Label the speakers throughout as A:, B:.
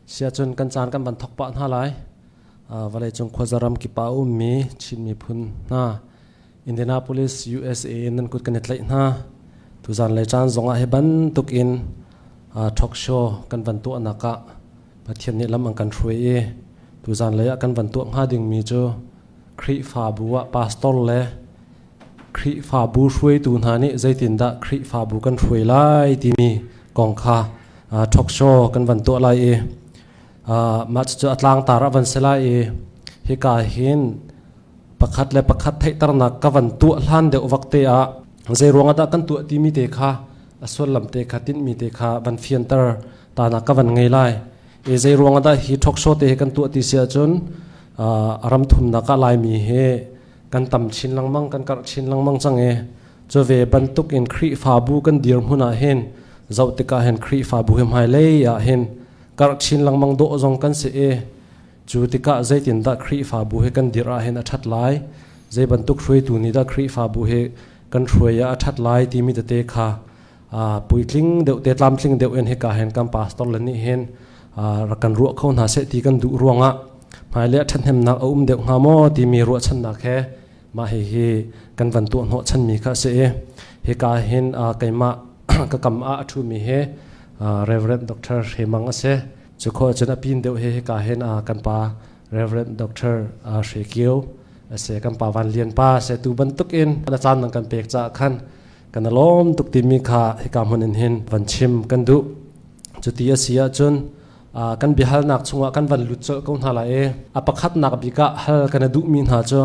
A: Siahcun kan caan kan van thok pah hna lai. Vawleicung khuazaram kip ah a ummi Chin miphun hna Indianapolis, USA in nan kut kan i tlaih hna. Tuzan le caan zongah hi bantuk in talk show kan van tuahnak ah Pathian nih lam an kan hruai i tuzan lei ah kan van tuah hnga dingmi cu Khrihfabu ah pastor le Khrihfabu hruaitu hna nih zeitindah Khrihfabu kan hruai lai timi kong kha talk show kan van tuah lai i mah cucu a tlangtar a van si lai i hika hin pakhat le pakhat theihternak ka van tuah hlan deuh vak te ah zei ruangah dah kan tuah timi te kha a sullam te kha tinhmi te kha van fianter ta nak ka van ngei lai i zei ruangah dah hi talk show te hi kan tuah ti si ahcun ram thumnak ah Laimi hi kan tam chin lengmang kan karh chin lengmang cang i cu ve bantuk in Khrihfabu kan dirhmun ah hin zoh tikah hin Khrihfabu hi hmailei ah hin karh chin lengmang dawh zong kan si i cu tikah zeitindah Khrihfabu hi kan dirh ah hin a ṭhat lai zei bantuk hruaitu nih dah Khrihfabu hi kan hruai ah a ṭhat lai timi tete kha puitling deuh te tlamtling deuh in hika hin kan pastor le nih hin rak kan ruah kho hna seh ti kan duh ruangah hmailei ah ṭhathnemnak a um deuh hnga maw timi ruahchannak he mah hihi kan van tuah hnawh chanmi kha a si i hika hin keimah ka kam ah a ṭhumi hi Reverend Dr. Hre Mang a si. Cu khawh cun a pin deuh hi hika hin kan pa Reverend Dr. Hre Kio a si. Kan pa Van Lian pa a si. Tu bantuk in na caan nan kan pek caah khan kan lawm tuk timi kha hika hmun in hin van chim kan duh. Cuti a si ahcun kan biahalnak chungah kan van lut colh ko hna lai i a pakhatnak bik ah hal kan i duhmi hna cu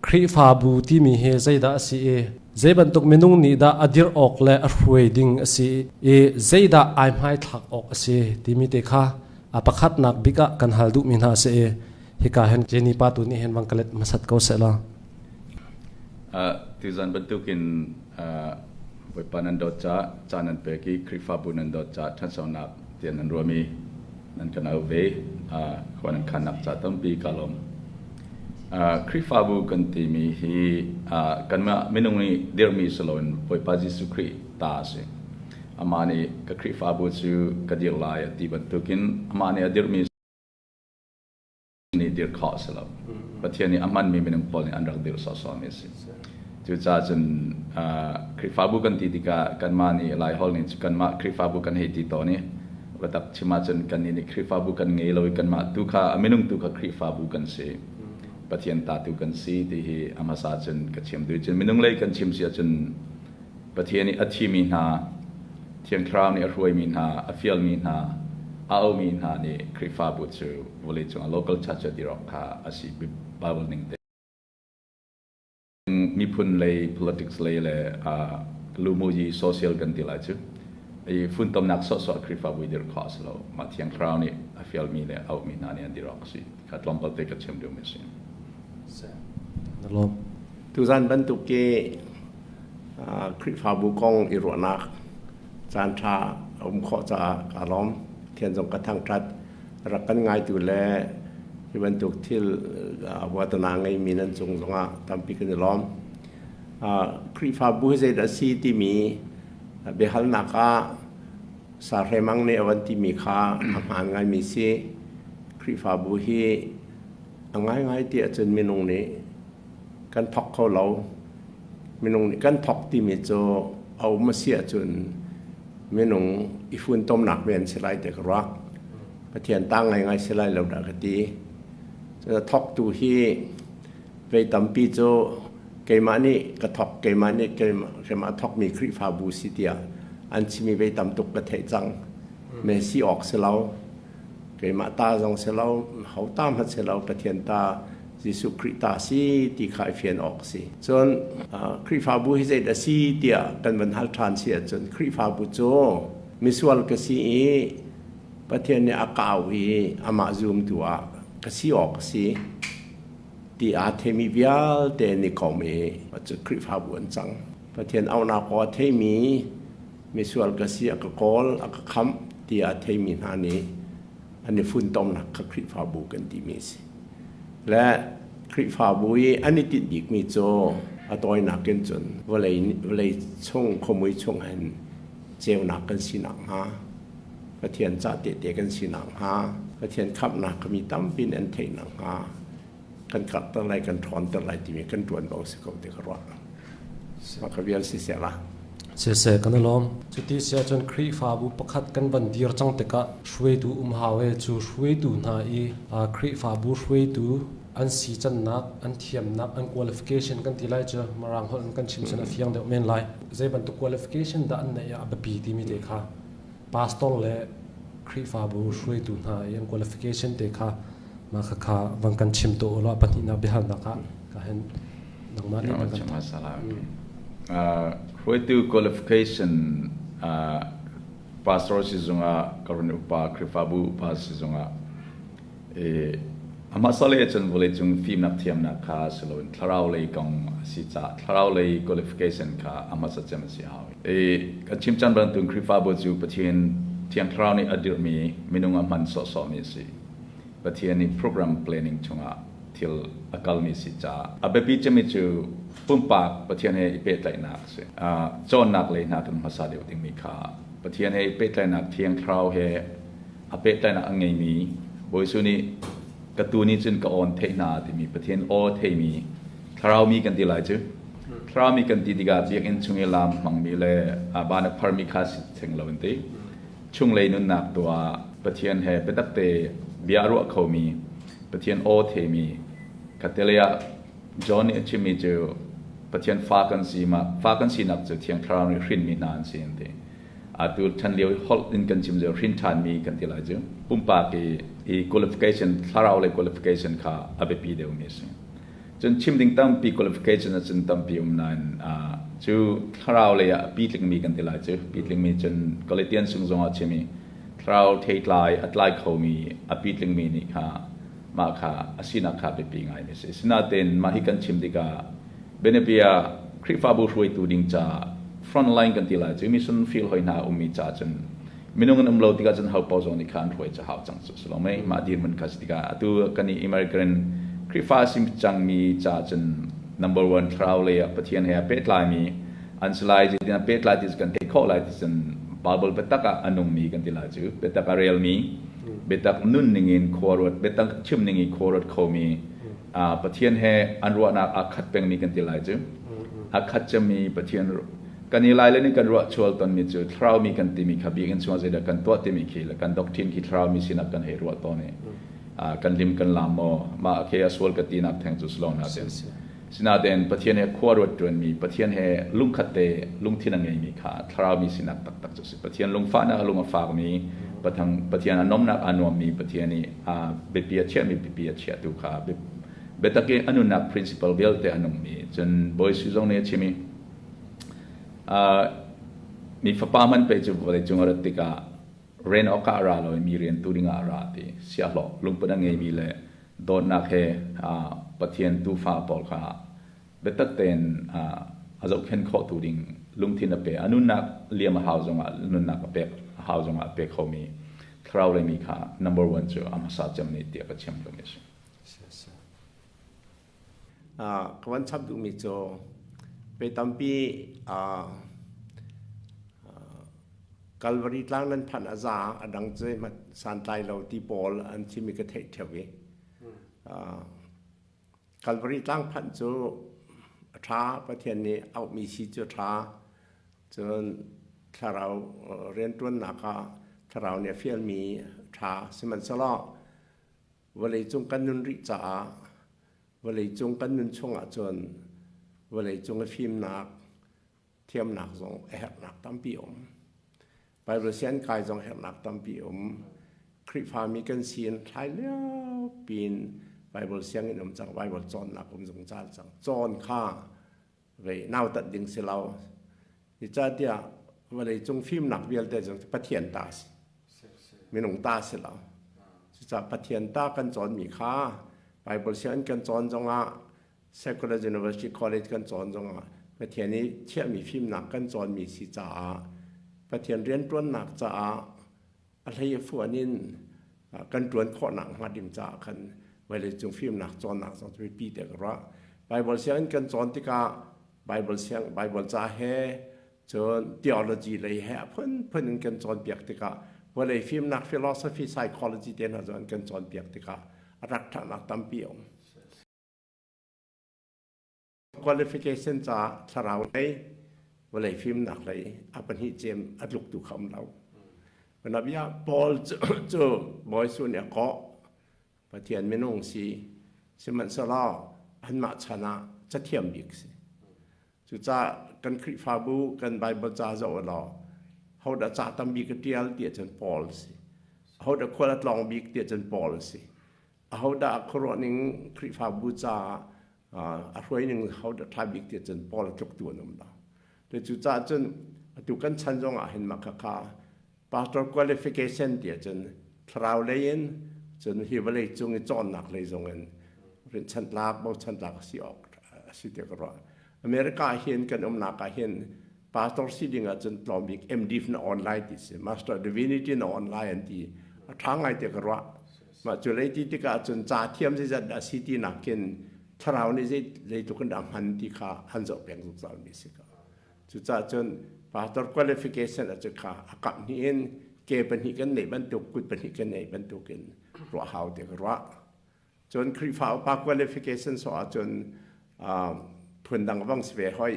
A: Khrihfabu timi hi zeidah a si i zei bantuk minung nih dah a dirh awk le a hruai ding a si i zeidah ai hmaithlak awk a si timi te kha a pakhatnak bik ah kan hal duhmi hna a si i hika hin Jenny pa tu nih hin van ka let hmasat ko seh law.
B: Tuzan bantukin Bawipa nan dawt caah caan nan pek i Khrihfabu nan dawt caah ṭhanchonak tiah nan ruahmi nan kan auh ve. Khua nan khannak ca tampi ka lawm. Khrihfabu kan timi hi kanmah minung nih dirhmi si loin Bawipa Jesuh Khrih ta a si. Amah nih ka Khrihfabu cu ka dirh lai a ti bantukin amah nih a dirhmi nih dir khawh a si lo. Pathian nih a hmanmi minung pawl nih an rak dirh sawhsawhmi a si. Cucaah cun Khrihfabu kan ti tikah kanmah nih Laiholh nih kanmah Khrihfabu kan hei ti tawn i biatak chim ahcun kannih nih Khrihfabu kan ngei lo i kanmah tu kha a minung tu kha Khrihfabu kan si. Pathian ta tu kan si ti hi a hmasa cun ka chim duh. Cun minung lei kan chim si ahcun Pathian nih a thimi hna, Thiang Thlarau nih a hruaimi hna, a fialmi hna, a aumi hna nih Khrihfabu cu vawleicung ah local church a dirok kha a si Bible ning te. Miphun lei, politics lei le lumuyi social kan ti lai cu. I funtomnak sawhsawh Khrihfabu dir khawh a si lo. Mah Thiang Thlarau nih a fialmi le a aumi hna nih an dirok a si. Kha tlawmpal te ka chim duhmi a si.
C: Tuzan bantuk i Khrihfabu kong i ruahnak caanṭha a um khawh caah kaa lawm. Pathian zong ka thangṭhat. Rak kan ngaitu le hi bantuk thil vuatana ngeimi nan cung zongah tampi kan i lawm. Khrihfabu hi zeidah a si timi biahalnak ah Sahremang nih a van timi kha a hmaan ngaimi si. Khrihfabu hi a ngaingai ti ahcun minung nih kan thawk kho lo. Minung nih kan thawk timi cu a um a si ahcun minung i funtomnak men si lai ti ka ruah. Pathian ta ngaingai si lai lo dah ka ti. Cun a thawktu hi vei tampi cu keimah nih ka thawk, keimah nih keimah thawkmi Khrihfabu si tiah an chimi vei tam tuk ka theih cang. Me si awk si lo. Keimah ta zong si lo, ho ta hmanh si lo, Pathian ta Jesuh Khrih ta si ti kha i fian awk a si. Cun Khrihfabu hi zeidah a si tiah kan van hal ṭhan si ahcun Khrihfabu cu misual ka si i Pathian nih a ka auh i amah zumtu ah ka si awk a si ti aa theimi vialte an i kom i cu Khrihfabu an cang. Pathian auhnak aw a theimi misual ka si a ka kawl a ka khamh tiah a theimi hna nih an i funtomnak kha Khrihfabu kan timi a si. Le Khrihfabu i an i tinh bikmi cu a tawinak in cun vawlei, vawlei chung khuamui chung hin ceunak kan si nakhnga. Pathian ca tehte kan si nakhnga, Pathian khamhnak kha mi tampi nih an theih nakhnga kan karhter lai, kan ṭhawnter lai timi kan ṭuanvo si ko ti ka ruah. Mah ka vial siseh la.
A: Siseh kan i lawm. Cuti si ahcun Khrihfabu pakhat kan van dir cang tikah hruaitu um hau e cu hruaitu hna i Khrihfabu hruaitu an si cannak, an thiamnak, an qualification kan ti lai cu Mirang holh in kan chim cun a fiang deuh men lai. Zei bantuk qualification dah an neih ah a biapi timi te kha pastor le Khrihfabu hruaitu hna i an qualification te kha mah khakha van kan chim to ulaw pahnihnak biahalnak ah ka hen nangmah nih kan
B: Hruaitu qualification pastor si zungah ka run upa Khrihfabu upa si zungah Amah sal he cun vawleicung fimnak thiamnak kha si loin thlarau lei kong a si caah thlarau lei qualification kha a hmasa cem a si hau. Kan chim cang bantukin Khrihfabu cu Pathian Thiang Thlarau nih a dirhmi minung a hman sawhsawhmi a si. Pathian nih program planning chungah thil a kalmi a si caah a biapi cemmi cu pumpak Pathian he i pehtlaihnak a si. Cawnnak lei hna kan hmasa deuh dingmi kha Pathian he i pehtlaihnak Thiang Thlarau he a pehtlaihnak a ngeimi Bawi Jesuh nih ka tuu nih cun ka awn theih hna timi Pathian aw theimi thlarau mi kan ti lai cu thlarau mi kan ti tikah biakinn chung i laam hmangmi le ban a pharmi kha si theng lo an ti chunglei nunnak tu ah Pathian he biatak te bia a ruah khomi Pathian aw theimi khatte ah John nih a chimmi cu Pathian fa kan si ma fa kan sinak cu Thiang Thlarau nih hrinmi hna an si an ti Atu ṭhan lio i holh in kan chim cu hrin ṭhanmi kan ti lai cu. Pumpak i, i qualification, thlarau lei qualification kha a biapi deuhmi a si. Cun chim ding tampi qualification ahcun tampi um nain cu thlarau lei ah a pitlingmi kan ti lai cu. Pitlingmi cun Galatian sung zongah a chim i thlarau theitlai a tlai khomi a pitlingmi nih kha mah kha a sinak kha biapi ngaimi a si. Sinain mah hi kan chim tikah Bianabia Khrihfabu hruaitu ding caah front line kan ti lai cu mission field hoi hna ummi ca cun minung an um lo tikah cun ho paoh zong nih kha an hruai cu hau cang cu si lo mei mah dirhmun kha si tikah atu kan i American Khrihfa sim cangmi ca cun number one thlarau lei ah Pathian he a pehtlaimi an si lai zeitin a pehtlai ti cu kan theih khawh lai ti cun Bible biatak ah a nungmi kan ti lai cu biatak a relmi biatak nun ningin khua ruat biatak chim ning i khua ruat khomi Pathian he an ruahnak aa khat pengmi kan ti lai cu. A khat cemmi Pathian kan i lai le nih kan ruah chual tonmi cu thlarau mi kan timi kha biakinn chungah zeidah kan tuah timi khi le kan doctrine khi thlarau mi sinak kan hei ruah tawn i kan lim kan lam maw mah khi a sual ka tinak theng cu si lo na ten sinain Pathian he khua ruat ṭuanmi Pathian he lungkhat te lungthin a ngeimi kha thlarau mi sinak taktak cu si Pathian lungfahnak a lung a fakmi Pathian a nomnak aa nuammi Pathian i a biapi a chiahmi biapi a chiahtu kha biatak i a nunnak principle vialte a nungmi cun Bawi Jesuh zong nih a chim i mi fapa man pe cu vawleicung a rat tikah rian awkah a ra lo i mi rian tu dingah a ra ti siahlawh lungput a ngeimi le dawtnak he Pathian tuufa pawl kha biatak tein a zohkhenh khawhtu ding lungthin a pe a nunnak liam a hau zongah nunnak a pek a hau zongah a pe khomi thlarau lei mi kha number one cu a hmasa cem nih tiah ka chim duhmi a si.
C: Ka van chap duhmi cu pe tampi Calvary tlang nan phanh a za a dang cu santlai lo ti pawl an chimi ka theih ṭheo i Calvary tlang phanh cu a ṭha, Pathian nih auhmi si cu a ṭha. Cun thlarau rianṭuannak ah thlarau nih a fialmi a ṭha. Sihmanhsehlaw vawleicung kan nun rih caah vawleicung kan nun chungah cun vawleicung i fimnak, thiamnak zong a herhnak tampi a um. Bible sian kai zong herhnak tampi a um. Khrihfami kan si in thlai lio piin Bible sianginn um cang, Bible cawnnak um zungzal cang. Cawn kha vei nautat ding si lo. Zeicahtiah vawleicung fimnak vialte zong Pathian ta a si. Minung ta si lo. Cucaah Pathian ta kan cawnmi kha Bible sianginn kan cawn zongah Secular University College kan cawn zongah Pathian i chiahmi fimnak kan cawnmi si caah Pathian rianṭuannak caah a hlei a fuan in kan ṭuan khawhnak hnga ding caah khan vawleicung fimnak cawnnak zong cu biapi te ka ruah. Bible sianginn kan cawn tikah Bible siang Bible ca he cun theology lei he a phunphun in kan cawnpiak tikah Vawlei fimnak philosophy psychology te hna zong an kan cawnpiak tikah a rak ṭhatnak tampi a um. Qualification ca thlarau lei vawlei fimnak lei a pahnih cem a tluktu kha um lo. Nabia Paul cu Bawi Su nih a kawh Pathian minung si sihmanhsehlaw anmah chan ah cathiam bik si. Cucaah kan Khrihfabu kan Bible ca zoh law hodah ca tam bik a ṭial ti ahcun Paul si. Hodah khual a tlawng bik ti ahcun Paul si. Ahodah a khuaruah ning Khrihfabu caah a hruai ning hodah ṭha bik ti ahcun Paul a tluktu an um lo. Cucaah cun atu kan chan zong ah hin mah khakha pastor qualification ti ahcun thlarau lei in cun hi vawlei cung i cawnnak lei zong in rinhchanh tlak bochan tlak a si awk a si tiah ka ruah. America ah hin kan umnak ah hin pastor si ding ahcun tlawm bik MD na online ti si Master Divinity na online an ti a ṭha ngai tiah ka ruah. Mah cu lei ti tikah cun ca thiam zeizat dah si ti nakin thlarau nih zei zeitluk in dah hman ti kha an zoh peng zungzal mi si ko. Cucaah cun pastor qualification a cu kha a kap hnih in ke pahnih kan neih bantuk kut pahnih kan neih bantuk in ruah hau ti ka ruah. Cun Khrihfa upa qualification so ahcun phundang vang si ve hoi.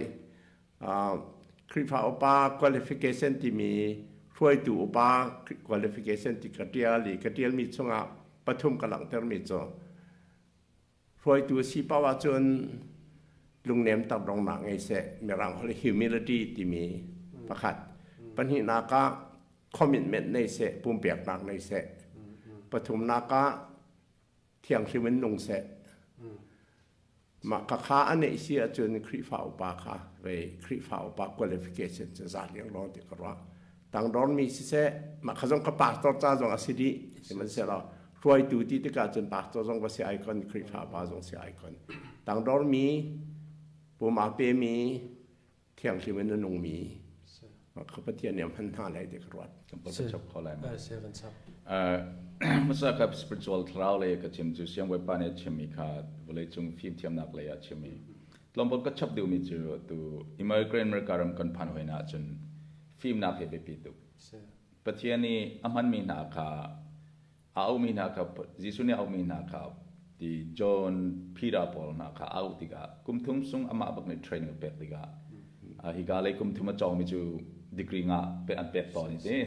C: Khrihfa upa qualification timi hruaitu upa qualification ti ka ṭial i ka ṭialmi chungah pathum ka langhtermi cu Hruaitu a si paoh ahcun lungnem takdongnak ngei seh. Mirang holh humility timi pakhat. Pahnihnak ah commitment nei seh, pumpeknak nei seh. Pathumnak ah thianghlim in nung seh. Mah khakha a neih si ahcun Khrihfa upa kha vei Khrihfa upa qualification cu za liangluang ti ka ruah. Tangdormi siseh, mah kha zong ka pastor ca zong a si dih. Sihmanhsehlaw hruaitu ti tikah cun pastor zong va si ai kon, Khrihfa pa zong si ai kon. Tangdormi, pum aa pemi, thianghlim in a nungmi, mah kha Pathian nih a hman hna lai ti ka ruat.
B: Kan pol ka chap kho lai ma. Hmasa ka spiritual thlarau lei ka chim cu siangbawipa nih a chimmi kha vawleicung fimthiamnak lei ah a chimmi tlawmpal ka chap duhmi cu tu immigrant America ram kan phan hoi na ahcun fimnak hi biapi tuk. Pathian nih a hmanmi hna kha a auhmi hna kha Jesuh nih a auhmi hna kha ti John Peter pawl hna kha a auh tikah kum thum sung amah bak nih training a pek tikah hika lei kum thum a cawngmi cu degree nga pe an pek tawn ti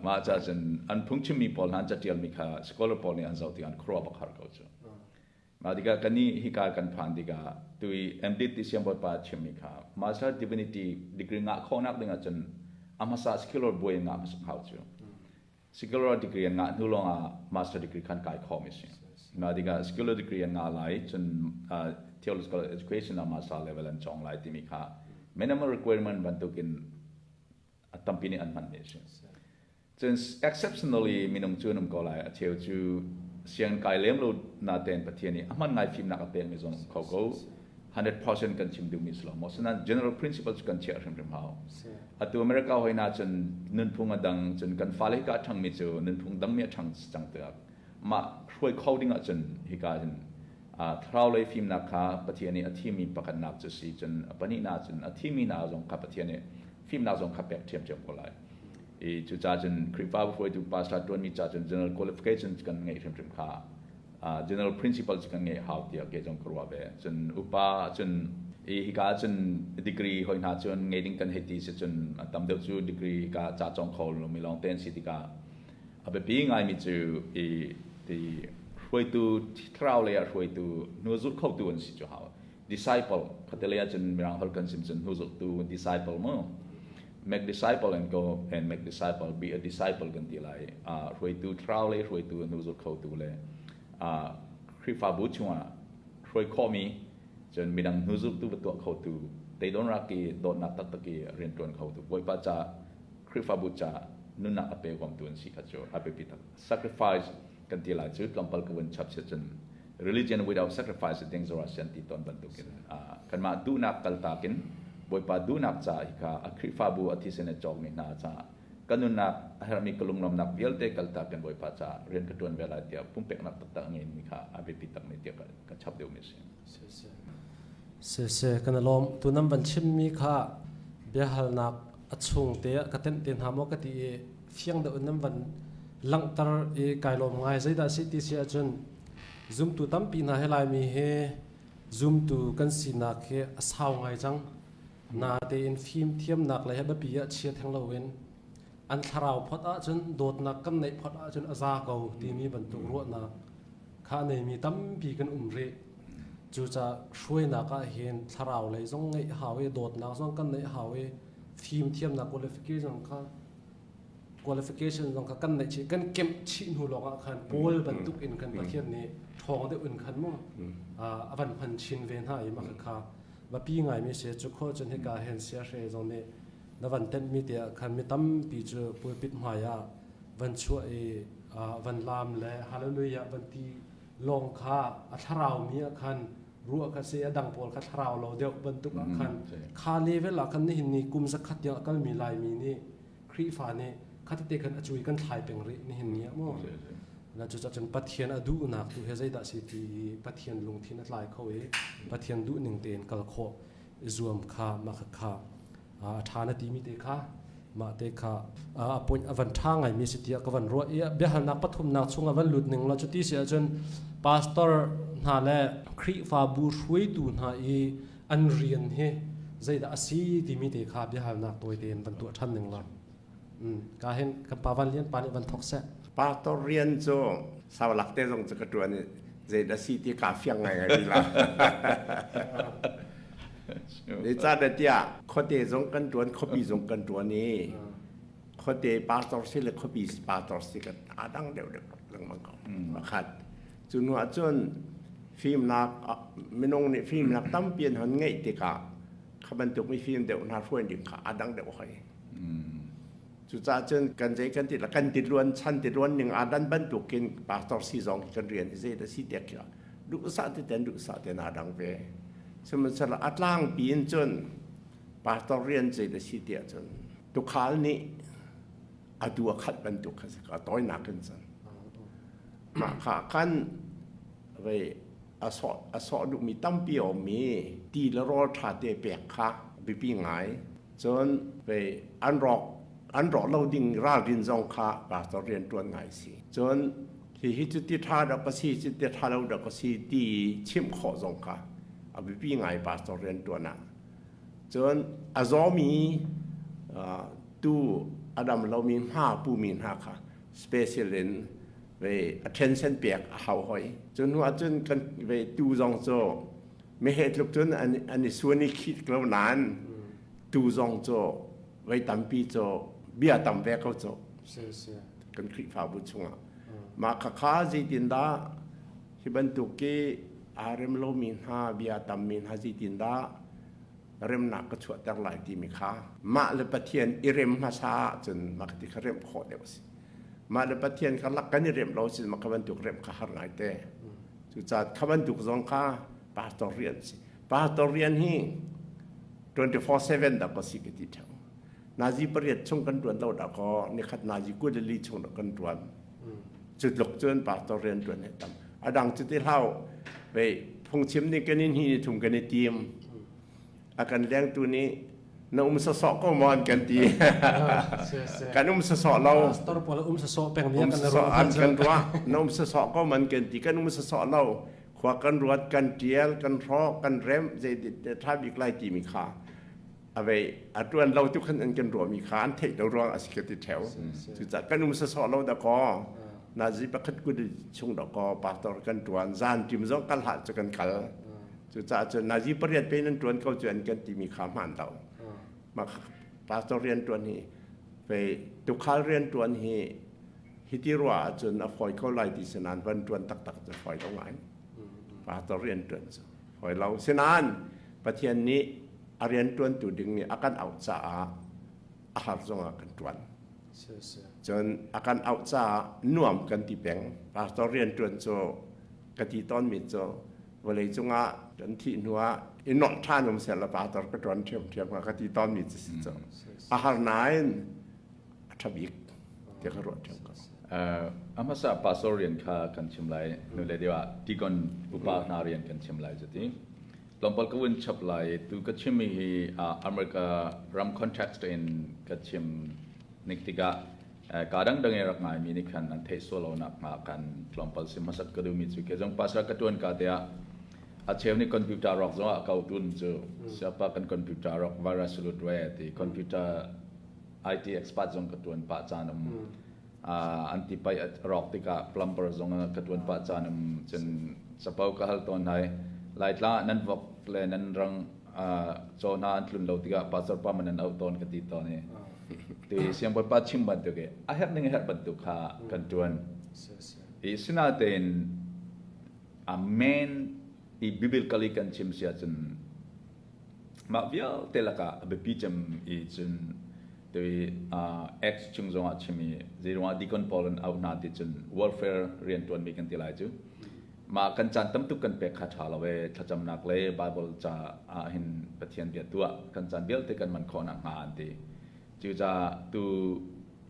B: mah ca cun an phungchimmi pawl hna an catialmi kha scholar pawl nih an zoh tikah an khuaruah bak har ko cu Mah tikah kannih hika kan phan tikah tui MD ti siangbawipa chimmi kha Master Divinity degree ngah khawhnak ding ahcun a hmasa secular buai ngah hmasak hau cu. Secular degree an ngah hnu lawngah master degree khan kai khawh mi si. Mah tikah secular degree an ngah lai cun theological education ah master level an cawng lai timi kha minimum requirement bantukin a tampi nih an hman mi a si. Cun exceptionally minung cu an um ko lai. A cheu cu sianginn kai lem lo natein Pathian nih a hman ngai fimnak a pekmi zong um kho ko. 100% kan chim duhmi si lo maw? Asinain general principle cu kan chiah hrimhrim hau. Atu America hoi na cun nunphung a dang, cun kan fale hika a ṭhangmi cu nunphung dangmi a ṭhang cang tikah mah hruai kho ding ahcun hika hin thlarau lei fimnak kha Pathian nih a thimmi pakhatnak cu si cun a pahnihnak cun a thimmi hna zong kha Pathian nih fimnak zong kha pek ṭhiamṭhiam ko lai. I cucaah cun Khrihfabu hruaitu pastor ṭuanmi ca cun general qualifications kan ngeih hrimhrim kha general principles kan ngeih hau tiah kei zong ka ruah ve. Cun upa cun i hika cun degree hoi hna cun ngei ding kan hei ti si cun a tam deuh cu degree hika ca cawng kho lomi lawng te an si tikah a biapi ngaimi cu i ti hruaitu thlarau lei ah hruaitu hnu zulh khotu an si cu hau. Disciple khattelei ah cun mirang holh kan sim cun hnu zulhtu disciple mu make disciple and go and make disciple be a disciple kan ti lai hruaitu thlarau lei hruaitu hnu zul khotu le Khrihfabu chungah hruai khawhmi cun midang hnu zultu va tuah khotu teidon rak i dawtnak taktak i rianṭuan khotu Bawipa ca Khrihfabu ca nunnak a pe huamtu an si kha cu a biapi tak sacrifice kan ti lai cu tlawmpal ka vun chap si cun religion without sacrifice is dangerous an ti tawn bantukin kanmah duhnak kaltak in Bawipa duhnak ca hi kha a Khrihfabu a thisen a cawkmi hna ca ka nunnak a herhmi ka lunglawmnak vialte kaltak in Bawipa ca rian ka ṭuan ve lai tiah pumpeknak taktak a ngeimi kha a biapi takmi tiah ka chap deuhmi a si.
A: Siseh, kan i lawm. Tu nan van chimmi kha biahalnak a chung te ah ka tenh te hna maw ka ti i. Fiang deuh in nan van langhter i kai lawm ngai. Zeidah si ti si ahcun zumtu tampi hna he Laimi he zumtu kan sinak hi a sau ngai cang. Natein fimthiamnak lei he biapi ah chia theng loin an thlarau phot ahcun, dawtnak kan neih phot ahcun a za ko timi bantuk ruahnak kha a neimi tampi kan um rih. Cucaah hruainak ah hin thlarau lei zong ngeih hau i, dawtnak zong kan neih hau i, fimthiamnak qualification kha qualification zong kha kan neih chih, kan kemh chih hnu lawng ah khan Paul bantuk in kan Pathian nih ṭhawng deuh in khan mu a van hman chin ve hna i mah kha biapi ngaimi si. Cu khawh cun hika hin siahre zong nih na van tenhmi te ah khan mi tampi cu pulpit hmai ah van chuah i van laam le hallelujah van ti lawng kha a thlarau mi ah khan ruah kha si. A dang pawl kha thlarau lo deuh bantuk ah khan kha level ah khan nihin ni kum 100 tiang a kalmi Laimi nih, Khrihfa nih khatete khan a cui kan thlai peng rih nihin ni ah maw. Na cucacun Pathian a duhnak tu he zeidah si ti i Pathian lungthin a tlai kho i Pathian duhning tein kal khawh i zuam kha mah kha a ṭha na timi te kha mah te kha a point a van ṭha ngaimi si tiah ka van ruah i biahalnak pathumnak chung a van lut ning la. Cuti si ahcun pastor hna le Khrihfabu hruaitu hna i an rian hi zeidah a si timi te kha biahalnak tawi tein van tuah ṭhan ning la. Ka hin kan pa Van Lian pa nih van thok seh.
C: Pastor rian cu saulak te zong cu ka ṭuan i zeidah si ti kaa fiang ngaingai rih lo. Zeicahtiah khuate zong kan ṭuan, khuapi zong kan ṭuan i khuate pastor si le khuapi pastor si kan aa dang deuhdeuh lengmang ko. Pakhat. Cu hnu ah cun fimnak, minung nih fimnak tampi an hon ngeih tikah kha bantuk mifim deuh hna hruai ding kha aa dang deuh hoi. Cucaah cun kan zei kan ti kan ti luan chan ti luan ning aa dan bantukin pastor si zong kan rian hi zei dah si tiah khi duhsah ti ten duhsah ten aa dang ve. Sihmanhsehlaw a tlangpi in cun pastor rian zei dah si tiah cun tukhal nih a tu a khat bantuk kha si ka tawinak in cun mah kha khan vei a sawh duhmi tampi a ummi ti le rawl ṭha te pek kha biapi ngai. Cun vei an rawk an rawh lo ding ralrin zong kha pastor rian ṭuan ngai si. Cun hihi cu ti ṭha dak a si, cu ti ṭha lo dak a si ti chimh khawh zong kha a biapi ngai pastor rian ṭuan ah. Cun a zawmi tu a dam lomi hma pumi hna kha special in ve attention pek a hau hoi. Cu hnu ah cun kan ve tu zong cu meheh tluk cun an i suan i khit ko nain tu zong cu vei tampi cu bia tam ve ko cu kan Khrihfabu chungah. Mah khakha zeitindah hi bantuk ki aa rem lomi hna, bia tammi hna zeitindah remnak ka chuahter lai timi kha mah le Pathian i rem hmasa ahcun mah ti kha remh khawh deuh a si. Mah le Pathian karlak kan i remh lo cun mah kha bantuk remh kha har ngai te. Cucaah kha bantuk zong kha pastor rian si. Pastor rian hi 24/7 dah ka si ka ti theo. Nazi 8 chung kan tuan lo dah kaw nikhat nazi 24 chung dah kan tuan. Cu tluk cun pastor rian tuan he tam. A dang cu ti hlau vei phungchim nih kan in hi ni thum kan i tim. A kan lengtu nih na um sawsawh ko maw an kan ti. Kan um sawsawh lo.
A: Pastor pawl um sawsawh peng mi
C: kan ruah. Kan ruah. Na um sawsawh ko man kan ti. Kan um sawsawh lo. Khua kan ruat, kan tial, kan hrawk, kan rem, zei tha bik lai timi kha avei a tuan lo tu khan an kan ruah mi kha an theih lo ruang a si ka ti theo. Cucaah kan um sawsawh lo da kaw nazi pakhat kut chung da kaw pastor kan tuan zan tim zong kal hlah cu kan kal. Cucaah cun nazi 8 pe nan tuan ko cu an kan timi kha hmaan lo. Mah pastor rian tuan hi vei tukhal rian tuan hi hiti ruah ahcun a fawi ko lai ti sinan van tuan taktak cu fawi lo ngai. Pastor rian tuan cu fawi lo. Sinan Pathian nih a rian tuantu ding nih a kan auh caah a har zongah kan tuan. Cun a kan auh caah nuam kan ti peng. Pastor rian tuan cu ka ti tawnmi cu vawlei cungah kan thih hnuah i nolh ṭhan um seh la pastor ka ṭuan ṭhiamṭhiam hnga ka ti tawnmi cu si cu. A har nain a ṭha bik ti ka ruah ṭhiam ko.
B: A hmasa pastor rian kha kan chim lai, nu le deuh ah deacon upa hna rian kan chim lai cuti. Tlawmpal ka vun chap lai. Tu ka chimmi hi America ram context in ka chim nik tikah. Ka dangdang i rak ngaimi nih khan an theih sual lo nak hnga kan tlawmpal sim hmasat ka duhmi cu ke zong pastor ka tuan ka te ah a cheu nih computer rawk zong ah kau tun cu siapa kan computer rawk virus lut ve ti computer IT expert zong ka tuan pah caan um an ti pai rawk tikah plumber zong ka tuan pah caan um cun capo ka hal tawn hai laitla nan vok le nan rang caw hna an tlun lo tikah pastor pa man an auh tawn ka ti tawn i ti siangbawipa chim bantuk i a herh ning a herh bantuk kha kan tuan i sinatein a main i biblically kan chim si ahcun mah vialte lakah a biapi cem i cun tui Acts chung zongah chim i zeiruangah deacon pawl an auh hna ti cun welfare rian tuanmi kan ti lai cu Mah kan caan tamtuk kan pek kha ṭha lo ee. Thlacamnak le Baibal ca ah hin Pathian bia tuah kan caan vialte kan man khawh nakhnga an ti. Cucaah tu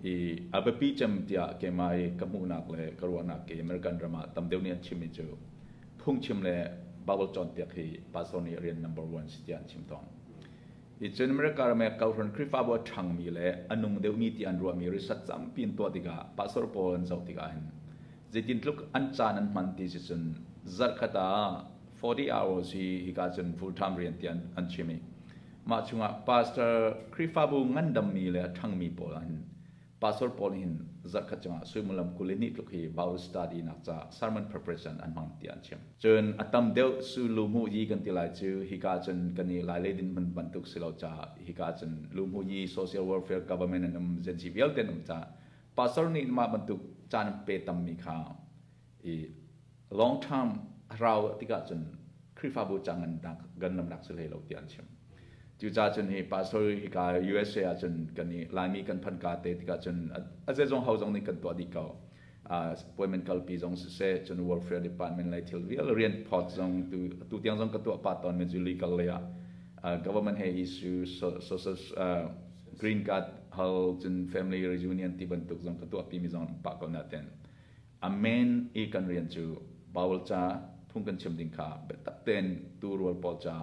B: i a biapi cem tiah keimah i ka hmuhnak le ka ruahnak ke American ram ah tam deuh nih an chimmi cu phungchim le Baibal cawnpiak hi pastor nih rian number one si tiah an chim tawn. I cun America ram i kohhran Khrihfabu a ṭhangmi le a nung deuhmi ti an ruahmi research tampi an tuah tikah pastor pawl an zoh tikah hin Zeitin tluk an caan an hman ti si cun zarhkhat ah 40 hours hi hika cun full time rian ti an chim i mah chungah pastor Khrihfabu ngandammi le a ṭhangmi pawl ah hin pastor pawl hin zarhkhat chungah suimilam 22 tluk hi Bible study nak ca sermon preparation an hmang tiah an chim. Cun a tam deuh su luhmuh yi kan ti lai cu hika cun kan i lai lei din hmun bantuk si lo caah hika cun luhmuh yi social welfare government an um agency vialte an um caah Pastor nih mah bantuk caan an pe tammi kha i long term a rau tikah cun Khrihfabu ca ngannak ganlamnak si hlei lo tiah an chim. Cucaah cun hi pastor hika USA ah cun kan i Laimi kan phan ka te tikah cun a zeizong ho zong nih kan tuah dih ko. Appointment kalpi zong siseh cun welfare department lei thil vial rian phawt zong tu tu tiang zong ka tuah pa tawn mi cu legal lei ah government he issue social green card hal cun family reunion ti bantuk zong ka tuahpi mi zong pah ko na ten a main i kan rian cu Bible ca phung kan chim ding kha biatak tein tu rual pawl ca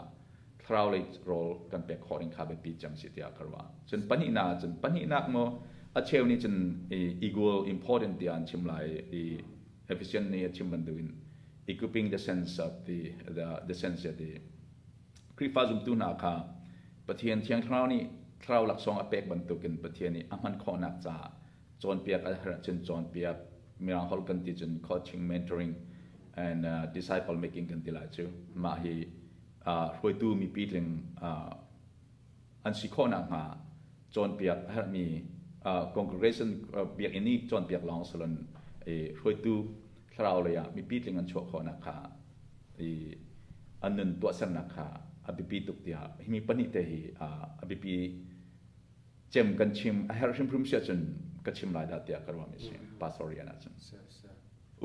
B: thlarau lei rawl kan pek khawh ding kha biapi cem si tiah ka ruah. Cun pahnihnak cun pahnihnak maw a cheu nih cun equal important tiah an chim lai i efficient nih a chim bantukin equipping the sense of the sense the Khrihfa zumtu hna kha Pathian Thiang Thlarau nih thlarau laksawng a pek bantukin Pathian nih a hman khawhnak caah cawnpiak a herh ahcun cawnpiak Mirang holh kan ti cun coaching, mentoring and disciple making kan ti lai cu. Mah hi hruaitu mipi tling an si khawh nakhnga cawnpiak a herhmi congregation biakinn i cawnpiak lawng si loin hruaitu thlarau lei ah mipi tling an chuah khawhnak kha i an nun tuahsernak kha a biapi tuk tiah himi pahnih te hi a biapi cem kan chim a herh hrimhrim si ahcun ka chim lai dah tiah ka ruahmi si pastor rian ahcun.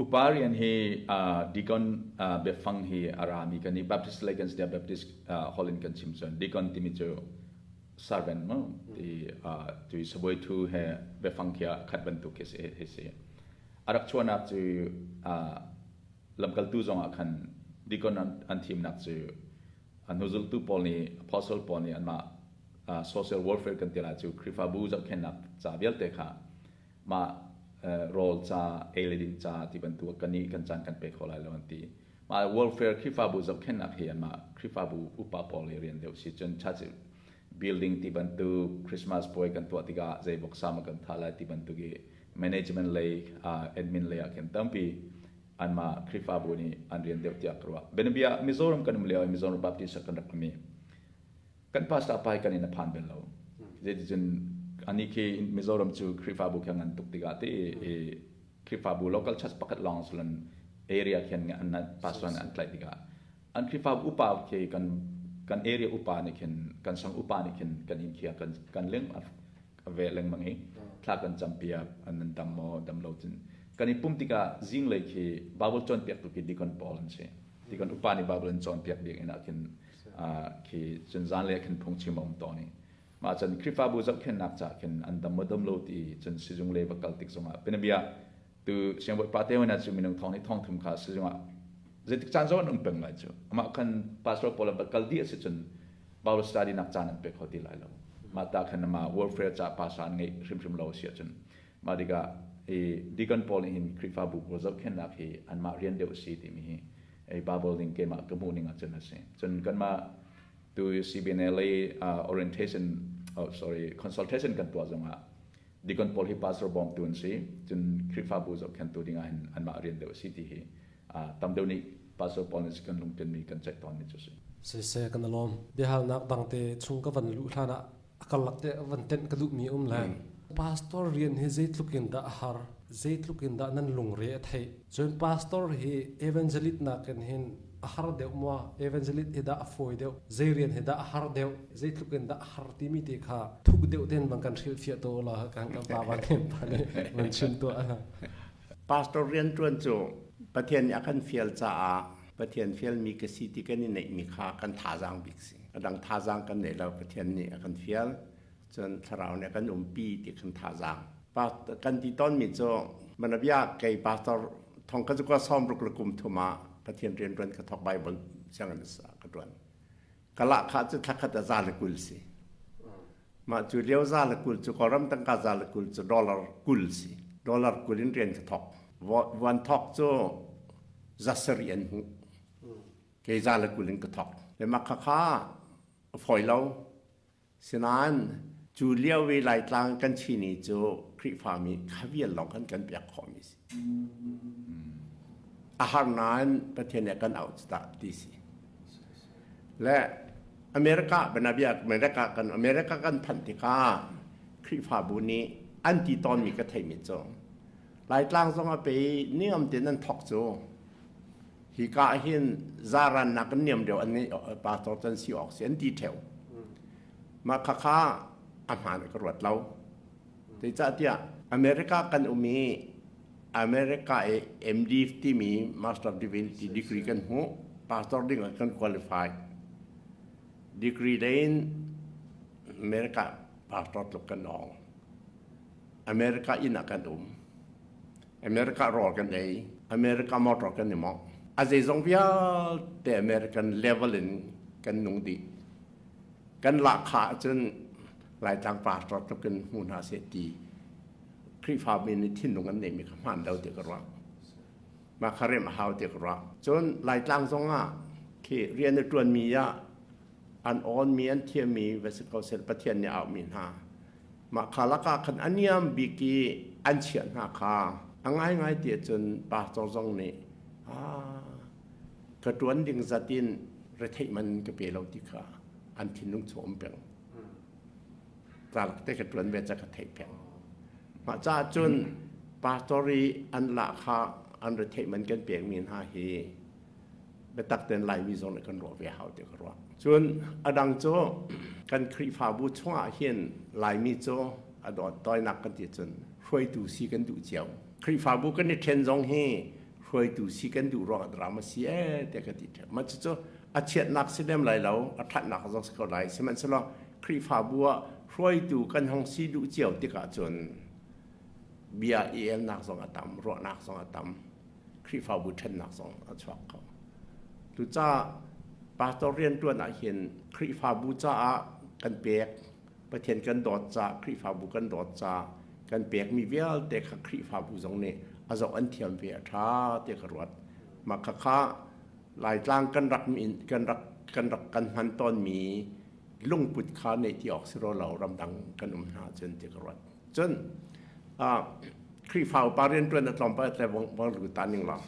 B: Upa rian hi deacon biafang hi a rami kan i Baptist lei kan si Baptist hall in kan chim cun deacon timi cu servant mu ti tui sabuai thu he biafang khi khat bantuk khi si a rak chuahnak cu lamkaltu zongah khan deacon an thimnak cu an hnuzultu pawl nih apostle pawl nih anmah social welfare kan ti lai cu Khrihfabu zohkhenhnak ca vialte kha mah rawl ca ei le din ca ti bantuk kan nih kan caan kan pe kho lai lo an ti. Mah welfare Khrihfabu zohkhenhnak hi anmah Khrihfabu upa pawl i rian deuh si cun church building ti bantuk Christmas puai kan tuah tikah zei voksa ma kan tha lai ti bantuk i management lei admin lei ah khin tampi anmah Khrihfabu nih an rian deuh tiah ka ruah. Bianabia Mizoram kan um lio i Mizoram Baptist kan rak um i kan pastor pa hi kan in a phan bel lo. Zeiticun anih khi Mizoram cu Khrihfabu khi ngan tuk tikah ti i Khrihfabu local church pakhat lawng siloin area khian an pastor nih an tlaih tikah an Khrihfabu upa khi kan kan area upa nih khin kan sang upa nih khin kan inn khi kan kan leng a ve lengmang i thla kan campiak an nan dam maw dam lo cun kan i pum tikah zinglei khi Bible cawnpiaktu khi deacon pawl an si. Deacon upa nih Bible an cawnpiak biakinn ah khin khi cun zanlei ah khin phungchim a um tawn i mah cun Khrihfabu zohkhenhnak ca khin an dam maw dam lo ti cun sizung lei va kal tik zongah bianabia tu siangbawipa te hna cu minung thong nih thong thum kha sizung ah zeitik caan zong an um peng lai cu amah khan pastor pawl an va kal dih a si cun Bible study nak caan an pe kho ti lai lo. Mah ta khan ama welfare ca pastor an ngeih hrimhrim lo a si ahcun. Mah tikah i deacon pawl nih hin Khrihfabu pawl zohkhenhnak hi anmah rian deuh a si timi hi ei Bible ning keimah ka hmuh ning ahcun a si. Cun kanmah tu CBNLA orientation oh sorry consultation kan tuah zongah deacon pawl hi pastor bawmtu an si. Cun Khrihfabu zohkhenhtu dingah hin anmah rian deuh a si ti hi tam deuh nih pastor pawl nih kan lungtinmi kan ceih tawnmi cu a si.
A: Siseh kan i lawm. Biahalnak dangte chung ka van luh hlan ah a karlak te van tenh ka duhmi um le pastor rian hi zeitluk in dah a har zeitluk in dah nan lungre a theih cun pastor hi evangelist nakin hin a har deuh maw evangelist hi dah a fawi deuh zei rian hi dah a har deuh zeitluk in dah a har timi te kha thuk deuh ten bang kan hrilhfiah to la kan kan pa van hem pa nih van chim tuah.
C: Pastor rian ṭuan cu Pathian nih a kan fial caah Pathian fialmi ka si ti kan i neihmi kha kan thazaang bik si. A dang thazaang kan nei lo Pathian nih a kan fial cun thlarau nih a kan umpi ti kan thazaang. Kan ti tawnmi cu manabia kei pastor thong ka cu 60 le kum thum ah Pathian rian ṭuan ka thawk Bible sianginn ka ṭuan. Ka lahkhah cu thlakhat a za le 20 si. Mah cu lio za le 20 cu Kawlram tangka za le 20 cu dollar 20 si. Dollar 20 in rian ka thawk. Vuan thawk cu za sarih an hmuh. Kei za le 20 in ka thawk. Le mah khakha a fawi lo. Sinain cu lio i Laitlang kan chini cu Khrihfami kha vial lawng khan kan pek khawhmi si. A har nain Pathian nih a kan auh cu tah ti si. Le America banabia America kan America kan phanh tikah Khrihfabu nih an ti tawnmi ka theimi cu Laitlang zong a pe i niam tein an thawk cu hika ah hin zaran nak in niam deuh an ngeih pastor can si awk si an ti theo. Mah khakha a hmaan ka ruat lo. Zeicahtiah America kan um i America i MD timi Master of Divinity degree kan hmuh. Pastor ding ah kan qualify. Degree lei in America pastor tluk kan awng. America inn ah kan um. America rawl kan ei. America motor kan i mawngh. A zeizong vialte American level in kan nung dih. Kan lahkhah ahcun Laitlang pastor tluk in hmu hna seh ti Khrihfami nih thinlung an neihmi kha hmaan lo ti ka ruah. Mah kha remh a hau ti ka ruah. Cun Laitlang zong ah khi rian a ṭuanmi ah an awnmi an thiammi va si ko seh Pathian nih a auhmi hna mah kha lakah khan a niam bik i an chiah hna kha a ngaingai ti ahcun pastor zong nih ka ṭuan ding zat in retheih man ka pe lo ti kha an thinlung chung um peng. Calak te ka ṭuan ve ca ka theih peng. Mah caah cun pastor i an lahkhah an retheih man kan pekmi hna hi biatak tein Laimi zong nih kan ruah ve hau ti ka ruah. Cun a dang cu kan Khrihfabu chungah hin Laimi cu a dawt tawinak kan ti cun hruaitu si kan duh cio. Khrihfabu kan i ṭhen zong hi hruaitu si kan duh ruangah drama si ee tiah ka ti ṭheo. Mah cucu a chiatnak si lem lai lo, a ṭhatnak zong si ko lai. Sihmanhsehlaw Khrihfabu ah hruaitu kan hong si duh cio tikah cun bia i elnak zong a tam, ruahnak zong a tam, Khrihfabu ṭhennak zong a chuak kho. Cucaah pastor rianṭuan ah hin Khrihfabu caah kan pek, Pathian kan dawt caah, Khrihfabu kan dawt caah kan pekmi vialte kha Khrihfabu zong nih a zoh an thiam ve a ṭha ti ka ruat. Mah khakha Laitlang kan rak kan rak kan rak kan hman tawnmi lungput kha neih ti awk si ro lo ramdang kan um hna cun ti ka ruat. Cun Khrihfa upa rianṭuan a tlawmpal tle vong lut ta ning law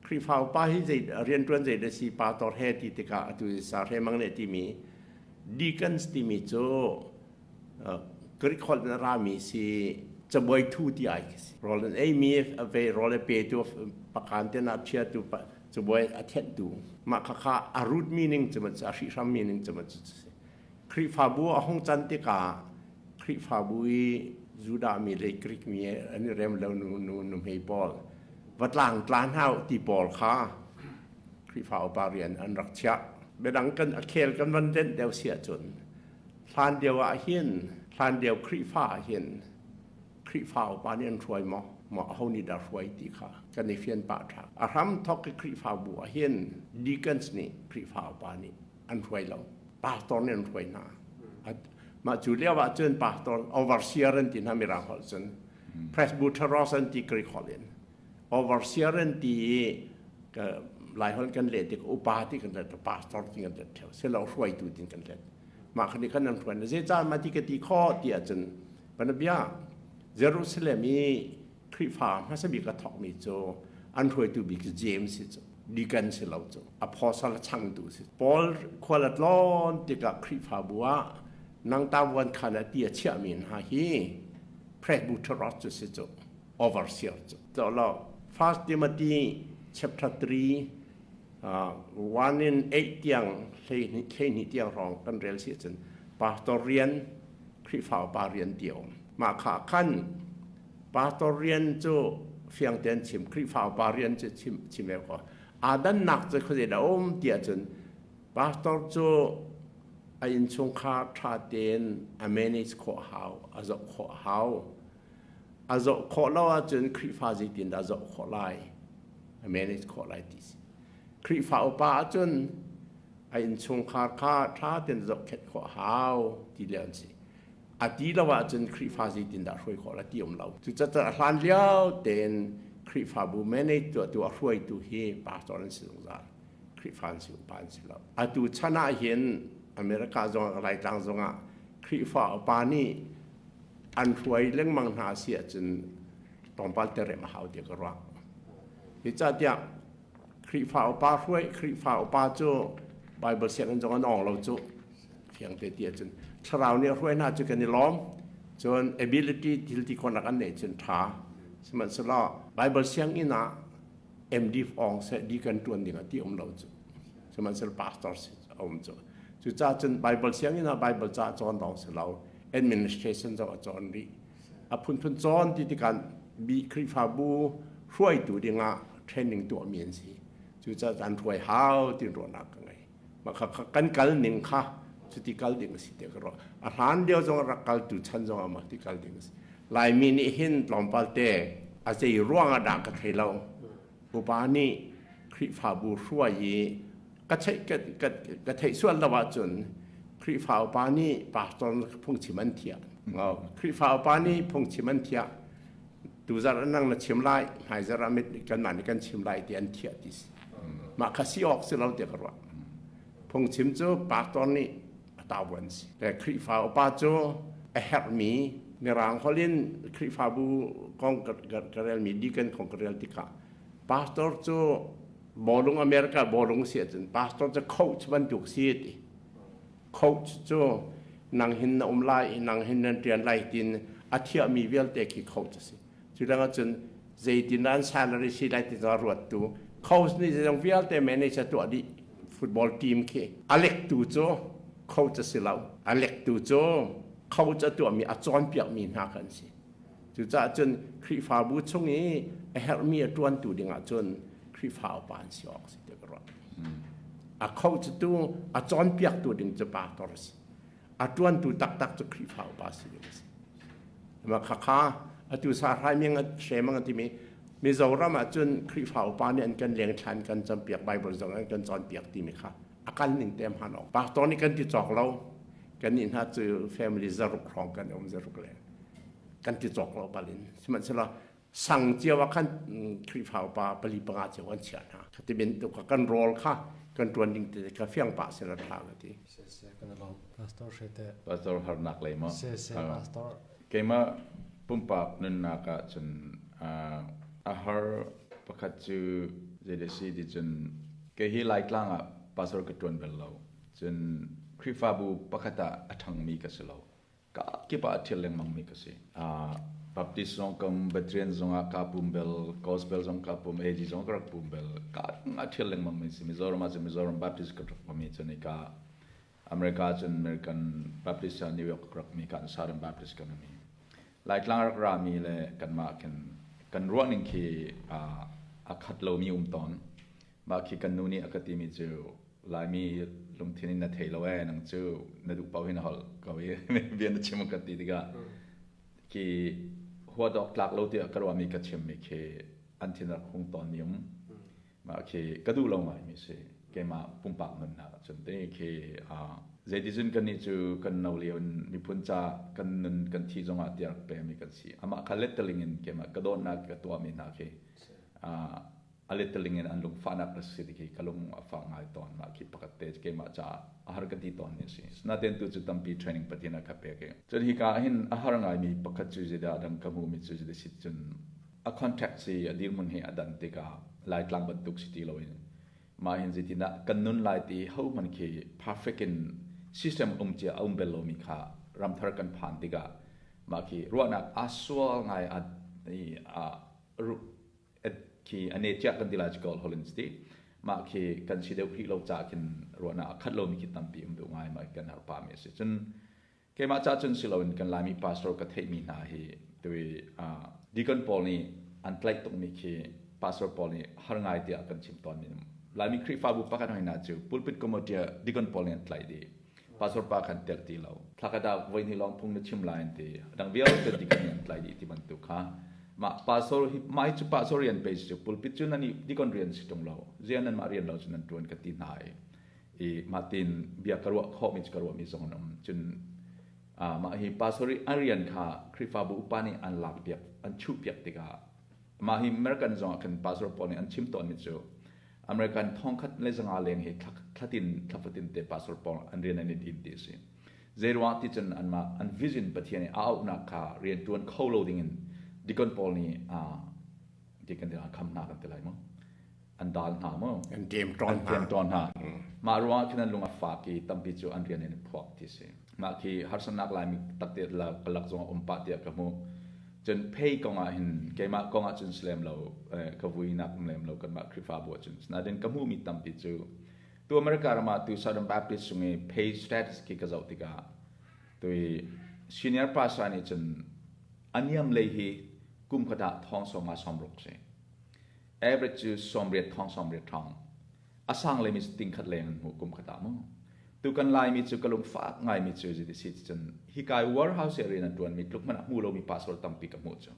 C: Khrihfa upa hi zei rianṭuan zei da si pastor he ti tikah atu sa hre mang ne timi deacons timi cu Greek holh in a rami si cabuai thu ti ai khi si. Rawl an eimi a ve rawl a petu pakan te na chiatu cabuai a thenhtu mah khakha a root meaning cu a hrihhram meaning cu cu si. Khrihfabu a hung can tikah Khrihfabu i Judah mi le Greek mi an i rem lo nu nu nu hmei pawl vatlang tla hna ti pawl kha Khrihfa upa rian an rak chiah. Biadang kan a khel kan van denh deuh si ahcun Hlan lio ah hin, hlan lio Khrihfa ah hin Khrihfa upa nih an hruai maw? Maw aho nih dah hruai ti kha kan i fian pah ṭha. A hram thawk i Khrihfabu ah hin deacons nih Khrihfa upa nih an hruai lo. Pastor nih an hruai hna. Mah cu lio ah cun pastor overseer an ti hna mirang holh cun. Presbyteros an ti Greek holh in. Overseer an ti i Lai holh kan leh tik upa ti kan let, pastor ti kan let theo. Silo hruaitu tin kan let. Mah kha nih khan an hruai. Zeicah mah ti ka ti khawh ti ahcun panabia Jerusalem i Khrihfa hmasa bik a thawkmi cu an hruaitu bik cu James si cu deacon si lo cu apostle a changtu si. Paul khual a tlawn tikah Khrihfabu ah nang ta vuan khan a ti a chiahmi hna hi presbyteros cu si cu overseer cu. Lo First Timothy chapter 3 1 in 8 tiang hleihnih tiang hrawng kan rel si cun pastor rian Khrihfa upa rian ti a um. Mah kha khan pastor rian cu fiang tein chim Khrihfa upa rian cu chim chim e ko aa dannak cu khuazei dah um ti ahcun pastor cu a innchungkhar ṭha tein a manage khawh hau a zoh khawh hau a zoh khawh lo ahcun Khrihfa zeitin dah zoh khawh lai a manage khawh lai ti si Khrihfa upa ahcun a innchungkhar kha ṭha tein zohkhenh khawh hau ti le an si a ti lo ahcun Khrihfa zeitindah hruai khawh la ti um lo. Cucaah a hlan lio tein Khrihfabu manage tuahtu a hruaitu hi pastor an si zungzal. Khrihfa an si upa an si lo. Atu chan ah hin America zongah Laitlang zongah Khrihfa upa nih an hruai lengmang hna si ahcun tlawmpal te rem a hau ti ka ruah. Hi catiah Khrihfa upa hruai Khrihfa upa cu Bible sianginn zong an awng lo cu fiang te ti ahcun thlarau nih a hruai hna cu kan i lawm cun ability thil ti khawhnak an neih cun ṭha sihmanhsehlaw Bible sianginn ah MD ong seh deacon ṭuan ding ah ti um lo cu sihmanhsehlaw pastor si a um cu cucaah cun Bible sianginn ah Bible ca cawn lawng si lo administration zong a cawn rih a phunphun cawn ti tikah bi Khrihfabu hruaitu dingah training tuahmi an si cucaah an hruai hau ti ruahnak ka ngei kan kal ning kha cuti kal ding a si te ka ruah a hlan lio zong rak kal tu chan zong ah ti kal ding a si Laimi nih hin tlawmpal te a zei ruang ah dah ka thei lo upa nih Khrihfabu hruai i ka theih ka theih sual lo ahcun Khrihfa upa nih pastor phungchim an thiah Khrihfa upa nih phungchim an thiah tuzarh nang na chim lai hmaizarh ah kanmah nih kan chim lai ti an thiah ti si mah kha si awk si lo tiah ka ruah phungchim cu pastor nih a tavuan si le Khrihfa upa cu a herhmi mirang holh in Khrihfabu kong ka relmi deacon kong ka rel tikah pastor cu bawlung America bawlung si ahcun pastor cu coach bantuk si ti coach cu nang hin na um lai nang hin nan ṭian lai tin a thiahmi vialte khi coach a si cu lengah cun zeitin an salary si lai ti zong ruattu coach nih zeizong vialte manager tuah dih football team khi a lektu cu coach a si lo a lektu cu coach a tuahmi a cawnpiakmi hna kan si cucaah cun Khrihfabu chung i a herhmi a ṭuantu dingah cun Khrihfa upa an si awk si ti ka ruah a coach tu a cawnpiaktu ding cu pastor a si a ṭuantu taktak cu Khrihfa upa si ding a si ma khakha atu sa hrai ming hremang timi Mizoram ah cun Khrihfa upa nih an kan leng thlan kan campiak Bible zong an kan cawnpiak timi kha a kal ning te hman awk pastor nih kan ti cawk lo kan nih hna cu family zaruk hrawng kan um zaruk le kan ti cawk lo balin sihmanhsehlaw sang cio ah khan Khrihfa upa pali panga cio an chiah hna khati bantuk kan rawl kha kan tuan ding te ka fiang pa se la tha ka ti
A: se se kan lo pastor hrete
B: pastor harnak lei mo
A: se se pastor
B: keimah pumpak nunnak ah cun a har pakhat cu zei si ti cun kei hi Laitlang ah pastor ka tuan bal lo cun Khrihfabu pakhat ah a ṭhangmi ka si lo ka kip ah a ṭhial lengmangmi ka si. Baptist zong kam Veteran zong ah ka pum bel, Gospel zong ka pum, AG zong ka rak pum bel. Ka a ṭhial lengmangmi si. Mizoram ah cun Mizoram Baptist ka rak mi cun ka America cun American Baptist ah New York ka rak mi kan Southern Baptist kan mi. Laitlang rak rami le kanmah khin kan ruahning khi a khat lomi um tawn. Mah khi kan nu nih a ka timi cu Laimi lungthin in na thei lo ee nang cu na duh paoh hin holh ko i bia na chim ka ti tikah khi huat awk tlak lo tiah ka ruahmi ka chimmi khi an thin rak hung tawn mi um mah khi ka duh lo ngaimi si keimah pumpak nunnak cun te khi. Zeiticun kannih cu kan no lio in miphun ca kan nun kan thih zongah ti a rak pemi kan si. Amah kha lettaling in keimah ka dawtnak ka tuahmi hna khi a lettaling in an lungfahnak a si ti khi ka lung a fak ngai tawn. Mah khi pakhat te keimah caah a har ka ti tawn mi a si. Natein tu cu tampi training Pathian a ka pek i cun hika ah hin a har ngaimi pakhat cu zeidah dang ka hmuhmi cu zeidah si cun a contact si a dirhmun he a dan tikah Laitlang bantuk si ti loin mah hin zeitindah kan nun lai ti hohmanh khi perfect in system um cia a um bel lomi kha ramthar kan phan tikah mah khi ruahnak aa sual ngai a khi a ne cia kan ti lai cu holin ti mah khi kan si deuh rih lo ca khin ruahnak a khat lomi khi tampi um deuh ngai mah kan har pa mi a si. Cun keimah ca cun si loin kan Laimi pastor ka theihmi hna hi tui deacon pawl nih an tlaih tukmi khi pastor pawl nih har ngai tiah kan chim tawn mi. Laimi Khrihfabu pakhat hoi hna cu pulpit committee deacon pawl nih an tlaih dih, pastor pa khan telh ti lo, thlakhat ah voi hnih lawng phung na chim lai an ti, dang vialte deacon nih an tlaih dih ti bantuk kha. Mah pastor hi mah hi cu pastor rian pe cu pulpit cu nan i deacon rian si tung lo, zian nan mah rian lo cu nan tuan ka ti hna i i mah tin bia ka ruah khawhmi cu ka ruahmi zong an um. Cun mah hi pastor i an rian kha Khrihfabu upa nih an lak piak an chuh piak tikah mah hi American zong ah khan pastor pawl nih an chim tawnmi cu American 1100 leng hi thlatin thlafatin te pastor pawl an rian an i din ti a si. Zeiruang ti cun anmah an vision Pathian i a auhnak kha rian ṭuan kho lo dingin deacon pawl nih deacon an kham hna kan ti lai maw? An dal hna maw?
C: An ṭemṭawn
B: hna. An ṭemṭawn hna. Mah ruangah khin an lung a fak i tampi cu an rian in an phuak ti si. Mah khi harsatnak Laimi takte lak zong a um pah tiah ka hmuh. Cun pay kong ah hin keimah kong ah cun si lem lo, ka vuinak um lem lo kanmah Khrihfabu ah cun. Nain ka hmuhmi tampi cu tu America ram ah tu Southern Baptist chung i pay status khi ka zoh tikah tu i senior pastor nih cun a niam lei hi kum khat ah thong sawm nga sawm ruk si. Average cu 80 thong 80 thong. A sang leimi cu ting khat leng an hmuh kum khat ah mu. Tu kan Laimi cu ka lungfak ngaimi cu ziti si cun hikai warehouse i rian an ṭuanmi tluk hmanh a hmu lomi pastor tampi ka hmuh cu.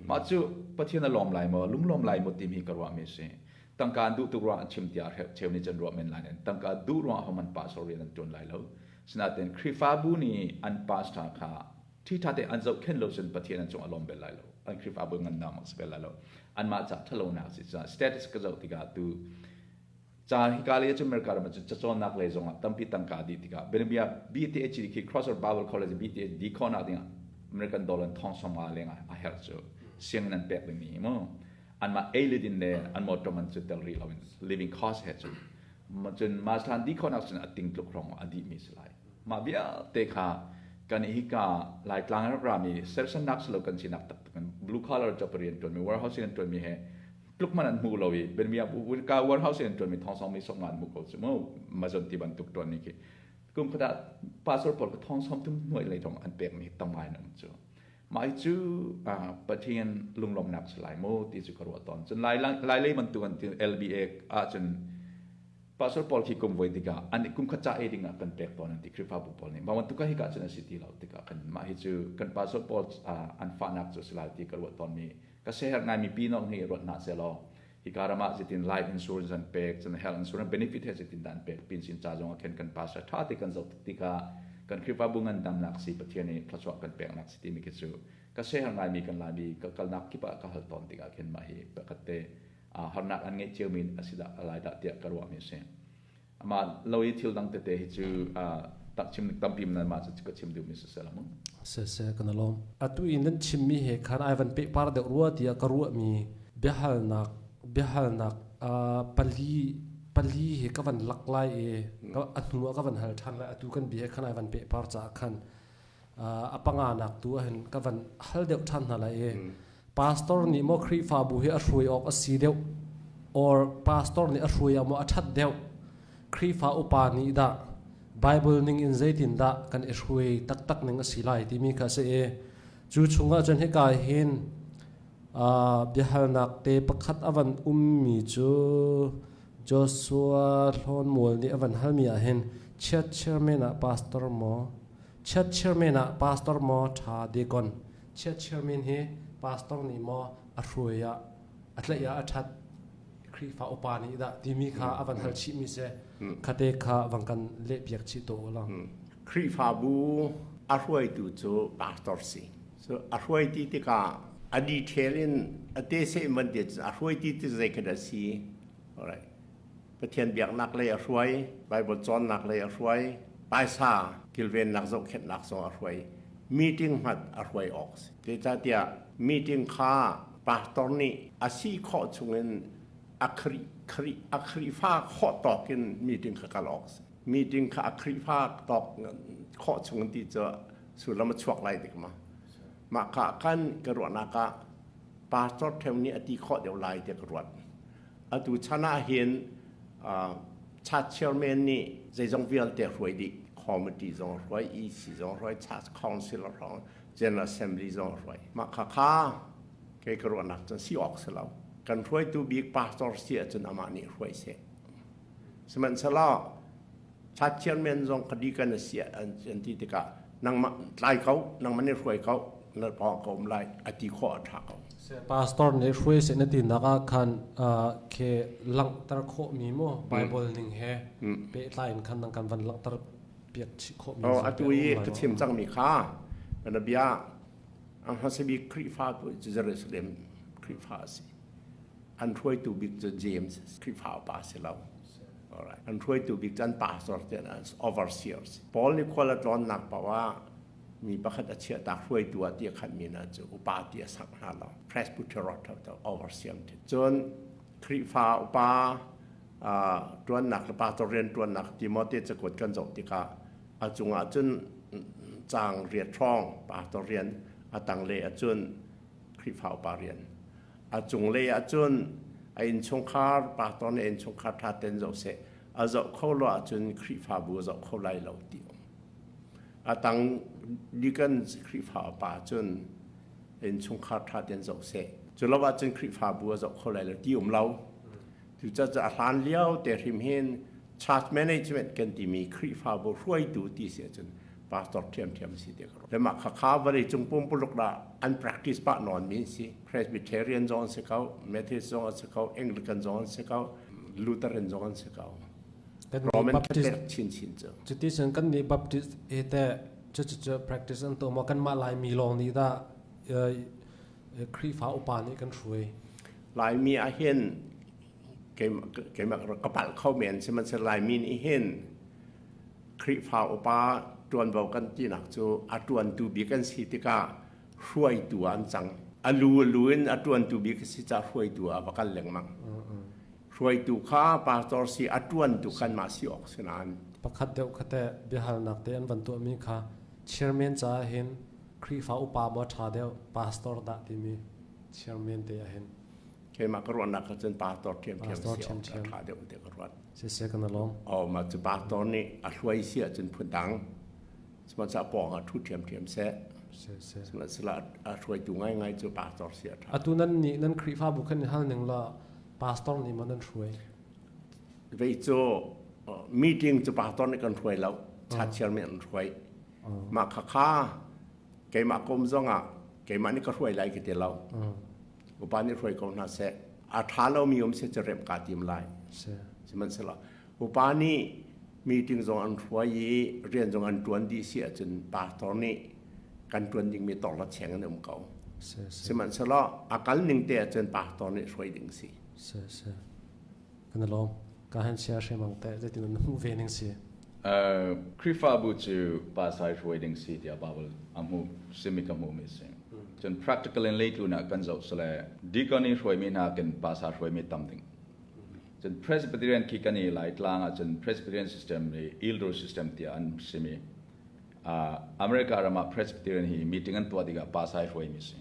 B: Mah cu Pathian a lawm lai maw, lunglawm lai maw timi ka ruahmi a si. Tangka an duh tuk ruangah an chim tiah cheu nih cun ruah men lai nain tangka duh ruangah hohmanh pastor rian an ṭuan lai lo. Sinain Khrihfabu nih an pastor kha ṭhiṭha te an zohkhenh lo cun Pathian an cung a lawm bel lai lo. An Khrihfabu ngandam a si bel lai lo. Anmah ca ṭhalonak a si caah status ka zoh tikah tu ca hika lei cu America ram ah cacawnnak lei zongah tampi tangka dih tikah bianabia BTH khi Crossroad Bible College BTH di khawhnak dingah American dollar thong sawmnga leng ah a herh cu sianginn an pek dingmi hi mu anmah ei le din le an motor man cu tel rih loin living cost he cun cun master di khawhnak cun a ting tluk hrawng a dihmi si lai. Mah vialte kha kan i hika Laitlang rak rami sersannak silo kan sinak taktak in blue collar job rian ṭuanmi warehouse rian ṭuanmi he tluk hmanh an hmu lo i benmia ka warehouse rian ṭuanmi thong mi sok nga an hmu ko cu mu Amazon ti bantuk ṭuanmi khi kum khat ah pastor pawl ka thong som thum hnuai lei thong an pekmi tam ngai an um cu. Mah hi cu Pathian lunglawmhnak si lai maw ti cu ka ruah tawn. Cun lai lai lei bantuk an ti LBA ahcun Pastor pawl khi kum voi tikah an kum khat ca ei ding ah kan pek tawn an ti Khrihfabu pawl nih. Mah bantuk ah hika cun a si ti lo tikah kan mah hi cu kan pastor pawl an fahnak cu si lai ti ka ruah tawnmi ka siaherh ngaimi pi nong hi ruat hna sehlaw hika ram ah zeitin life insurance an pek cun health insurance benefit he zeitin dah an pek pin sin ca zong ah khin kan pastor tha te kan zoh tikah kan Khrihfabu ngandamnak si Pathian nih thluachuah kan peknak si timi khi cu ka siaherh ngaimi kan Laimi ka kalnak kip ah ka hal tawn tikah khin mah hi pakhat te harnak an ngeih ciomi a si dah lai dah tiah ka ruahmi a si. Amah lo i thil dang tete hi cu tak chim tampi nan mah cu ka chim duhmi si sel mu.
A: Se se kan alom. Atu in nan chimmi he khan ai van pehpar deuh rua tiah ka ruahmi biahalnak biahalnak pali pali he ka van lak lai i a hnu ah ka van hal ṭhan lai. Atu kan bia he khan ai van pehpar caah khan a panga nak tu ah hin ka van hal deuh ṭhan hna lai i pastor nih maw Khrihfabu hi a hruai awk a si deuh or pastor nih a hruai ah maw a ṭhat deuh, Khrihfa upa nih dah Bible ning in zeitin dah kan i hruai taktak ning a si lai timi kha a si i cu chungah cun hika hin biahalnak te pakhat a van ummi cu Joshua Hlawnmual nih a van halmi ah hin church chairman ah pastor maw church chairman ah pastor maw ṭha deacon church chairman hi pastor nih maw a hruai ah a tlaih ah a ṭhat? Khrihfa upa nih dah timi kha a van hal chihmi si. Khate kha van kan lehpiak chih to la.
C: Khrihfabu a hruaitu cu pastor si. So a hruai ti tikah a detail in a te se man ti a hruai ti ti zei kha dah si. Alright. Pathian biaknak lei a hruai, Bible cawnnak lei a hruai, paisa kilvennak zohkhenhnak zong a hruai, meeting hmanh a hruai awk a si. Zeicahtiah meeting kha pastor nih a si khawh chungin a Khrih Khrih a Khrihfa khawh tawk in meeting kha kal awk a si. Meeting kha a Khrihfa tawk khawh chungin ti cu sullam a chuak lai dik ma. Mah ka khan ka ruahnak ah pastor theu nih a ti khawh deuh lai tiah ka ruat. Atu chan ah hin church chairman nih zeizong vialte hruai dih. Committee zong hruai, EC zong hruai, church council hruai, General Assembly zong hruai. Mah kha kha kei ka ruahnak cun si awk si lo. Kan hruaitu bik pastor si ahcun amah nih hruai seh. Sihmanhsehlaw church chairman zong ka deacon a si an ti tikah nangmah tlai ko, nangmah nih hruai ko, na pawng ka um lai a ti khawh a ṭha ko.
A: Pastor nih hruai seh na tinak ah khan ke langhter khawhmi mu Bible ning he pehtlai in khan nang kan van langhter piak chih khawhmi.
C: Oh, atu i ka chim cangmi kha kana bia ang hmasa bik Khrihfa tu Jerusalem Khrihfa a si. An hruaitu bik cu James Khrihfa upa si lo. Alright. An hruaitu bik cu an pastor te an overseers. Paul nih khual a tlawnnak paoh ah mi pakhat a chiahtak hruaitu ah ti a khatmi hna cu upa ti a sak hna lo presbyterot to overseer ti cun Khrihfa upa ṭuannak le pastor rian ṭuannak Timote cakuat kan zoh tikah a cungah cun caang riat hrawng pastor rian a tanglei ah cun Khrihfa upa rian a cunglei ah cun a innchungkhar pastor nih a innchungkhar ṭha ten zoh seh a zoh kho lo ahcun Khrihfabu a zoh kho lai lo ti um A tang deacon Khrihfa upa cun innchungkhar ṭha tein zoh seh. Cu lo ahcun Khrihfabu a zoh kho lai lo ti um lo. Cucaah a hlan lio te hrim hin church management kan timi Khrihfabu hruaitu ti si ahcun pastor ṭhiamṭhiam si ti ka ruah. Le mah khakha vawlei cung pumpuluk dah an practice pah nawn mi si. Presbyterian zong an si ko, Methodist zong an si ko, Anglican zong an si ko, Lutheran zong an si ko.
A: Kan
C: Roman
A: Baptist
C: Catholic chinchin cu.
A: Cuti cun kan nih Baptist he teh cucu practice an tuah maw kanmah Laimi lawng nih dah Khrihfa upa nih kan hruai?
C: Laimi ah hin keimah ka palh kho men sihmanhsehlaw Laimi nih hin Khrihfa upa ṭuanvo kan tinak cu a ṭuantu bik an si tikah hruaitu ah an cang. A lu a lu in a ṭuantu bik a si caah hruaitu ah a va kal lengmang. Hruaitu kha pastor si a ṭuantu kanmah si awk si nain.
A: Pakhat deuh kha teh biahalnak te an van tuahmi kha chairman caah hin Khrihfa upa maw ṭha deuh pastor dah timi chairman te ah hin.
C: Keimah ka ruahnak ah cun pastor ṭhiamṭhiam si awk a ṭha deuh ti ka ruat.
A: Siseh kan alawm.
C: Oh, mah cu pastor nih a hruai si ahcun phun dang. Sihmanhsehlaw pawng ah ṭhu ṭhiamṭhiam seh. Sihmanhsehlaw a hruaitu ngaingai cu pastor si a ṭha.
A: Atu nan nih nan Khrihfabu khan i hal ning law pastor nih maw nan hruai?
C: Vei cu meeting cu pastor nih kan hruai lo. Church chairman an hruai. Mah kha kha keimah ka um zongah keimah nih ka hruai lai ka ti lo. Upa nih hruai ko hna seh. A ṭha lomi um seh cu remh kaa tim lai. Sihmanhsehlaw upa nih meeting zong an hruai i rian zong an ṭuan dih si ahcun pastor nih kan ṭuan dingmi torla cheng an um ko. Sihmanhsehlaw a kal ning te ahcun pastor nih hruai ding si.
A: Si. Kan lawm. Ka han chia hrimang te zeitin na hmuh ve ning si.
B: Khrihfabu cu pasai hruai ding si tiah Bible a hmuh simi ka hmuh mi si. Cun practical in leitlun ah kan zoh sale deacon i hruaimi hna kin pasa hruaimi tam ding. Cun Presbyterian khi kan i Laitlang ahcun Presbyterian system hi elder system tiah an simi. America ram ah Presbyterian hi meeting an tuah tikah pasai hruaimi si.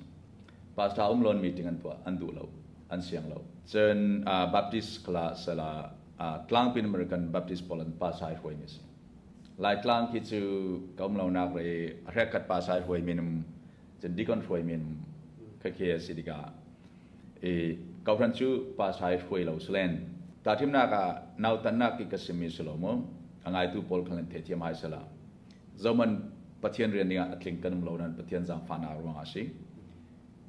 B: Pastor um loin meeting an tuah an duh lo, an siang lo. Cun Baptist kala sala tlangpin American Baptist pawl an pasai hruaimi si. Laitlang khi cu ka um lonak re hrekhat pasai hruaimi num cun deacon hruaimi num khakhe a si tikah I kohhran cu pasai hruai lo silen tahthimnak ah nautannak i ka simi si lo mu a ngaitu pawl khan an theithiam hai sala zoman Pathian rian dingah a tling kan um lo nan Pathian zaangfahnak ruangah si.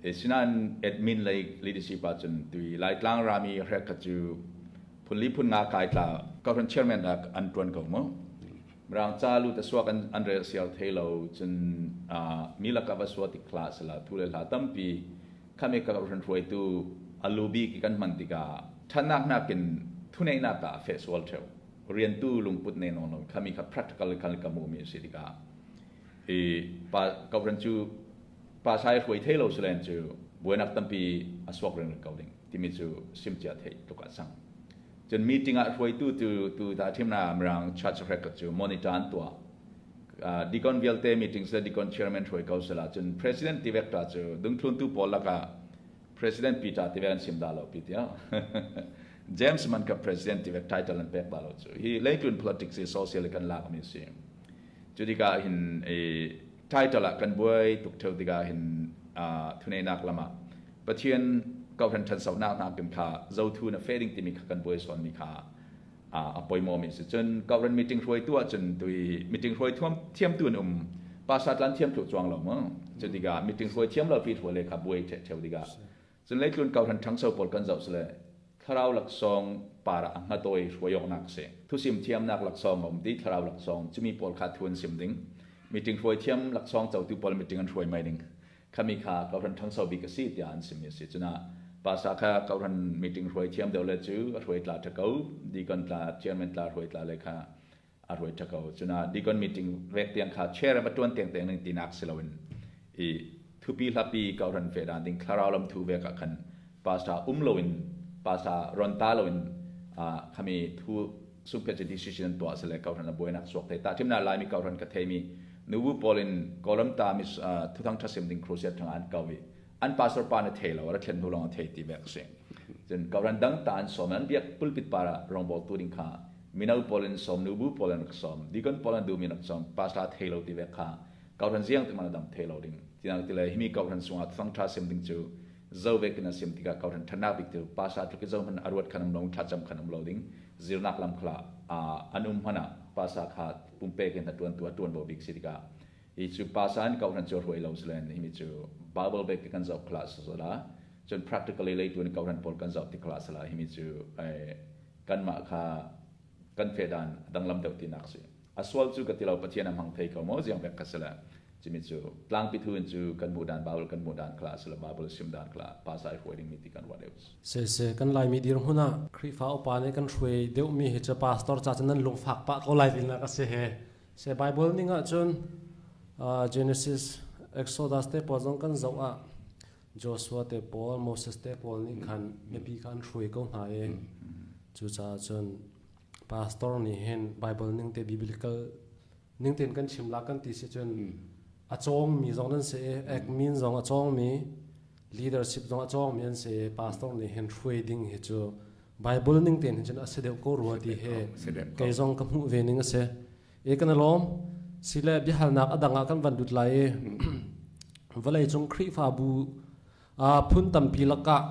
B: Sinain admin lei leadership ahcun tui Laitlang rami hrek kha cu phunli phun nga kai tla government chairman ah an tuan ko mu. Mirang ca lu ta suak an rel siar thei lo cun mi laka va sua tik khla sala thu le hla tampi khami ka government hruaitu alubi ki kan hman tikah thanak nakin thuneinak ah fe sual theu riantu lungput ne non lo khami kha practical kan ka mu mi si tikah i pa government cu pa sai hruai thei lo silen cu buainak tampi a suak ring ko ding timi cu simcia thei tluk ah sang. Cun meeting ah hruaitu tu tu ta thimna mirang church record cu monitor an tuah. Deacon vialte meeting se deacon chairman hruai ko sela cun president tivek ta cu dungthlun tu pawl lakah president Peter tivek an sim da lo pi tia. James man ka president tivek title an pek ba lo cu. Hi leitlun politics hi social kan lak mi si. Cu tikah hin title ah kan buai tuk theo tikah hin thuneinak lam ah Pathian kohhran ṭhansonak nakin kha zothu na fe ding timi kha kan buai sawnmi kha a poimaw mi si. Cun kohhran meeting hruaitu ahcun tui meeting hruai thiamtu an um pastor tlan thiam thlu chuang lo mu. Cu tikah meeting hruai thiam lo pi hruai le kha buai ṭheo tikah cun leitlun kohhran ṭhangso pawl kan zoh sile thlarau laksawng par ah a hngatawi hruai awknak si. Thusim thiamnak laksawng a um ti thlarau laksawng cumi pawl kha thu an sim ding. Meeting hruai thiam laksawng cotu pawl meeting an hruai mai ding. Khami kha kohhran ṭhangso bik a si tiah an simi a si. Cunah pastor kha kohhran meeting hruai thiam deuh le cu a hruai tla ṭha ko. Deacon tla, chairman tla hruai tla le kha a hruai ṭha ko. Cunah deacon meeting vek tiang kha chair va ṭuan tiang tiang ning tinak si loin i thupi hlapi kohhran fe dan ding thlarau lam thu vek ah khan pastor um loin pastor ron ta loin khami thu sungphet cu decision an tuah sile kohhran a buainak suak te ta thimna Laimi kohhran ka theimi nubu pawl in Kawlram ta mis thuthang thasim ding crusade thang an kau i an pastor pa na thei lo ra thlen hnu long a thei ti vek si cun kohhran dang ta an som an biak pulpit para rongbol tu ding kha mino pawl in som nubu pawl in rak som deacon pawl an duhmi rak som pastor thei lo ti vek kha kohhran ziang te man dam thei lo ding tiang ti le himi kohhran sungah thuthang tha sim ding cu zo vek in a sim tikah kohhran thanak bik tu pastor tluk i zo hman aruat khan um lo thlacam khan um lo ding zirnak lam khala an um hmanh ah pasa kha pumpek in a tuan tu a tuanvo bik si tikah hi cu pasa in kohhran cu hruai lo silen himi cu Bible bek kan zoh khala sala cun practically lei tu in kohhran pawl kan zoh ti khala sala himi cu kanmah kha kan fedan danglam deuh tinak si a sual cu ka ti lo Pathian a hmang thei ko maw ziang vek ka si le cimi cu tlangpi thu in cu kan hmuh dan Bible kan hmuh dan khala sila Bible sim dan khala pa sai hruai ding mi ti kan ruah deuh.
A: Sese kan Laimi dirhmun ah Khrihfa upa nih kan hruai deuhmi hi cu pastor ca cu nan lungfak pah ko lai tinak a si he. Se Bible ning ah cun Genesis, Exodus te pawl zong kan zoh ah Joshua te pawl, Moses te pawl nih khan mipi kha an hruai ko hna i cucaah cun pastor nih hin Bible ning te biblical ning tein kan chim la kan ti si cun a cawngmi zong nan si i admin zong a cawngmi leadership zong a cawngmi an si i pastor nih hin hruai ding hi cu Bible ning tein hin cun a si deuh ko rua ti hi kei zong ka hmuh ve ning a si. E kan lawm sile biahalnak a dang ah kan van lut lai i vawlei cung Khrihfabu phun tampi lakah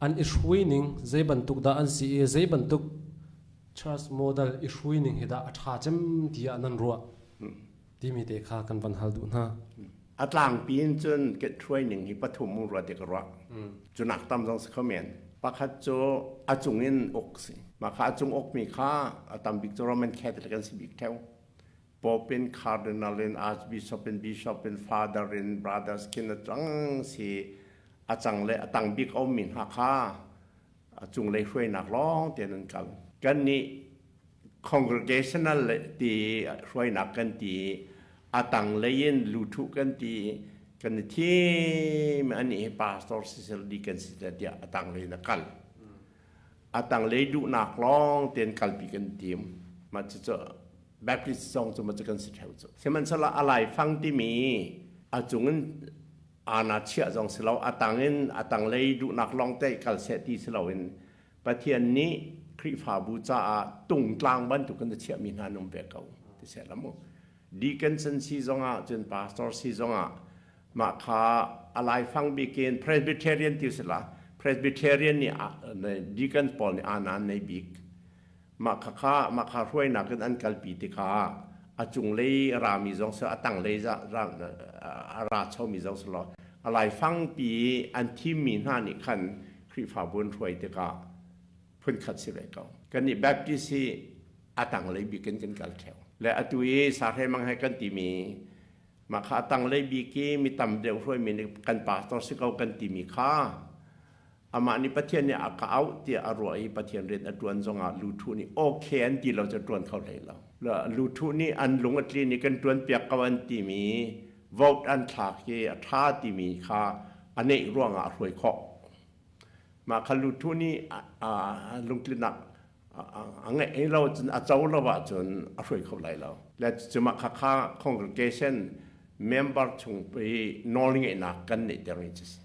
A: an i hrui ning zei bantuk dah an si i zei bantuk church model i hrui ning hi dah a ṭha cem tiah nan ruah timi te kha kan van hal duh hna.
C: A tlangpi in cun hruai ning hi pathum mu rua ti ka ruah. Cu nak tam zong si kho men. Pakhat cu a cung in uk si. Mah kha a cung ukmi kha a tam bik cu Roman Catholic an si bik theo. Pope in Cardinal in Archbishop in Bishop in Father in Brothers khin a cang si a cang le a tang bik a ummi hna kha a cunglei hruainak lawng tein an kal. Kannih congregational ti hruainak kan ti a tanglei in luthuh kan ti kan i thim ani hi pastor sisel deacon sisel tiah a tanglei in a kal. A tanglei duhnak lawng tein kalpi kan tim. Mah cucu Baptist zong cu mah cu kan si theo cu. Sihmanhsehlaw a laifang timi a cung in ana chiah zong si lo a tang in a tanglei duhnak lawng te kal seh ti si loin Pathian nih Khrihfabu caah tungtlang bantuk in a chiahmi hna an um ve ko ti seh la mu. Deacon si zongah cun pastor si zongah mah kha a laifang bik in Presbyterian ti si la Presbyterian nih deacon pawl nih ana an nei bik. Mah kha kha mah kha hruainak in an kalpi tikah a cunglei rami zong si a tanglei a ra chomi zong si law A laifangpi an thimmi hna nih khan Khrihfabu an hruai tikah phunkhat si ve ko. Kannih Baptist hi a tanglei bik in kan kal ṭheo. Le atu i Sahremang he kan timi mah kha a tanglei bik i mi tam deuh hruaimi nih kan pastor si ko kan timi kha amah nih Pathian nih a ka auh tiah a ruah i Pathian rian a ṭuan zongah luthu nih okay an ti lo cu ṭuan kho hlei lo. Luthu nih an lung a tlin i kan ṭuan piak ko an timi vote an thlak i a ṭha timi kha a neih ruangah a hruai khawh. Mah kha luthu nih lungtlinnak a ngeih lo cun a co lo ahcun a hruai kho lai lo. Le cu mah kha kha congregation member chung i nawlngeihnak kan neihter mi cu si.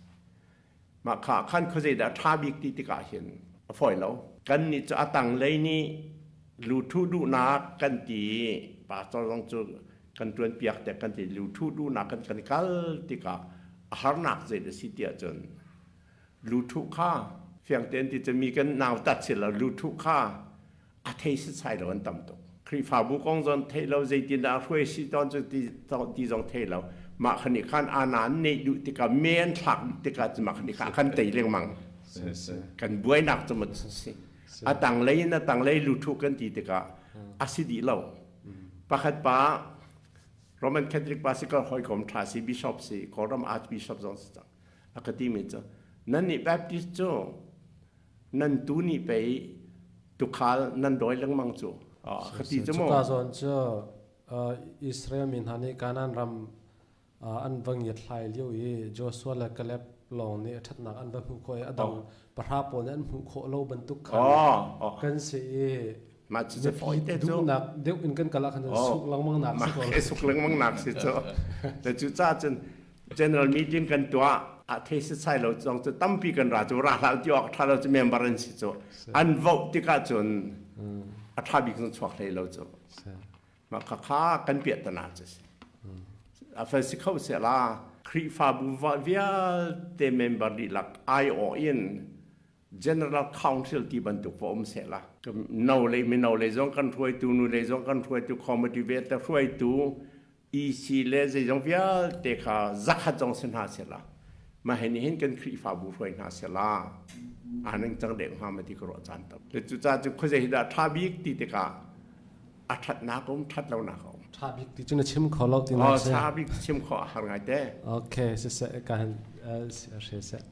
C: Mah kha khan khuazei dah ṭha bik ti tikah hin a fawi lo. Kannih cu a tanglei nih luthu duhnak kan ti i pastor zong cu kan ṭuanpiak tiah kan ti luthu duhnak kan kan kal tikah a harnak zei a si tiah cun luthu kha fiang tein ti cu mi kan nautat si lo luthu kha a thei setsai lo an tam tuk. Khrihfabu kong zong thei lo zeitindah hruai si tawn cu ti, ti zong thei lo. Mah khan nih khan anan neih duh tikah me an thlak tikah cu mah khan nih khan kan tei lengmang. Kan buainak cu mat si. A tanglei in a tanglei luthu kan ti tikah a si dih lo. Pakhat pa Roman Catholic pa si ka hawikom ṭha si bishop si Kawlram archbishop zong si cang. A ka timi cu nan nih Baptist cu nan tu nih pei tukhal nan dawi lengmang cu ka ti cu mu.
A: Cuka zawn cu Israel mi hna nih Kanaan ram an va ngiathlai lio i Joshua le Caleb lawng nih ṭhatnak an va hmuh khawh i a dang pahra pawl nih an hmuh khawh lo bantuk khan kan si i
C: mah cu cu fawi te cu
A: duhnak deuh in kan kal ah khan suk lengmang nak si ko
C: suk lengmang nak si cu cu ca cun General meeting kan tuah a thei setsai lo zong cu tampi kan ra cu ra hlah ti awk tha lo cu member an si cu an vote tikah cun a tha bik zong chuak hlei lo cu mah kha kha kan piah tana cu si a fel si kho se la Khrihfabu vialte member dihlak aiawh in General Council ti bantuk va um seh la no le mino le zong kan hruaitu nu le zong kan hruaitu committee vialte hruaitu EC le zeizong vialte kha zakhat zong si hna sehla mah hi nih hin kan Khrihfabu hruai hna sehla aa ning cang deuh hnga ma ti ka ruah caan tam. Le cucaah cu khuazei hi dah ṭha bik ti tikah a ṭhatnak um ṭhat lonak a um.
A: Ṭha bik ti cu na chim kho lo ti na si.
C: Ṭha bik chim khawh a har ngai te.
A: Okay, siseh ka han hre seh.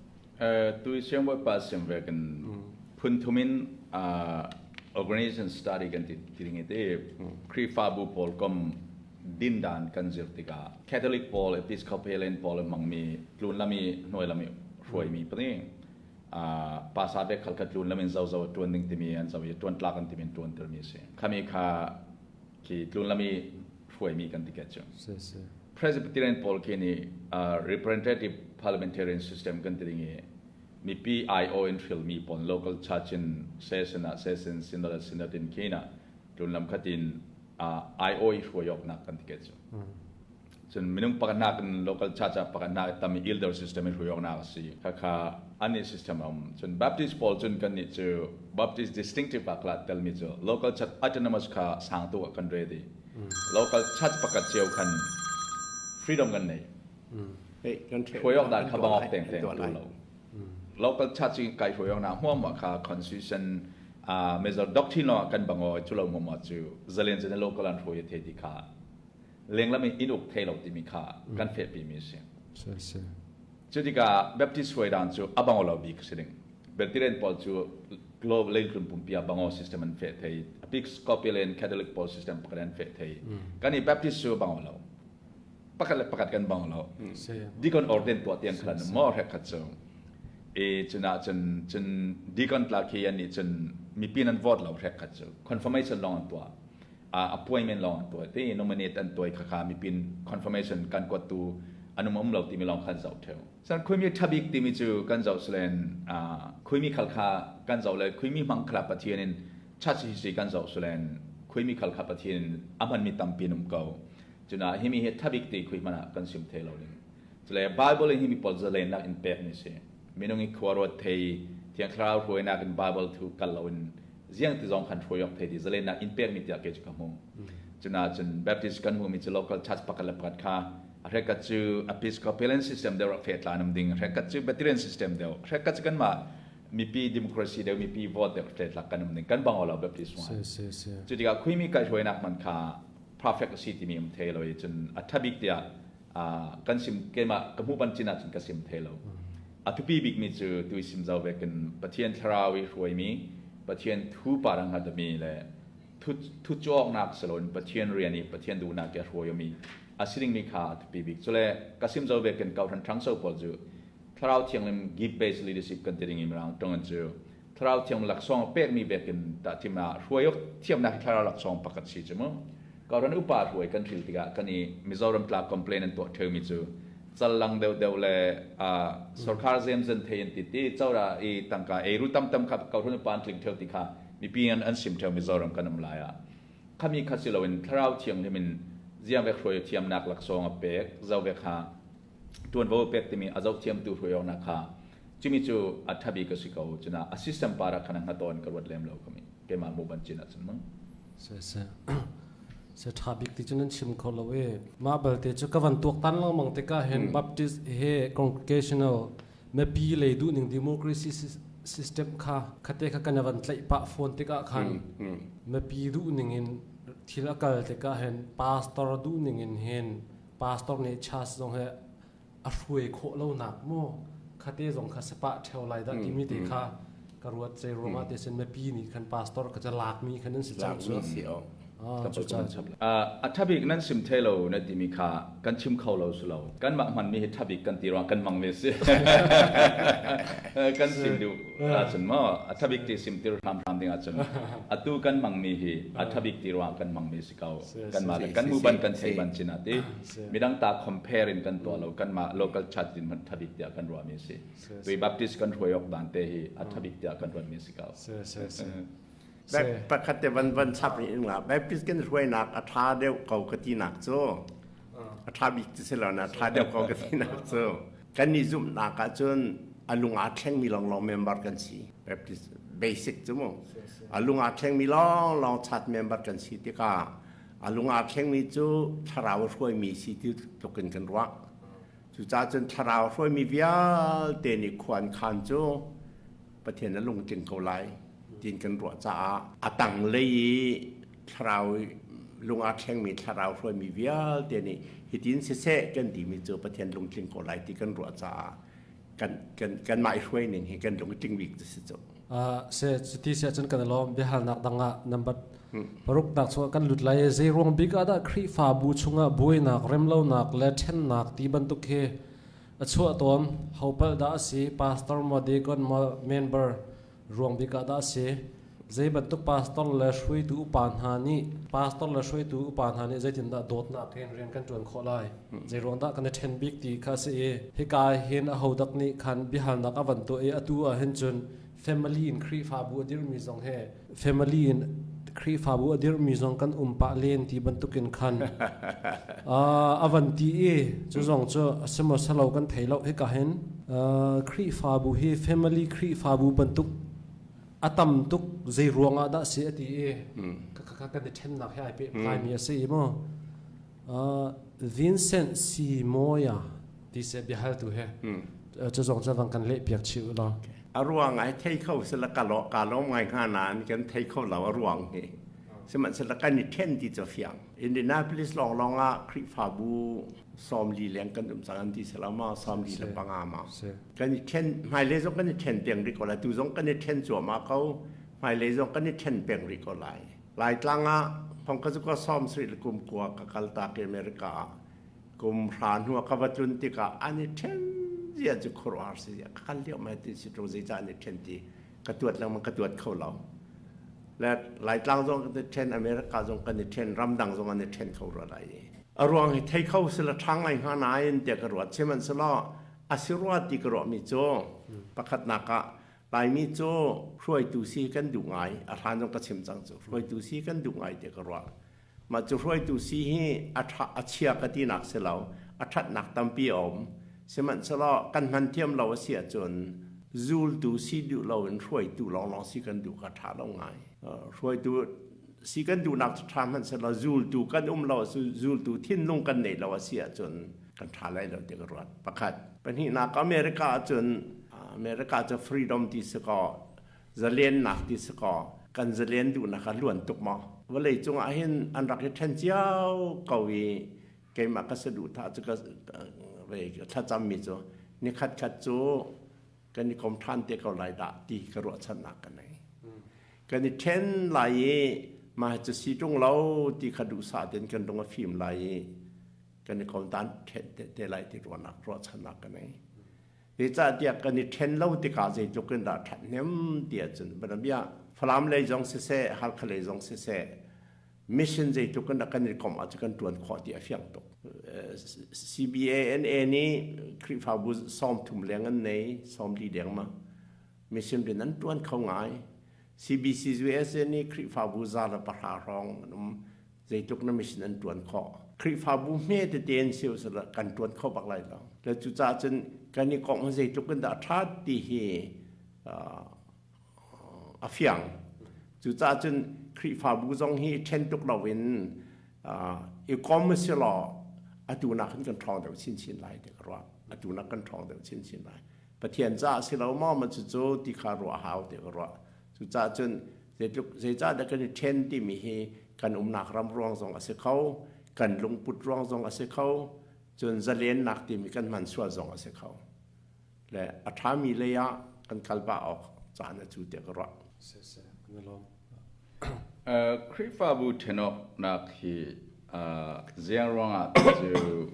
B: Tu siangbawipa sim ve kan phun thum in organization study kan ti ding i te Khrihfabu pawl kom dindan kan zir tikah Catholic pawl Episcopalian pawl hmangmi tlun lami hnuai lami hruaimi pani pasa bek khal kha tlun lamin zo zo tuan ding timi an zo i tuan tlak an timi tuan termi si khami kha khi tlun lami hruaimi kan ti ke chu Presbyterian pawl khi nih representative parliamentarian system kan ti ding i mipi IO in hrilmi pawl local church in session ah session synod ah synod in khi na tlun lam khatin IO i hruai awknak kan ti ke cu. Cun minung pakhatnak in local church ah pakhatnak tam i elder system in hruai awknak a si. Khakha ani system a um. Cun Baptist pawl cun kan nih cu Baptist distinctive ah kala telmi cu local church autonomous kha sang tu ah kan ready. Local church pakhat cio khan freedom kan nei. Hruai awk dan kha bang awk teng teng tu lo. Local church in kai hruai awk na huam kha constitution major doctrine lo kan bango chu lo mo cu zalen chen local an hruai the ti kha lenglam in in uk thei lo timi kha kan fe pi mi si. Cu tikah Baptist hruai dan cu a bango lo bik si ding. Presbyterian pawl cu global leitlun pumpi ah bango system an fe thei. Episcopalian Catholic pawl system pakhat an fe thei. Kan i Baptist cu bango lo. Pakhat le pakhat kan bang lo. Deacon ordain tuah tiang khan maw hrek khat cu. E cun ah cun cun deacon tla khi an nih cun mipi nan vote lo hrek khat cu. Confirmation lawng an tuah. Appointment lawng an tuah. Te nominate an tuai kha kha mipin confirmation kan kuat tu anum um lo timi lawng khan zoh theu. San khuimi thabik timi cu kan zoh selen khuimi khal kha kan zoh le khuimi hmang khala Pathian in church hi si kan zoh selen khuimi khal kha Pathian in a hmanmi tampi um ko. Cuna himi hi thabik ti khui hmanh ah kan sim thei lo ding. Cule Bible in himi pawl zalennak in pek mi si. Minung i khua ruat thei, Thiang Thlarau hruainak in Bible thu kal lo in ziang ti zong khan hruai awk thei ti zalennak in pek mi tiah kei cu ka hmu. Cuna cun Baptist kan hmu mi cu local church pakhat le pakhat kha. A hrekat cu Episcopalian system deuh rak fehtlai um ding, a hrekat cu Presbyterian system deuh, a hrekat cu kanmah mipi democracy deuh, mipi vote deuh fehtlak kan um ding, kan bang lo Baptist
A: Si si si.
B: Cu tikah khuimi kaihruainak hmanh kha perfect a si timi um thei lo i cun a ṭha bik tiah kan sim keimah ka hmuh ban cin ahcun ka sim thei lo. A thupi bikmi cu tui sim zau vekin Pathian thlarau i hruaimi, Pathian thu parang hatami le thu cawknak siloin Pathian rian i Pathian duhnak i a hruaimi a si dingmi kha a thupi bik. Cule ka sim zau vekin kohhran ṭhangso pawl cu Thlarau Thianghlim gift based leadership kan ti ding i Mirang ṭong in cu Thlarau Thiang laksawng pekmi vekin tahthim ah hruai awk thiamnak hi Thlarau laksawng pakhat si cu mu. Kohhran upa hruai kan hril tikah kan i Mizoram tla complain an tuah ṭheumi cu callang deuhdeuh le sorkhar zemzen thei an ti ti cora i tangka eiru tamtam kha kohhran upa an tling ṭheu ti kha mipi an sim ṭheu Mizoram kan um lai ah khami kha si loin Thlarau Thianghlim in ziang vek hruai thiamnak laksawng a pek zo vek ha ṭuanvo a pek timi a zohthiamtu hruai awknak kha cumi cu a ṭha bik a si ko cuna a system para khan a hngaton ka ruat lem lo kami keimah mu ban cin ahcun mung
A: Se se se ṭha bik ti cu nan chim kho lo e mah balte cu ka van tuak tan lengmang tikah hin Baptist he congregational mipi lei duhning democracy system kha khate kha kan van tlaih pah fawn tikah khan mipi duhning in thil a kal tikah hin pastor duhning in hin pastor nih church zong he a hruai khawh lonak mu khate zong kha sepah ṭheo lai dah timi te kha ka ruat ce ruangah te sin mipi nih khan pastor ka ca lakmi khan an si cang cu.
B: A ṭhabik nan sim thei lo na timi kha kan chim kho lo su lo. Kanmah hmanmi hi ṭhabik kan ti ruang kan mang ve si. Kan sim duh ahcun maw a ṭhabik ti sim tir hramhram ding ahcun atu kan mangmi hi a ṭhabik ti ruang kan mangmi si ko. Kanmah le kan mu ban kan thei ban cin ah ti midang ta compare in kan tuah lo kanmah local church din hmanh ṭhabik tiah kan ruahmi si. Tui Baptist kan hruai awk dan te hi a ṭhabik tiah kan ruatmi si ko.
C: Pakhat te van van chap in nga Baptist kan hruainak a ṭha deuh ko ka tinak cu a ṭha bik ti si lo na ṭha deuh ko ka tinak cu kan i zumhnak ahcun a lung aa thlengmi lawnglawng member kan si Baptist basic cu mu a lung aa thlengmi lawnglawng chat member kan si tikah a lung aa thlengmi cu thlarau hruaimi si ti tluk in kan ruah cucaah cun thlarau hruaimi vialte nih khua an khan cu Pathian a lungtling ko lai tiin kan ruah caah a tanglei i thlarau lung aa thlengmi thlarau hruaimi vialte nih hitin siseh kan timi cu Pathian lungtling ko lai ti kan ruah caah kan kan kanmah i hruai ning hi kan lungtling bik cu si cu.
A: Se cuti si ahcun kan i lawm biahalnak dang ah number paruk nak chungah kan lut lai zei ruang bik ah dah Khrihfabu chungah buainak remlonak le ṭhennak ti bantuk hi A chuah tawn, ho palh dah a si, pastor maw deacon maw member ruang bik ah dah a si? Zei bantuk pastor le hruaitu upa hna nih pastor le hruaitu upa hna nih zeitindah dawtnak in rian kan ṭuan khawh lai? Zei ruang dah kan i ṭhen bik ti kha a si i hika hin aho dak nih khan biahalnak a van tuah i atu ah hin cun family in Khrihfabu a dirmi zong he family in Khrihfabu a dirmi zong kan um pah len ti bantukin khan a van ti i cu zong cu a si maw salo kan thei lo hika hin Khrihfabu hi family Khrihfabu bantuk a tam tuk zei ruang ah dah si a ti i kan i ṭhennak he ai pehtlai mi a si i mu Vincent C. Moya ti se biahaltu he cu zong cu van kan leh piak chih u law.
C: A ruang ai thei kho sila ka lo ka lawm ngai hnga nain kan thei kho lo a ruang hi sihmanhsehlaw kan i ṭhen ti cu fiang Indianapolis lawnglawng ah Khrihfabu 40 leng kan um cang an ti sila ma 45 ma kan i ṭhen hmailei zong kan i ṭhen peng rih ko lai tu zong kan i ṭhen cuahmah ko hmailei zong kan i ṭhen peng rih ko lai Laitlang ah thong ka cu ka 70 le kum kua ka kal tak i America ah kum hra hnu ah ka va tlun tikah an i ṭhen zia cu khuaruahhar si ka kal lio mai ti si ṭung zeicah an i ṭhen ti ka tuat lengmang ka tuat kho lo le Laitlang zong kan i ṭhen America zong kan i ṭhen ramdang zong an i ṭhen kho rua lai i a ruang hi thei kho sila ṭha ngai hnga nain tiah ka ruat sihmanhsehlaw a si rua ti ka ruahmi cu pakhatnak ah Laimi cu hruaitu si kan duh ngai a hlan zong ka chim cang cu hruaitu si kan duh ngai tiah ka ruah Mah cu hruaitu si hi a ṭha a chia ka tinak si lo, a ṭhatnak tampi a um. Sihmanhsehlaw kan hman thiam lo a si ahcun zultu si duh loin hruaitu lawnglawng si kan duh kha ṭha lo ngai. Hruaitu si kan duhnak cu ṭha hmanhsehlaw zultu kan um lo zultu thinlung kan neih lo a si ahcun Kan ṭha lai lo ti ka ruat. Pakhat. Pahnihnak, America ahcun America cu freedom ti si kaw, zalennak ti si kaw, kan zalen duhnak a luan tuk maw? Vawlei cung ah hin an rak i ṭhen cio ko i keimah ka saduhthah cu ka thlacammi cu nikhat khat cu kan i kom ṭhan te ko lai dah ti ka ruahchannak ka nei. Kan i ṭhen lai i mah cu si ṭung lo ti kha duhsah tein kan lung a fim lai i kan i kom tan te lai ti ruahnak ruahchannak ka nei. Zeicahtiah kan i ṭhen lo tikah zeitluk in dah ṭhathnem ti ahcun banabia Falam lei zong siseh, Halkha lei zong siseh, mission zeitluk in kan i komh ahcun kan ṭuan khawh ti a fiang tuk. CBANA nih Khrihfabu 30 leng an nei, 40 deng ma. Mission rian an ṭuan kho ngai. CBC USA nih Khrihfabu 110 hrawng an um. Zeitluk na mission an ṭuan khawh. Khrihfabu hme tete an si usila kan ṭuan kho bak lai lo. Le cucaah cun kan i kongh zeitluk in dah ṭha ti hi a fiang. Cucaah cun Khrihfabu zong hi ṭhen tuk loin i kom si law atu nak hin kan ṭhawng deuh chinchin lai ti ka ruah. Atu nak kan ṭhawng deuh chinchin lai. Pathian caah si lo maw ma cucu ti kha ruah hau ti ka ruah. Cucaah cun zeitluk zeicah dah kan i ṭhen timi hi kan umnak ram ruang zong a si kho, kan lungput ruang zong a si kho, cun zalennak timi kan hman sual zong a si kho. Le a ṭhami lei ah kan kal pah awk caan a cu tiah ka ruah.
A: Siseh, kan i lawm.
B: Khrihfabu ṭhenawknak hi ziang ruangah ti cu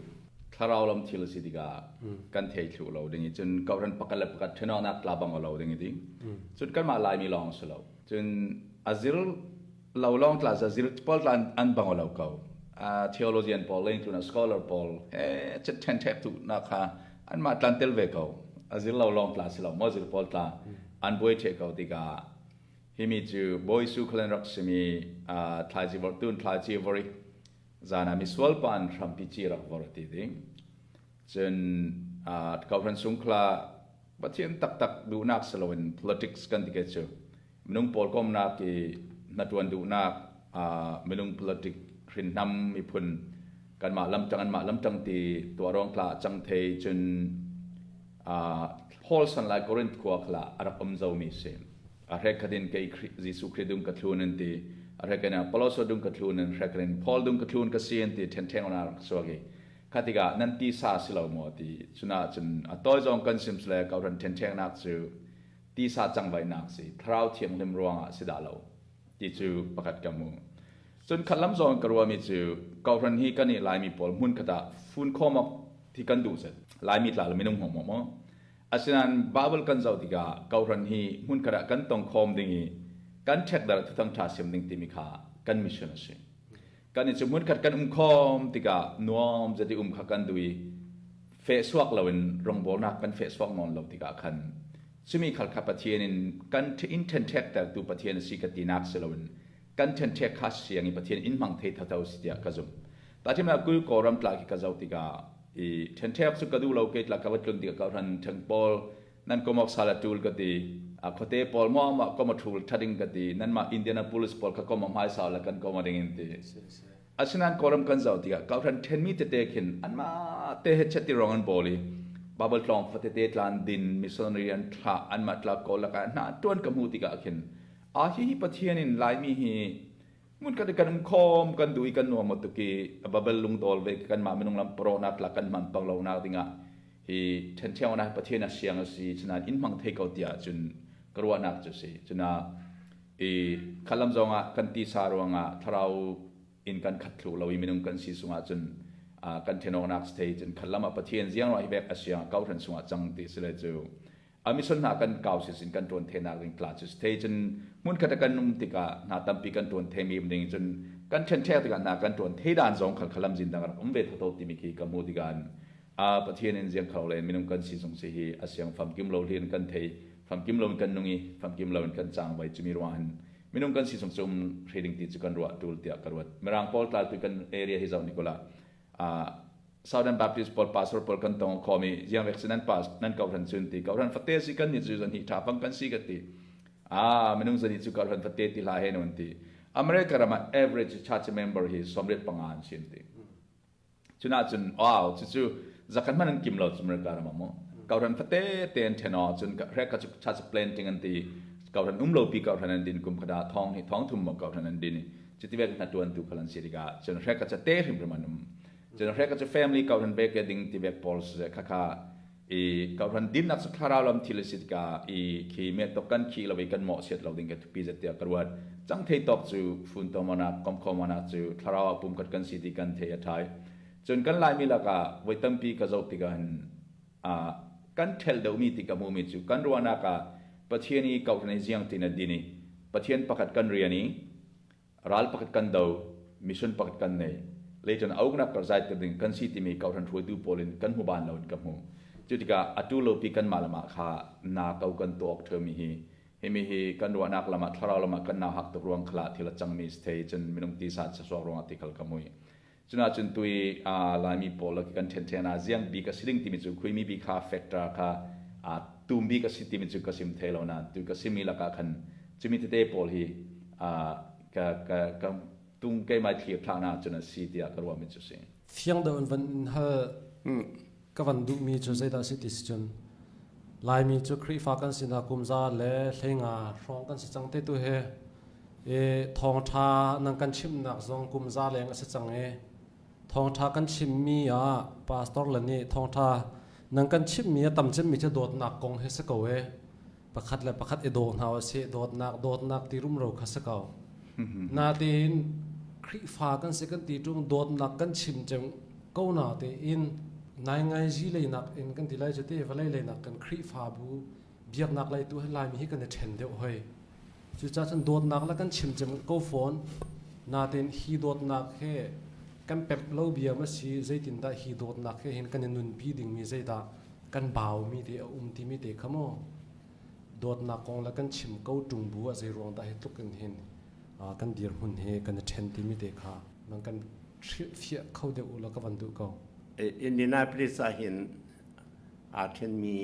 B: thlarau lam thil a si tikah kan thei thlu lo ding i cun kohhran pakhat le pakhat ṭhenawknak tla bang lo ding i ding. Cun kanmah Laimi lawng si lo. Cun a zir lo lawng tla za zir pawl tla an bang lo ko. Theologian pawl leng tlun scholar pawl he chet ṭhen ṭhek tu na kha anmah tlan tel ve ko. A zir lo lawng tla si lo maw zir pawl tla an buai ṭhe ko tikah himi cu Bawi Su khalen rak simi thlaici vor tun thlaici vori zan ah misual pa an hrampi ci rak vor ti ding. Cun kohhran sungkhla Pathian taktak duhnak si loin politics kan ti ke cu minung pawl komnak i hnaṭuan duhnak minung politic hrinnam miphun kanmah lamṭang anmah lamṭang ti tuah ruang tla cang thei cun Paul san lai Corinth khua khala a rak um zomi si a hrek khatin kei Jesuh Khrih dung ka thlun an ti a hrek in Apollos dung ka thlun an hrek in Paul dung ka thlun ka si an ti ṭhenṭheng ona rak suak i kha tikah nan ti sa si lo maw ti cuna cun a tawi zong kan sim sile kohhran ṭhenṭhengnak cu tisa cangvaihnak si thlarau thianghlim ruangah si dah lo ti cu pakhat ka hmu cun khat lam zong ka ruahmi cu kohhran hi kan i Laimi pawl hmun khat ah fun khawm awk thi kan duh zet Laimi tla le minung hmawm maw asinain Bible kan zoh tikah kohhran hi hmun khat ah kan tong khawm ding i kan ṭhekdar thuthang ṭha siam ding timi kha kan mission a si. Kan i cu hmunkhat kan um khawm tikah nuam zeti um kha kan duh i fehsuak loin rawngbawlnak kan fehsuak nawn lo tikah khan cumi khal kha Pathian in kan in ṭhenṭhektertu Pathian a si ka tinak si loin kan ṭhenṭhek kha siang i Pathian in hmang thei thato si tiah ka zumh. Tahṭhimnak kul Kawlram tla khi ka zoh tikah i ṭhenṭhek cu ka duh lo kei tla ka va tlun tikah ka hran ṭheng pawl Nan komok sal a ṭul ka ti. A khuate pawl maw mah kom a ṭhul ṭha ding ka ti. Nanmah Indianapolis pawl kha kom a hmaisa le kan kom a ding in ti. Asinain Kawlram kan zoh tikah kohhran ṭhenmi tete khin anmah te he chet ti rong an bawl i Bible tlawng fatete tlan din missionary an thlah anmah tla kawl lakah hna ṭuan ka hmuh tikah khin a hihi Pathian in Laimi hi hmun kan um khawm kan duh i kan nuam tuk i Babel lungdawl ve kanmah minung lam parawnak la kan hman pang lo nak dingah hi ṭhenṭheo na Pathian a siang a si cunain in hmang thei ko tiah cun ka ruahnak cu si cuna i khalam zongah kan tisa ruangah thlarau in kan khat thlu lo i minung kan si sungah cun kan ṭhenawknak thei cun khalam ah Pathian ziang ruah hi vek a siang ko hran sungah cang ti si le cu a mission hna kan kau sin kan ṭuan thenak ding tla cu thei cun hmun khat kan um tikah hna tampi kan ṭuan themi ding cun kan ṭhenṭhek tikah hna kan ṭuan thei dan zong khal khalam zin dang rak um ve tho timi khi ka hmu tikah a Pathian in ziang kho le minung kan si zong si hi a siang famkim lo hlin kan thei famkim lo in kan nung i famkim lo in kan cang vai chumi ruang hin minung kan si zong cu um hreding ti cu kan ruah tul tiah ka ruat mirang pawl tla tu kan area hi zau nikola a Southern Baptist pawl pastor pawl kan tong khomi ziang vek si nan pas nan kohhran cun ti kohhran fate si kan ni cu zan hi tha fang kan si ka ti a minung zan hi cu kohhran fate ti hla he non ti America ram ah average church member hi 35 an sin ti cuna cun wow cu cu Zakhat hmanh an kim lo cu America ram ah mu. Kohhran fate te an ṭhen aw cun hrek kha cu church planting an ti. Kohhran um lo pi kohhran an din kum khat ah thong hi thong thum maw kohhran an din i cuti ve hna ṭuan tu khal an si tikah cun hrek kha cu te hrimhrim an um. Cun hrek kha cu family kohhran ve ke ding ti ve pawl siseh khakha i kohhran dinnak cu thlarau lam thil a si tikah i khi me tok kan khi lo i kan mawhchiat lo ding ke thupi zet tiah ka ruat. Cang thei tawk cu funtomanak komkhomanak cu thlarau ah pumkhat kan si ti kan thei a ṭhai. Cun kan Laimi lakah voi tampi ka zoh tikah hin kan ṭhelh deuhmi ti ka hmuhmi cu kan ruahnak ah Pathian i kohhran i ziang tiin a din i Pathian pakhat kan rian i ral pakhat kan do, mission pakhat kan nei, leitan a uknak kar zai ding kan si timi kohhran hruaitu pawl in kan hmu ban lo in ka hmu. Cu tikah atu lopi kanmah lamah kha na ko kan tuak ṭheumi hi himi hi kan ruahnak lamah thlarau lamah kan nau hak tuk ruang khala thil a cangmi si thei cun minung tisa chuak ruangah ti khal ka mui. Cunahcun tui Laimi pawl kan ṭhenṭhen ah ziang bik a si ding timi cu khuimi bik kha factor kha tum bik a si timi cu ka sim thei lo nain tu ka simi lakah khan cumi tete pawl hi ka ka ka tung keimah thlir thlahnak cun a si tiah ka ruahmi cu si.
A: Fiang deuh in van in hal ka van duhmi cu zeidah si ti si cun Laimi cu Khrihfa kan sinak kum za le hleinga hrawng kan si cang te tu hi I thawngṭha nan kan chimhnak zong kum za leng a si cang i thawngṭha kan chimmi ah pastor le nih thawngṭha nan kan chimhmi a tam cemmi cu dawtnak kong hi si ko e. Pakhat le pakhat i daw hna usih, dawtnak dawtnak ti rumro kha si ko. Natein Khrihfa kan si kan ti ṭung dawtnak kan chim cem ko natein naingai lei nak in kan ti lai cu ti vawlei lei nak kan Khrihfabu biaknak lei tu hi Laimi hi kan i ṭhen deuh hoi. Cucaah cun dawtnak le kan chim cem ko fawn. Natein hi dawtnak he kan pemh lo bia ma si zeitindah hi dawtnak he hin kan i nunpi dingmi zeidah kan baumi te a um timi te kha maw dawtnak kong le kan chim ko ṭung bu ah zei ruang dah hi tluk in hin kan dirhmun he kan i ṭhen timi te kha nan kan hrilhfiah kho deuh u law ka van duh ko.
C: Indianapolis ah hin aa ṭhenmi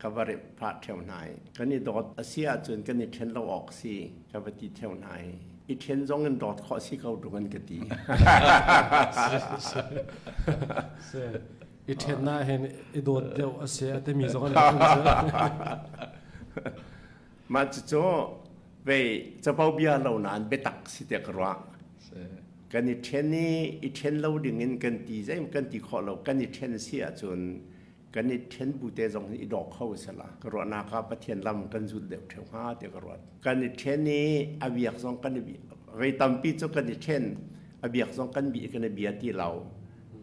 C: ka va remh phah ṭheo hna i kan i dawt a si ahcun kan i ṭhen lo awk si ka va ti ṭheo hna i i ṭhen zong in dawt khawh si ko ṭung an ka ti.
A: I ṭhen na hin i dawt deuh a si a timi zong an
C: Mah cucu vei capo bia lo nain biatak si tiah ka ruah. Kan i ṭhen i i ṭhen lo dingin kan ti zei kan ti khawh lo kan i ṭhen si ahcun kan i ṭhen bu te zong hi i daw kho sela ka ruahnak ah Pathian lam kan zul deuh ṭheu hnga tiah ka ruat. Kan i ṭhen i a biak zong kan i vei tampi cu kan i ṭhen a biak zong kan bi kan i bia ti lo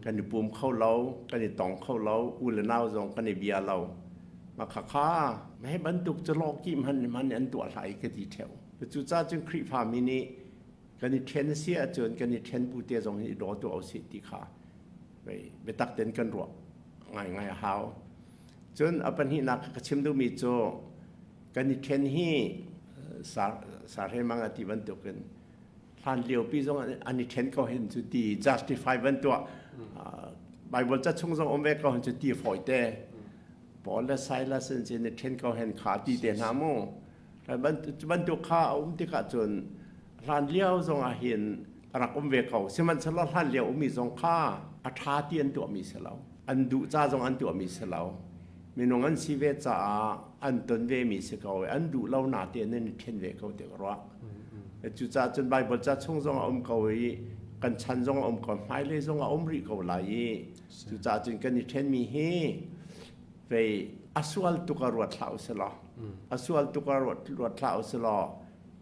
C: kan i pum kho lo kan i tong kho lo u le nau zong kan i bia lo ma kha kha hei bantuk cu lawki hman hman an tuah hlai ka ti ṭheu cucaah cun Khrihfa mi nih kan i ṭhen a si ahcun kan i ṭhen bu te zong hi i daw tuah usih ti kha biatak tein kan ruah ngaingai a hau. Cun a pahnihnak ka chim duhmi cu kan i ṭhen hi sarhemang a ti bantukin hlan liopi zong an i ṭhen ko hin cu ti justify van tuah Bible ca chung zong um ve ko hin cu ti fawi te Paul le Silas in cun i ṭhen ko hen kha ti te hna mu bantuk kha a um tikah cun hlan lio zong ah hin a rak um ve ko sihmanhsehlaw hlan lio ummi zong kha a ṭha ti an tuahmi si lo an duh ca zong an tuahmi si lo minung an si ve caah an ton ve mi si ko an duh lo na te an i ṭhen ve ko ti ka ruah cucaah cun Bible ca chung zong a um ko i kan chan zong a um ko hmailei zong a um rih ko lai i cucaah cun kan i ṭhenmi hi vei a sual tuk a ruat hlah usih law a sual tuk a ruat ruat hlah usih law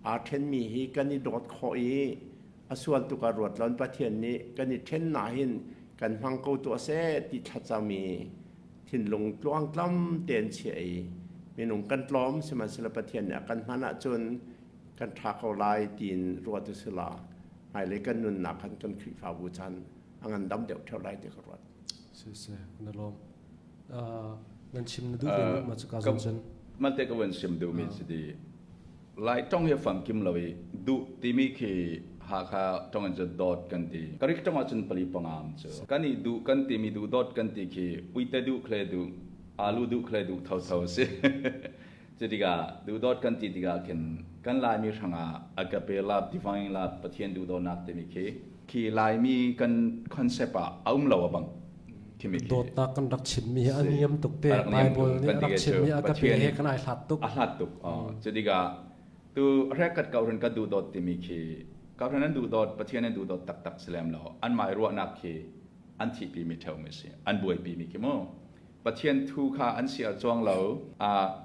C: aa ṭhenmi hi kan i dawt khawh i a sual tuk a ruat lon Pathian nih kan i ṭhen na hin kan hmang ko tuah seh ti thlacam i thinlung tluangtlam tein chiah i minung kan tlawm sihmanhsehlaw Pathian nih a kan hman ahcun kan ṭha ko lai tiin ruat usih law hmailei kan nunnak khan kan Khrihfabu chan a ngandam deuh ṭheo lai ti ka ruat.
A: Siseh, na lawm. Nan chim na duh ve ma cu ka zong cun.
B: Malte ka van sim duhmi si di Lai tong hi fam kim lo i duh timi khi Hakha tong in cu dawt kan ti. Karik tong ahcun pali pangam cu. Kan i duh kan timi duh dawt kan ti khi uite duh khle duh alu duh khle duh thotho si. Cu tikah duh dawt kan ti tikah khin kan Laimi hrangah agape love divine love Pathian duhdawtnak timi khi khi Laimi kan concept ah a um lo a bang.
A: Dawtnak kan rak chimmi hi a niam tuk te. Bible nih a rak chimmi a ka pe he kan ai hlat tuk.
B: A hlat tuk. Cu tikah tu rekat ko ran ka duh dawt timi khi ka ran an duh dawt Pathian an duh dawt taktak si lem lo. Anmah ruahnak khi an thihpi mi theo mi si. An buaipi mi khi mu. Pathian thu kha an siar cuang lo.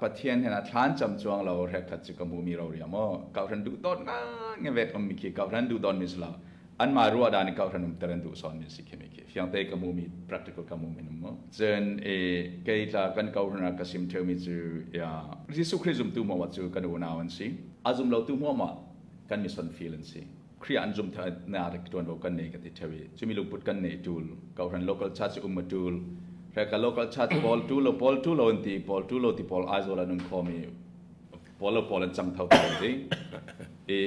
B: Pathian hen a thlan cam cuang lo rekhat cu ka mu mi ro ria mo. Ka ran duh dawt nga nge vek om mi khi ka ran duh dawt mi si lo. Anmah ruahdan in kohhran umter an duh sawnmi a si khi mi khi fiangte ka hmuhmi practical ka hmuhmi num mu. Cun i kei tla kan kohhran ah ka sim theumi cu ya Jesuh Khrih zumtu hmuahmah cu kan unau an si. A zum lotu hmuahmah kan mission field an si. Khrih an zum na rik tuanvo kan nei ka ti theo i cumi lungput kan nei tul kohhran local church um a tul reka local church pawl tu lo pawl tu lo an ti pawl tu lo ti pawl Aizawl an um khomi pawl lo pawl an cang tho an ti i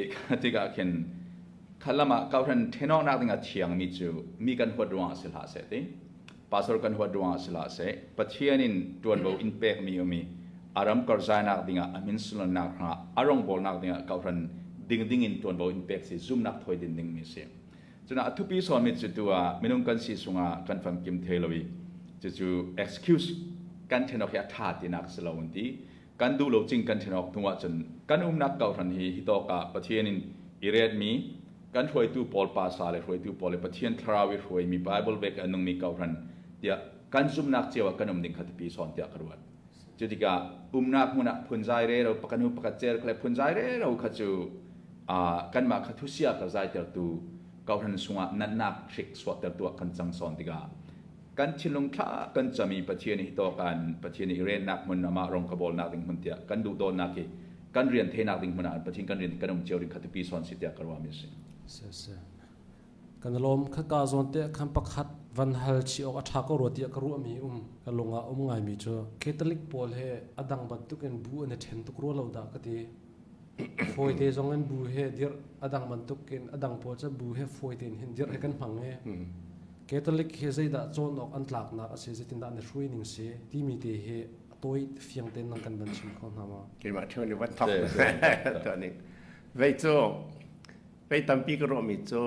B: tikah khin Khalam ah kohhran ṭhenawknak dingah thiangmi cu mi kan huat ruangah si hlah seh ti, pastor kan huat ruangah si hlah seh, Pathian in ṭuanvo in pekmi um i a ram karzainak dingah a min sunlawnnak hrangah a rawngbawlnak dingah kohhran dingding in ṭuanvo in pek si zumnak thawi din dingmi si. Cunah a thupi sawmi cu tu ah minung kan si sungah kan famkim thei lo i cucu excuse kan ṭhen awk hi a ṭha tinak si lo an ti. Kan duh lo cing kan ṭhen awk hnu ahcun kan umnak kohhran hi hi tawk ah Pathian in i retmi kan hruaitu pawl pasa le hruaitu pawl le Pathian thlarau i hruaimi Bible vek a nungmi kohhran tiah kan zumhnak cio ah kan um ding kha tipi sawn tiah ka ruat. Cu tikah umnak hmun ah phunzai re ro pakhat hnu pakhat cer kha le phunzai re ro kha cu kanmah kha thusia ka zaitertu kohhran sungah natnak hrik suahtertu ah kan cang sawn tikah kan thinlung thla kan cam i Pathian hi tawkan Pathian i rennak hmun amah rong ka bawlnak ding hmun tiah kan duh dawnnak hi kan rian theinak ding hmun ah Pathian kan rian kan um cio ding kha tipi sawn si tiah ka ruahmi a si.
A: Si si. Kan lawm kha ka zawn te khan pakhat van hal chi awk a tha ko rua tiah ka ruahmi um ka lung ah um ngaimi cu Catholic pawl he a dang bantuk in bu an i then tuk rua lo dah ka ti. Fawite zong in bu he dirh a dang bantuk in a dang pawl cu bu he fawite in hin dirh he kan hmang i Catholic hi zeidah cawn awk an tlaknak a si zeitindah an i hruai ning si timi te hi a tawi fiang tein nang kan van chim kho hna maw?
C: Keimah ṭheo nih van thok tuah ning. Vei cu vei tampi ka ruahmi cu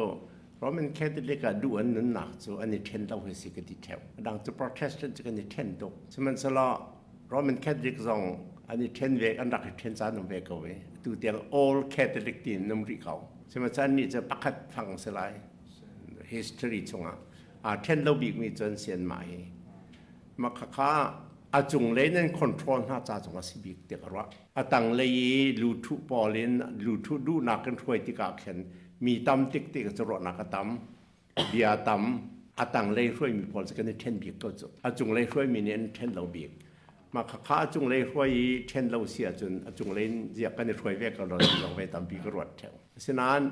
C: Roman Catholic ah duh an nunnak cu an i ṭhen lo hi si ka ti ṭheo. A dang cu Protestant cu kan i ṭhen tuk. Sihmanhsehlaw Roman Catholic zong an i ṭhen ve an rak i ṭhen caan um ve ko i atu tiang Old Catholic tiin um rih ko. Sihmanhsehlaw annih cu pakhat fang si lai history chungah aa ṭhen lo bikmi cu an si anmah hi. Mah khakha a cunglei nan control hna ca zong a si bik tiah ka ruah. A tanglei i luthuh pawl in luthuh duhnak kan hruai tikah khin mi tam tik tik cu ruahnak a tam. Bia tam a tanglei hruaimi pawl cu kan i ṭhen bik ko cu. A cunglei hruaimi nih an ṭhen lo bik. Mah khakha a cunglei hruai i ṭhen lo si ahcun a cunglei in ziak kan i hruai ve ko lo ti zong ve tampi ka ruat ṭheo. Asinain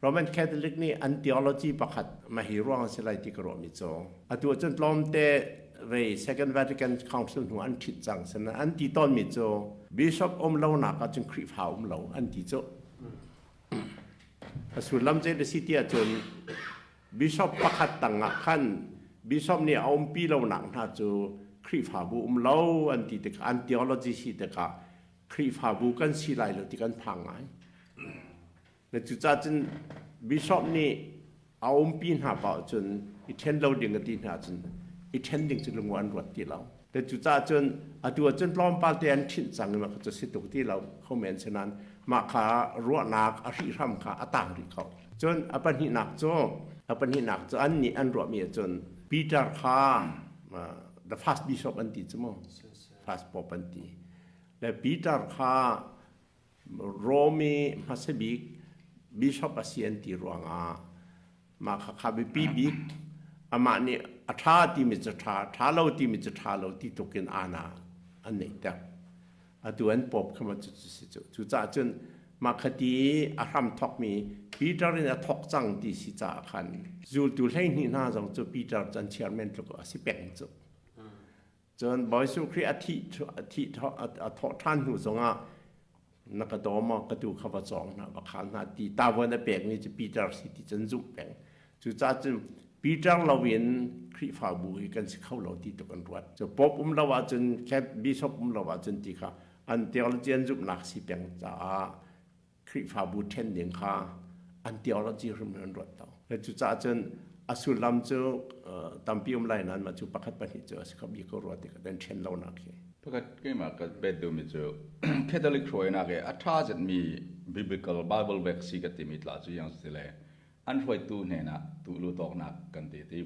C: Roman Catholic nih an theology pakhat mah hi ruang a si lai ti ka ruahmi cu atu ahcun tlawmte vei Second Vatican Council hnu an ṭhit cang sinain an ti tawnmi cu bishop um lonak ahcun Khrihfa um lo an ti cu. A sullam zei na si ti ahcun bishop pakhat tangah khan bishop nih a umpi lonak hna cu Khrihfabu um lo an ti tikah an theology si tikah Khrihfabu kan si lai lo ti kan phang ngai. Na cucaah cun bishop nih a umpi hna paoh cun i ṭhen lo ding a ti hna cun i ṭhen ding cu lungua an ruat ti lo. Te cucaah cun atu ah cun tlawmpal te an ṭhinh cang i mah cu si tuk ti lo kho men si nain mah kha ruahnak a hrihhram kha a tang rih ko. Cun a pahnihnak cu an nih an ruahmi ah cun Peter kha the first bishop an ti cu mu first pope an ti. Le Peter kha Rome i hmasa bik bishop a si an ti ruangah mah khakha biapi bik amah nih a ṭha timi cu ṭha, ṭha lo timi cu ṭha lo ti tuk in ana an neihter. Atu an pope kha ma cu si cu. Cucaah cun mah khati a hram thokmi Peter in a thok cang ti si caah khan zultu 12 hna zong cu Peter cu an chairman tluk a si peng cu. Cun Bawi Jesuh Khrih a thih a thawh ṭhan hnu zongah na ka daw maw ka tu kha va cawng hna va khal hna ti tavuan a pekmi cu Peter si ti cun zumh peng. Cucaah cun Peter loin Khrihfabu hi kan si kho lo ti tuk an ruat. Cu Pope um lo ahcun Bishop um lo ahcun ti kha an theology an zumhnak si peng caah Khrihfabu ṭhen ding kha an theology hrim an ruat lo. Cucaah cun A sullam cu tampi um lai nain mah cu pakhat pahnih cu a si kho bik ko rua ti ka kan ṭhen lonak hi.
B: Pakhat keimah ka pet duhmi cu Catholic hruainak i a ṭha zetmi biblical Bible vek si ka timi tla cu yang si le an hruaitu hnenah tuhlu tawknak kan ti ti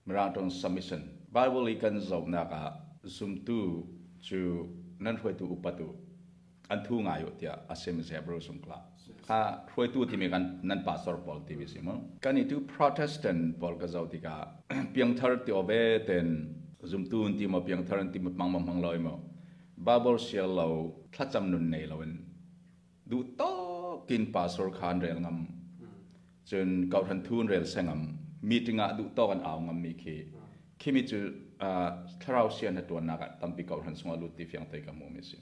B: Mirang ṭong submission Bible i kan zohnak ah zumtu cu nan hruaitu upatu an thu ngai u tiah a sim Hebrew sung kla kha hruaitu timi kan nan pastor pawl timi si mu kan i tu Protestant pawl ka zoh tikah piangthar ti ove ten zumtu ti mo piangthar ti mo mang mang loi mo Bible sial lo thlacam nun nei lo in duh tawkin pastor khan rel ngam cun kauhran thun rel sengam meeting ah duh tawk an au ngam mi khi khimi cu thlarau sian na tuannak ah tampi kauhran sungah lut ti fiang te ka hmu mi si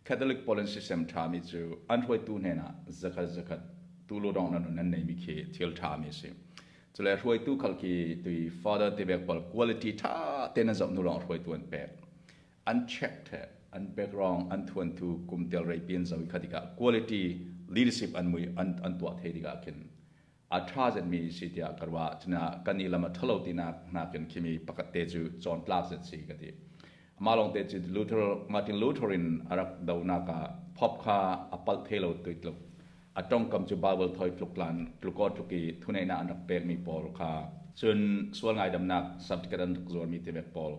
B: Catholic pawl an system ṭhami cu an hruaitu hnenah zakhat zakhat tulu dong nan nan neimi khi thil ṭhami a si. Cule hruaitu khal khi tui father te bek pawl quality ṭha te nan zoh hnu lawng hruaitu an pek. An check the an background an thuan thu kum tel rei pin zo kha tikah quality leadership an mui an an tuah thei tikah khin a ṭha zetmi si tiah ka ruah. Cuna kan i lam a ṭhalo tinak nakin khimi pakhat te cu cawn tlak zet si ka ti. Mah lawng te cu Luther, Martin Luther in a rak donak ah Pope kha a palh thei lo tui tluk. A tongkam cu Bible thoi tluk lan tluk aw tluk i thuneihnak an rak pekmi pawl kha cun sual ngaidamnak certificate an rak zuarmi te vek pawl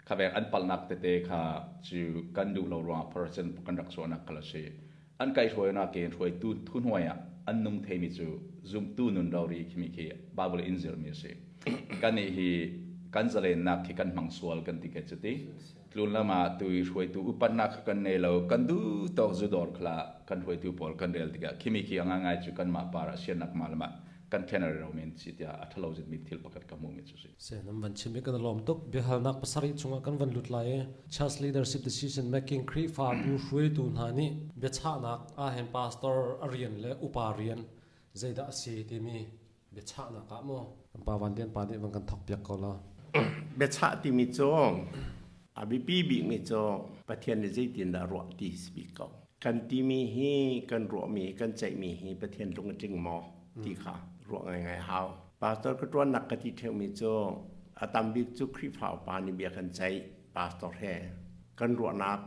B: kha vek an palhnak tete kha cu kan duh lo ruangah Protestant kan rak chuahnak kha a si. An kaihhruainak in hruaitu thuhnuai ah an nung theimi cu zumtu nun rori khimi khi Bible in zirmi a si. Kannih hi kan zalennak khi kan hmang sual kan ti ke cu ti. Tlun lam ah tu i hruaitu upatnak kha kan nei lo, kan duh tawk zudawr khala kan hruaitu pawl kan rel tikah khimi khi a ngai cu kanmah par ah siannak ma lamah kan thlen ro men si tiah a ṭhalo zitmi thil pakhat ka hmuhmi cu si.
A: Se nan van chim i kan lawm tuk. Biahalnak pasarih chungah kan van lut lai i Church Leadership Decision Making Khrihfabu hruaitu hna nih biachahnak ahhin pastor a rian le upa rian zeidah a si timi biachahnak ah maw kan pa Van Lian pa nih van kan thok piak ko la.
C: Biachah timi cu a biapi bikmi cu Pathian nih zeitindah ruah ti si bik ko. Kan timi hi kan ruahmi kan ceihmi hi Pathian lung a tling maw ti kha ruah ngaingai hau. Pastor ka ṭuannak ka ti ṭheumi cu a tam bik cu Khrihfa upa nih bia kan ceih pastor he kan ruahnak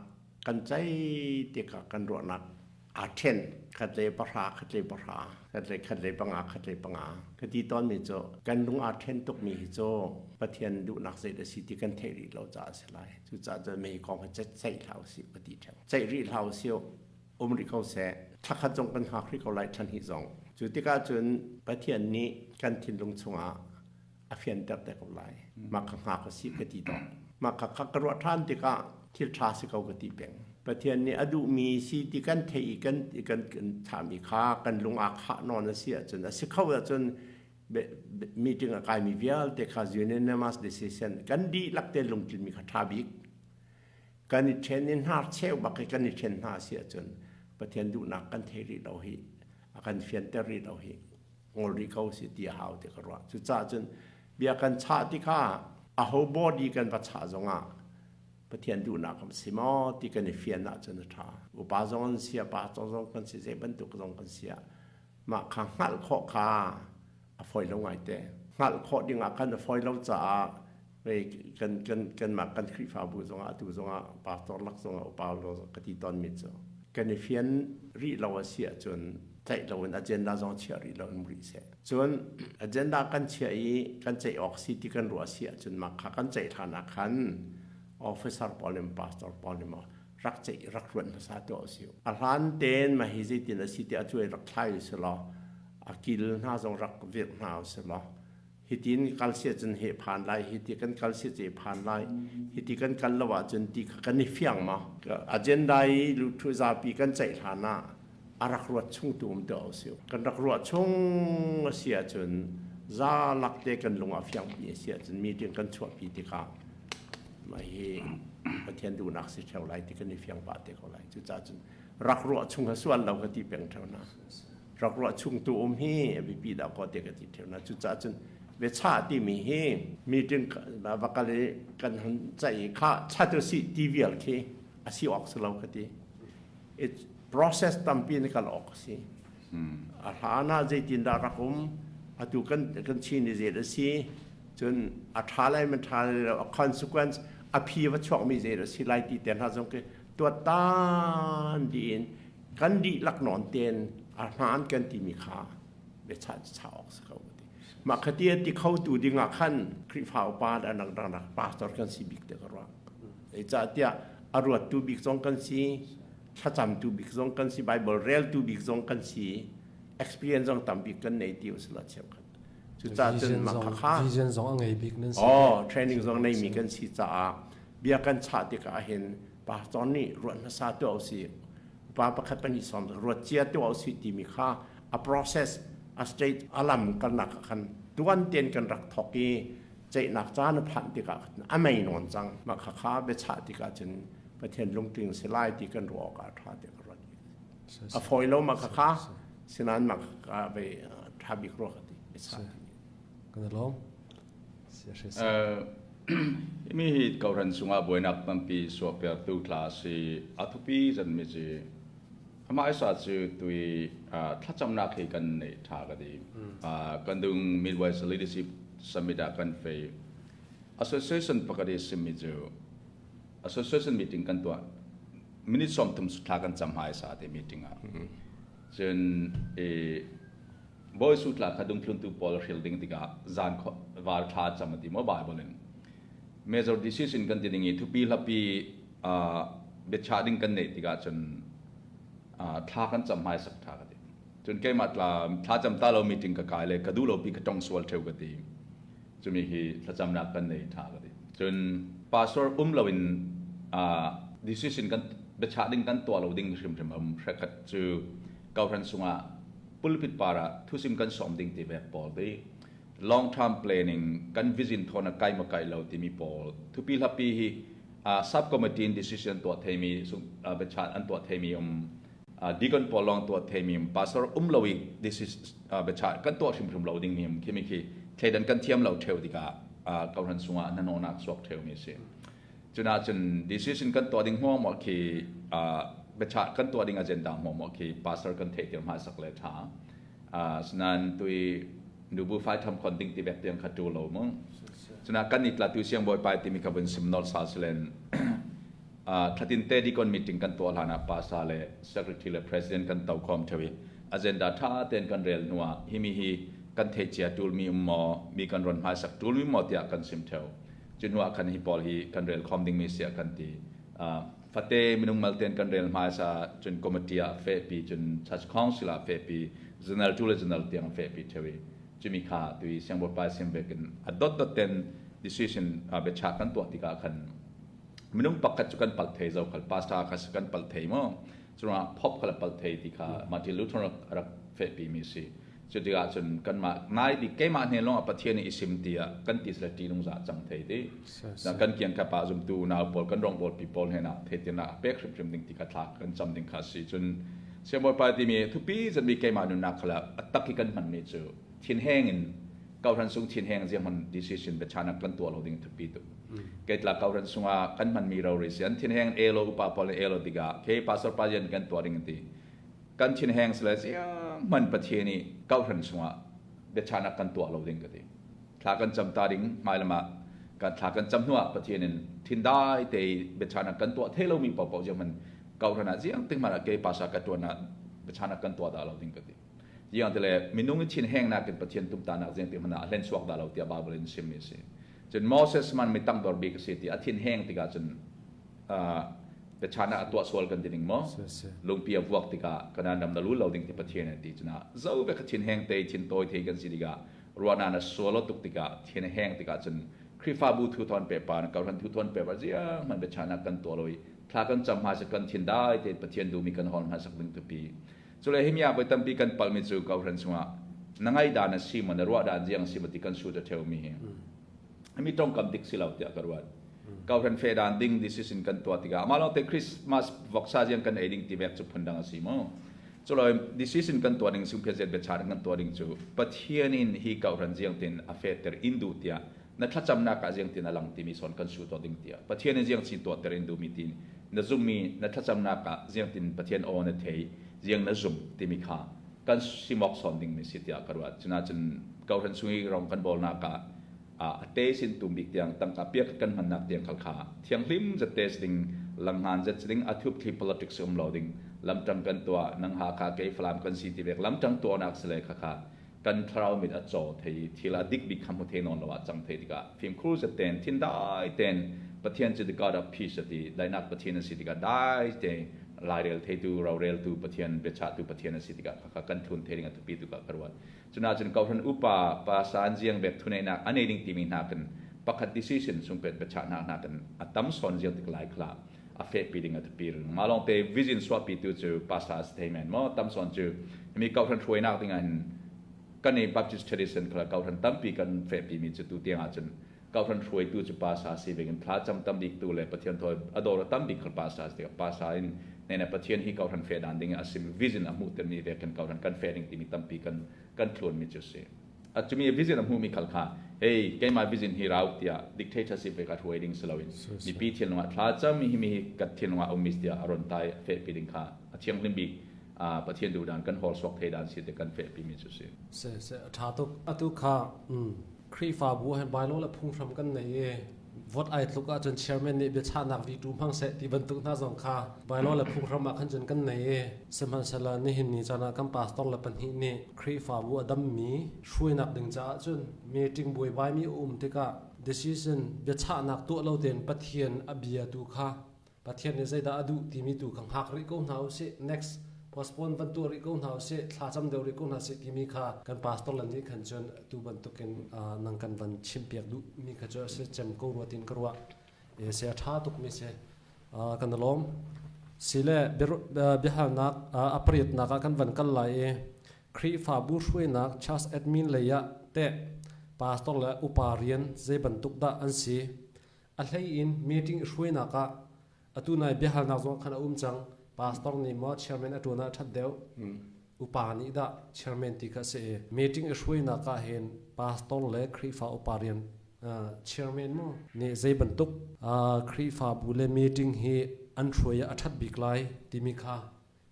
C: kan ceih tikah kan ruahnak aa ṭhen khat le pahra khat le pahra khat le khat le panga khat le panga ka ti tawnmi cu kan lung aa ṭhen tukmi hi cu Pathian duhnak zei dah si ti kan theih rih lo caah a si lai cucaah cun mei kong hi ceih hlah usih ka ti ṭheo ceih rih hlah usih um rih ko seh thla khat zong kan hngak rih ko lai thla hnih zong cu tikah cun Pathian nih kan thinlung chungah a fianter te ko lai mah kha hngak a si ka ti tawn mah kha kha ka ruah ṭhan tikah thil ṭha si ko ka ti peng Pathian nih a duhmi si ti kan theih i kan kan kan thami kha kan lung aa khah nawn a si ahcun a si kho ahcun meeting a kaimi vialte kha unanimous decision kan dihlak te lungtlinmi kha ṭha bik kan i ṭhen i hnar cheu bak i kan i ṭhen hna si ahcun Pathian duhnak kan thei rih lo hi a kan fianter rih lo hi ngol rih ko si ti a hau ti ka ruah cucaah cun bia kan chah tikah aho body kan va chah zongah Pathian duhnak kan si maw ti kan i fian ahcun a ṭha upa zong an sia pa zong kan si zei bantuk zong kan sia mah kha hngalh khawh kha a fawi lo ngaite hngalh khawh dingah khan a fawi lo caah kan kan kanmah kan Khrihfabu zongah atu zongah pastor lak zongah upa zong ka ti tawn mi cu kan i fian rih lo a si ahcun tlaih lo in agenda zong chiah rih lo in rih seh cun agenda kan chiah i kan ceih awk si ti kan ruah si ahcun mah kha kan ceih hlan ah khan officer pawl nih pastor pawl nih maw rak ceih rak ruat hmasa tuah usih a hlan tein mah hi zeitin a si ti a cuai rak thlai usih law a kil hna zong rak virh hna usih law hitin kal si ahcun he phan lai hiti kan kal si ce phan lai hiti kan kal lo ahcun ti kha kan i fiang ma agenda i luthu zapi kan ceih hlan ah a rak ruat chung tu um te usih kan rak ruah chung a si ahcun za lak te kan lung a fiang pi a si ahcun meeting kan chuahpi tikah mah hi Pathian duhnak si theo lai ti kan i fiang pah te ko lai cucaah cun rak ruah chung ha sual lo ka ti peng theo na rak ruah chung tu um hi a biapi dah ko te ka ti theo na cucaah cun biachah timi hi meeting va kal i kan hun ceih i kha chat si ti vial khi a si awk si lo ka ti it process tampi in kal awk a si a hlan ah zeitin dah rak um. Atu kan kan chin i zei a si, cun a ṭha lai man ṭha lai lo, a consequence a phi va chuakmi zei a si lai ti te hna zong khi tuattan dih in kan dihlak nawn tein a hmaan kan timi kha biachah chah awk si ko ti. Mah khati a ti kho tu ding ah khan Khrihfa upa le anak dangnak pastor kan si bik te ka ruah. Zeicahtiah a ruattu bik zong kan si, thlacamtu bik zong kan si, Bible reltu bik zong kan si, experience zong tam bik kan nei ti usila cheukhat. Cucaah cun mah khakha
A: vision zong a ngei bik nan si.
C: Oh, training zong nei mi kan si caah bia kan chah tikah hin pastor nih ruat hmasa tu si upa pakhat pahnih sawm ruat cia tu si timi kha a process a state a lam kalnak khan tuan ten kan rak thok i ceihnak caan a phanh tikah a mei nawn cang. Mah khakha biachah tikah cun Pathian lungtling si lai ti kan ruah awk ah ṭha tiah ka ruat. A fawi lo mah khakha, sinain mah khakha ve ṭha bik rua ka ti. Biachah timi.
A: Kan i lawm.
B: Mi hi kohhran chungah buainak tampi suahpiaktu tla si a thupi zanmi ci Amah isa cu tui thlacamnak hi kan neih ṭha ka ti. Kan dung Midwest Leadership Summit ah kan fei. Association pakhat i simi cu association meeting kan tuah. Minute 30 thla kan cam hmaisa te meeting ah. Cun i Bawi su tla kha dungthluntu pawl hril ding tikah zan var thla cam a ti maw Bible in. Major decision kan ti ding i thupi hlapi biachah ding kan neih tikah cun thla kan cam hmaisak ṭha ka ti. Cun keimah tla thla cam ta lo meeting ka kai le ka duh lo pi ka tong sual ṭheu ka ti. Cumi hi thlacamnak kan nei ṭha ka ti. Cun pastor um loin decision kan biachah ding kan tuah lo ding hrimhrim um hrekhat cu kohhran sungah pulpit par ah thusim kan sawm ding ti vek pawl ti long term planning kan vision thon a kai ma kai lo timi pawl thupi hlapi hi subcommittee in decision tuah theimi biachat an tuah theimi um deacon pawl lawng tuah theimi um pastor um lo i this is biachat kan tuah hrimhrim lo ding mi um khimi khi thleidan kan thiam lo theo tikah kohhran sungah nanawnak suak theo mi si. Cuna cun decision kan tuah ding hmuahmuah khi biachat kan tuah ding agenda hmuahmuah khi pastor kan theih tir hmaisak le tha. Sinan tui nubu fai tham khon ding ti bek tiang kha tu lo mu. Cuna kan ni tla tu siang bawi pai timi ka vun sim nol sal silen thlatin te deacon meeting kan tuah hlan ah pasa le secretary le president kan to khom thewi agenda tha ten kan rel hnuah himi hi kan thei cia tul mi um maw, mi kan ron hmaisak tul mi maw tiah kan sim theo. Cu hnuah khan hi pawl hi kan rel khom ding mi sia kan ti. Fate minung malten kan rel hmaisa cun committee ah fehpi, cun church council ah fehpi, general tu le general tiang fehpi thewi. Cumi kha tui siangbawipa sim vekin a dot dot ten decision biacha kan tuah tikah khan minung pakhat cu kan pal thei zo khal pastor kha kan pal thei mo cuna pop kha pal thei ti kha Martin Luther rak fehpi mi si. Cu tikah cun kanmah nai bik keimah hne lawng ah Pathian nih i sim tiah kan ti sila ṭih nung za cang thei ti. Kan kiang kap ah zumtu unau pawl kan rawngbawl pi pawl hna theitina a pek hrimhrim ding ti kha thla kan cam ding kha si. Cun siangbawipa timi thupi zatmi keimah nunnak khala a tak i kan hmanmi cu thinheng in kohhran sung thinheng ziang hman decision biachanak kan tuah lo ding thupi tu. Keitla kohhran sungah kan hmanmi rori si an thinheng elo upa pawl elo tikah ke pastor pa yan kan tuah ding ti. Kan thinheng sile ziang hman Pathian i kohhran sungah biachanak kan tuah lo ding ka ti. Thla kan cam ta ding hmailam ah kan thla kan cam hnuah Pathian in thindai te biachanak kan tuah thei lomi paohpaoh ziang hman kohhran ah ziang ting hmanh ah ke pasa ka tuan ah biachanak kan tuah dah lo ding ka ti. Ziang tile minung i thinheng nakin Pathian tumtanak ziang ti hmanh ah hlen chuak dah lo tiah Bible in chimmi a si. Cun Moses man mi tangdor bik a si ti a thinheng tikah cun biachanak a tuah sual kan ti ding maw? Lungpi a vuak tikah kanan ram na lu lo ding ti Pathian an ti cuna zo ve kha thin heng te thin tawi thei kan si tikah ruahna na sual tuk tikah thin heng tikah cun Khrihfabu thu thon pe pa na kohhran thu thon pe pa ziang man biachanak kan tuah loi thla kan cam hma se kan thin dai te Pathian duhmi kan hol hma sak ding tupi cule himia voi tampi kan palmi cu kohhran chungah na ngai dan a si ma na ruah dan ziang si ma ti kan su ta theu mi hi mi tongkam dik si lo tiah ka ruat. Kohhran fe dan ding decision kan tuah tikah amah lawng te Christmas voksa ziang kan ei ding ti vek cu phundang a si mu. Culoi decision kan tuah ding sungphiat zet biacha kan tuah ding cu Pathian in hi kohhran ziang tin a fehter in duh tiah na thlacamnak ah ziang tin a lang timi son kan su tuah ding tiah Pathian in ziang chin tuahter in duhmi tin na zummi na thlacamnak ah ziang tin Pathian aw na thei ziang na zum timi kha kan simok son ding mi si tiah ka ruat. Cuna cun. Kauhran chung i rong kan bawlnak ah a te sin tum bik tiang tangka piak kan hmannak tiang khal kha thianghlim zat test ding, langhngan zat ding, a thup thli politics um lo ding, lamtang kan tuah, nang Hakha kei Falam kan si ti vek lamtang tuahnak sile kha kha kan thlarau mit a caw thei, thil a dik bik kha hmu the nawn lo ah cang thei tikah fimkhur zat ten, thin dai ten, Pathian cu the God of peace ati, dainak Pathian a si tikah dai te lairel theitu, roreltu Pathian, biachahtu Pathian a si tikah kha kha kan thun the ding a thupi tu ka ruat. Cunahcun kohhran upa pa san ziang bek thuneinak a nei ding timi hna kan pakhat decision sungpet biachahnak hna kan a tam sawn ziang tik lai khla a fehpi ding a thupi ring. Mah lawng te vision suahpi tu cu pastor a si thei men maw, tam sawn cu mi kohhran hruainak ding ah hin kan i Baptist tradition khala kohhran tampi kan fehpi mi cu tu tiang ahcun kohhran hruaitu cu pastor si bik in thla cam tam bik tu le Pathian thawi a dawr a tam bik khal pastor si tikah pastor in nene Pathian hi kohhran fe dan ding a sim vision a hmuh mi ve kan kohhran kan fe ding timi tampi kan kan thlun mi cu si. A cumi vision a hmu mi khal kha, hey, keimah vision hi rau tiah dictatorship ve ka hruai ding si loin mipi thinlung ah thla cam hi mi ka thinlung ah um mi tiah a ron tai fe pi ding kha a thianghlim bik Pathian duh dan kan hol suak thei dan si te kan fe pi mi cu si.
A: Se se, a tha tuk. Atu kha Khrihfabu ah hin bylaw le phunghram kan nei i vote ai tluk ahcun chairman nih biachahnak veto hmang seh ti bantuk hna zong kha bylaw le phunghram ah khan cun kan nei i, sihmanhsehlaw nihin ni caan ah kan pastor le pahnih nih Khrihfabu a dammi hruainak ding caah cun meeting buaibaimi a um tikah decision biachahnak tuah lo tein Pathian a bia tu kha, Pathian nih zeidah a duh timi tu kha hngak rih ko hna usih, next postpone van tuah rih ko hna usih, thlacam deuh rih ko hna sih timi kha kan pastor le nih khan cun tu bantukin nang kan van chimpiak duh mi kha cu a si cem ko rua tin ka ruah. E se a tha tuk mi si, kan lawm. Sile biahalnak a pariatnak ah kan van kal lai i Khrihfabu hruainak church admin lei ah teh pastor le upa rian zei bantuk dah an si? A hlei in meeting i hruainak ah atu nai biahalnak zong khan a um cang. Pastor nih maw chairman a ṭuan ah a ṭhat deuh? Upa nih dah chairman ti kha a si i meeting i hruainak ah hin pastor le Khrihfa upa rian chairman mu nih zei bantuk Khrihfabu le meeting hi an hruai ah a ṭhat bik lai timi kha,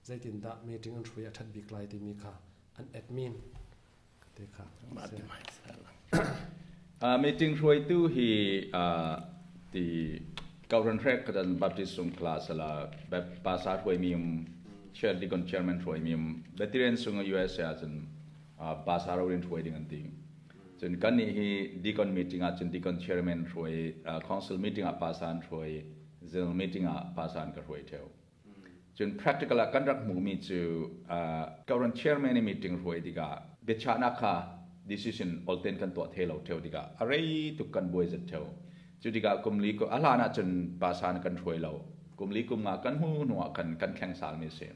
A: zeitindah meeting an hruai a ṭhat bik lai timi kha an admin te kha.
B: Meeting hruaitu hi ti Kauran Hrek kan Baptist sung class la pasa hruai mi um, chair deacon chairman hruai mi um, veteran sung USA ahcun pasa rorin hruai ding an ti. Cun kan nih hi deacon meeting ah cun deacon chairman hruai, council meeting ah pasa an hruai, general meeting ah pasa an ka hruai theo. Cun practical ah kan rak hmuhmi cu Kauran chairman i meeting hruai tikah biachahnak kha decision olten kan tuah thei lo theo tikah a rei tuk, kan buai zet theo. Cu tikah kum li a hlan ahcun pasan kan hruai lo. Kum li kum nga kan hmu hnu ah khan kan thleng salmi a si.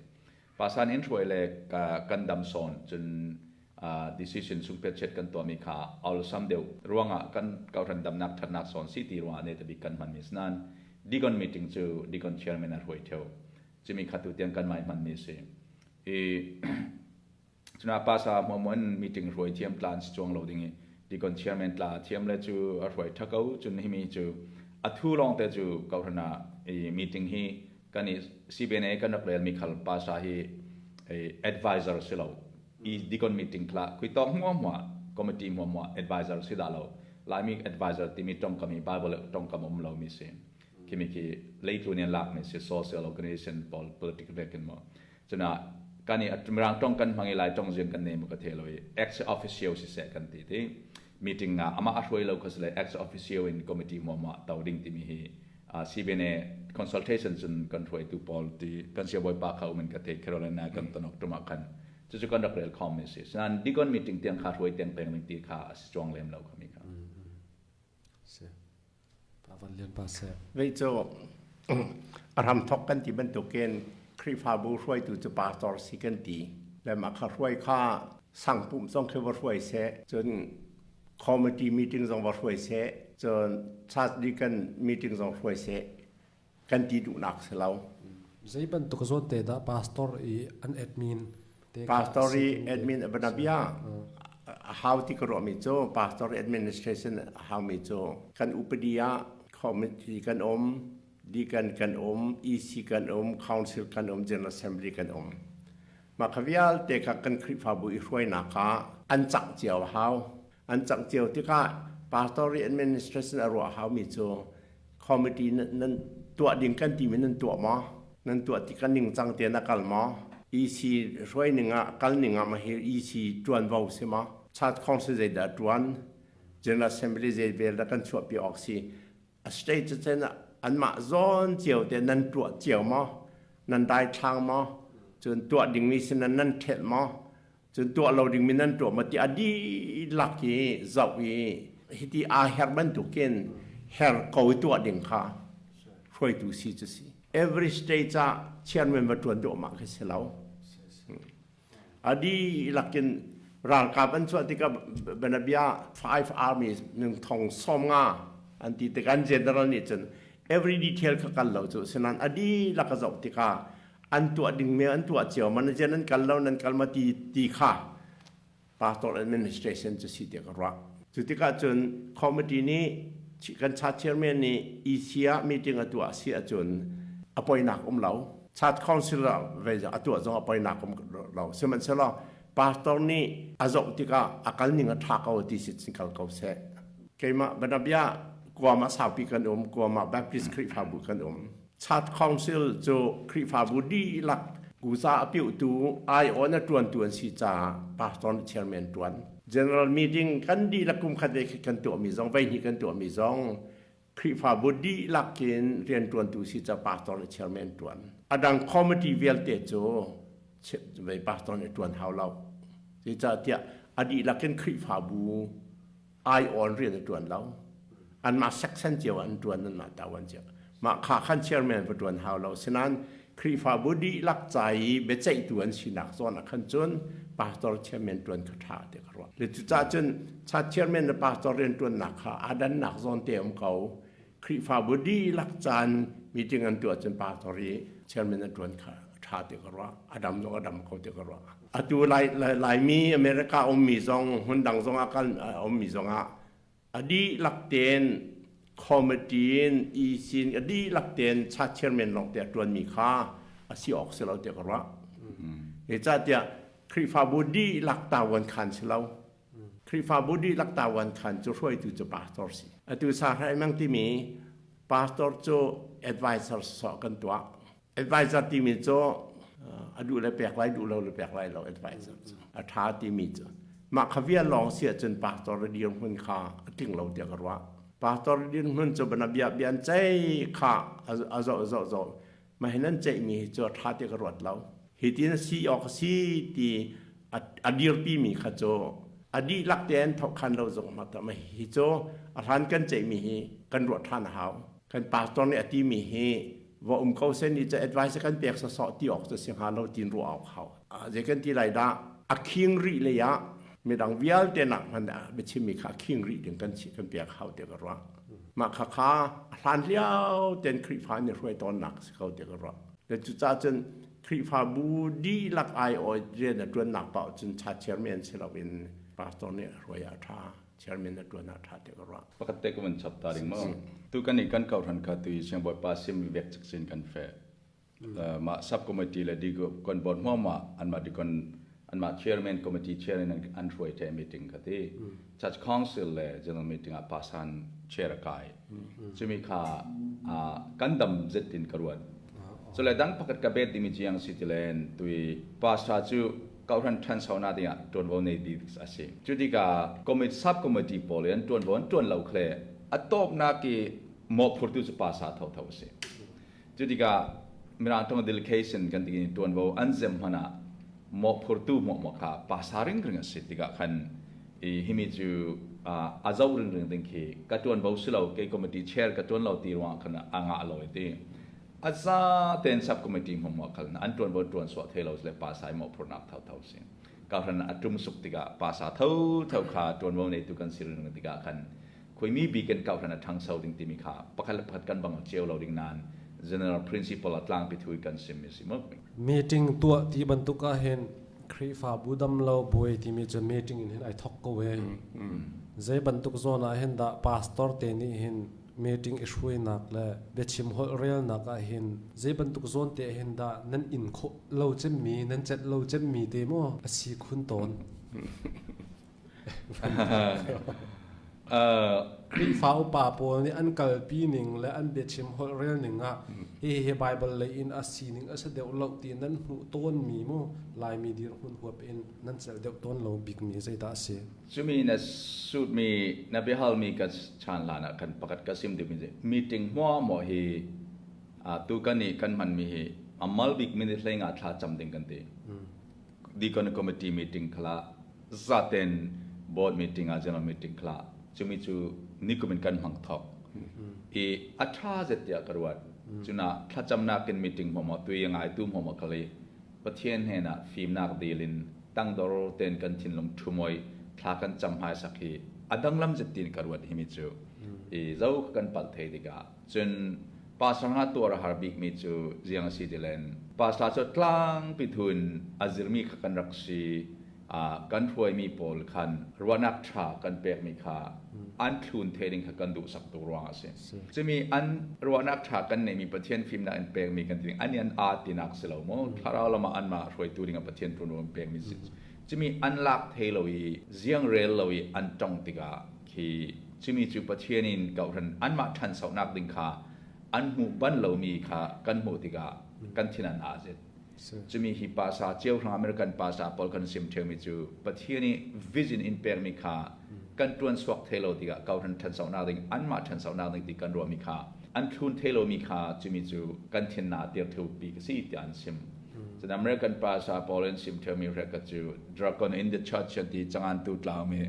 B: Pasan in hruai le kan dam sawn cun decision sungpetchet kan tuahmi kha awlsam deuh ruangah kan kohhran damnak ṭhatnak sawn si ti ruangah ne tabik kan hmanmi si. Nain deacon meeting cu deacon chairman a hruai theo. Cumi kha tu tiang kan mai hmanmi a si i cuna pasa hmuahmuah in meeting hruai thiam tlan si chuang lo ding i deacon chairman tla thiam le cu a hruai tha ko. Cun himi cu a thu lawng te cu kohhran ah i meeting hi kan i CBNA kan rak relmi khal pasa hi advisor si lo i deacon meeting khla kui tawk hmuahmuah, committee hmuahmuah advisor si dah lo. Laimi advisor timi tongkam i Bible tongkam um lo mi si. Khimi khi leitlun in lak mi si, social organization pawl political vekin mo cuna kan i mirang tong kan hmang i Lai tong zian kan nei mu ka the lo i ex officio si se kan ti ti meeting nga ama a hruai lo kha le ex officio in committee hmuahmuah to ding timi hi CBNA consultation cun kan hruaitu pawl ti kan siabawi pa kha umin ka the Carolina kan tonok tuma khan cucu kan rak rel khom mi si. Sinan deacon meeting tiang kha hruai tiang peng ding ti kha a si chuang lem lo kha mi kha.
A: Si pa van lian pa se.
C: Vei cu a ram thok kan ti bantukin Khrihfabu hruaitu cu pastor si kan ti le mah kha hruai kha sangpum zong khi va hruai seh, cun committee meeting zong va hruai seh, cun church deacon meeting zong hruai seh kan ti duhnak si lo.
A: Zei bantuk zawn te dah pastor i an admin te kha?
C: Pastor i admin banabia how ti ka ruahmi cu, pastor administration how mi cu kan upadi ah committee kan um, deacon kan um, EC kan um, council kan um, general assembly kan um. Mah kha vialte kha kan Khrihfabu i hruainak ah an cangh cio a hau. An cangh cio tikah pastor i administration a ruah haumi cu committee nan tuah ding kan timi nan tuah maw? Nan tuah tikah ningcang tein a kal maw? EC hruai ning ah kal ning ah mahi EC ṭuanvo si maw? Church Council zeidah ṭuan? General Assembly zei vel dah kan chuahpi awk si? A state cu cun anmah zawn cio te nan tuah cio maw? Nan daithlang maw? Cun tuah dingmi si nan nan ṭhelh maw? Cun tuah lo dingmi nan tuah maw ti a dihlak i zoh i hiti aa her bantukin her ko i tuah ding kha hruaitu si cu si. Every state ah chairman va ṭuan duahmah khi si lo. A dihlak in ralkap an chuah tikah banabia five armies ning thong som nga an ti tikah an general nih cun every detail kha kal lo cu sinan a dihlak a zoh tikah an tuah ding me an tuah cio man jen an kal lo nan kal ma ti ti kha pastor administration cu si tiah ka ruah. Cu tikah cun committee nih kan cha chairman nih EC ah meeting a tuah si ahcun a poinak um lo. Church council ah ve a tuah zong a poinak um lo. Sihmanhsehlaw pastor nih a zoh tikah a kal ning a ṭha ko ti si cun kal ko seh. Keimah banabia Guam ah saupi kan um, Guam ah Baptist Khrihfabu kan um. Church Council cu Khrihfabu dihlak kuza a piuhtu aiawh a ṭuantu an si caah pastor nih chairman ṭuan. General meeting kan dihlak kum khat ve kan tuahmi zong voihnih kan tuahmi zong Khrihfabu dihlak in rianṭuantu si ca pastor nih chairman ṭuan. A dang committee vialte cu vei pastor nih ṭuan hau lo. Zeicahtiah a dihlak in Khrihfabu aiawn rian a ṭuan lo. Anmah section cio ah an ṭuan anmah tawan cio. Mah kha khan chairman va ṭuan hau lo. Sinain Khrihfabu dihlak ca i biaceihtu an sinak zawn ah khan cun pastor chairman ṭuan kha ṭha ti ka ruah. Le cucaah cun church chairman le pastor rian ṭuannak kha aa dannak zawn te um ko. Khrihfabu dihlak caan meeting an tuah cun pastor i chairman an ṭuan kha ṭha ti ka ruah. A dam zong a dam ko ti ka ruah. Atu Lai, Laimi America ummi zong hmun dang zong ah kal ummi zong ah a dihlak tein committee in EC in a dihlak tein church chairman lawng te a ṭuanmi kha a si awk si lo tiah ka ruah. Zeicahtiah Khrihfabu dihlak tawan khan si lo. Khrihfabu dihlak tawan khan cu hruaitu cu pastor si. Atu Sahrai Mang timi pastor cu advisor sawh kan tuah. Advisor timi cu a duh le pek lai duh lo le pek lai lo advisor cu a ṭha timi cu mah kha vial lawng si ahcun pastor dirhmun kha a tling lo tiah ka ruah. Pastor dirhmun cu bana bia bia an ceih kha a zoh zoh zoh mah hin an ceihmi hi cu a ṭha tiah ka ruat lo. Hi tin a si awk a si ti a dirpi mi kha cu a dihlak tein thawk khan lo zong ma ta mah hi cu a hlan kan ceihmi hi kan ruah ṭhan a hau. Kan pastor nih a timi hi va um ko sen i ca advice kan pek sawsawh ti awk cu si hnga lo tin ruah awk hau. Zei kan ti lai dah a khing rih lei ah midang vialte nak hmanh ah biachimmi kha a khing rih ding kan kan pek hau ti ka ruah. Mah kha kha a hlan lio ten Khrihfa nih hruai tawnnak si ko ti ka ruah. Le cucaah cun Khrihfabu dihlak ai awi rian a ṭuannak paoh cun cha chairman si loin pastor nih hruai ah a ṭha. Chairman na ṭuan ah ṭha tiah ka ruah.
B: Pakhat te ka van chap ta ding maw? Tu kan i kan kohhran kha tu i siangbawipa sim vek cik kan fe. Mah sub committee le deacon board hmuahmah anmah deacon anmah chairman committee chair in an hruai the meeting kha ti. Church council le general meeting ah pasan chair a kai. Cumi kha kan dam zet in ka ruat. Cule dang pakhat ka bet dimi jiang si tilen tui pastor cu kohhran ṭhanchonak dingah ṭuanvo nei ding a si. Cu tikah committee sub committee pawl i an ṭuanvo an ṭuan lo khle a tawpnak i mawhphurtu cu pasa thotho a si. Cu tikah Mirang ṭong delegation kan ti i ṭuanvo an zem hmanh ah mawhphurtu mawhmawh kha pasa ringring a si tikah khan i himi cu a zoh ringring ding khi ka ṭuanvo si lo kei committee chair ka ṭuan lo ti ruangah khan a ngah lo i ti. A za tein sub committee hmawhmawh khal hna an ṭuanvo ṭuan suah thei lo le pasa i mawhphurhnak thotho si. Kahran a ṭum suk tikah pasa thotho kha ṭuanvo neitu kan si ring tikah khan khuimi bik in kahran a ṭhangso ding timi kha pakhat le pakhat kan bang cio lo ding nain general principle a tlangpi thui kan sim mi si mu.
A: Meeting tuah ti bantuk ah hin Khrihfabu dam lo buai timi cu meeting in hin ai thok ko e. Zei bantuk zawn ah hin dah pastor te nih hin meeting i hruainak le biachim holh relnak ah hin zei bantuk zawn te hin dah nan in khawh lo cemmi nan celh lo cemmi te maw a si khun tawn? Khrihfa upa pawl nih an kalpi ning le an biachim holh rel ning ah hihi Bible lei in a sining a si deuh lo ti nan hmuh tawnmi mu Laimi dirhmun huap in nan celh deuh tawn lo bikmi zeidah a si?
B: Cumi na sutmi na biahalmi ka chan hlan ah kan pakhat ka sim duhmi meeting hmuahmuah hi tu kan i kan hmanmi hi a mal bik minute hlei nga thla cam ding kan ti. Deacon committee meeting khala zaten board meeting ah general meeting khala cumi cu nikum in kan hmang thok i a tha zet tiah ka ruat. Cuna thlacamnak in meeting hmuahmuah tui ngai tu hmuahmuah khali Pathian hnenah fimnak dil in tangdor ten kan thinlung thumoi thla kan cam hmaisak hi a danglam zet tin ka ruat himi cu i zo kan palh thei tikah cun pastor nga tuar a har bikmi cu ziang a si ti len pastor cu tlangpi thun a zirmi kha kan rak si. Kan hruaimi pawl khan ruahnak ṭha kan pekmi kha an thlun the ding kha kan duhsak tuk ruang a si. Cumi an ruahnak ṭha kan neihmi Pathian fimnak in pekmi kan ti ding an i an aa tinak si lo maw thlarau lam ah anmah hruaitu ding ah Pathian ṭuanvo in pekmi si. Cumi an lak thei lo i ziang rel lo i an tong tikah khi cumi cu Pathian in kohhran anmah ṭhansonak ding kha an hmuh ban lomi kha kan hmuh tikah kan thin an aa zet. Cumi hi pasa cio hrang American pasa pawl kan sim ṭheumi cu Pathian i vision in pekmi kha kan ṭuan suak thei lo tikah kohhran ṭhansonak ding anmah ṭhansonak ding ti kan ruahmi kha an thlun thei lomi kha cumi cu kan thin na tir theu pi ka si tiah an sim. Cun American pasa pawl in sim ṭheumi hrek cu Dragon in the Church an ti cangan tu tlaumi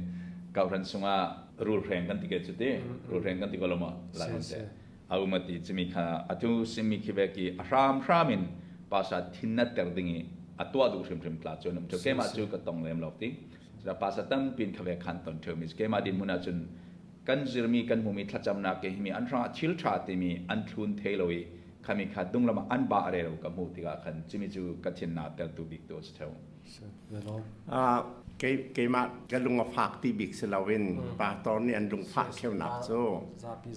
B: kohhran sungah rulhreng kan ti ke cu ti rulhreng kan ti ko lo maw lai te. A um a ti cimi kha atu simi khi ve ki a hramhram in pasa thin ter ding i a tuah duh hrimhrim tla cu um keimah cu ka tong lem lo ti pasa tampin kha ve khan ton theu mi keimah din mun ahcun kan zirmi kan hmumi thlacamnak ke himi an hrangah thil tha timi an thlun thei lo i khami kha dunglam an ba re lo ka hmuh tikah khan cimi cu ka thin na tel tu bik tu a si theu.
C: Keimah ka lung a fak ti bik si loin pastor nih an lungfah kheunak cu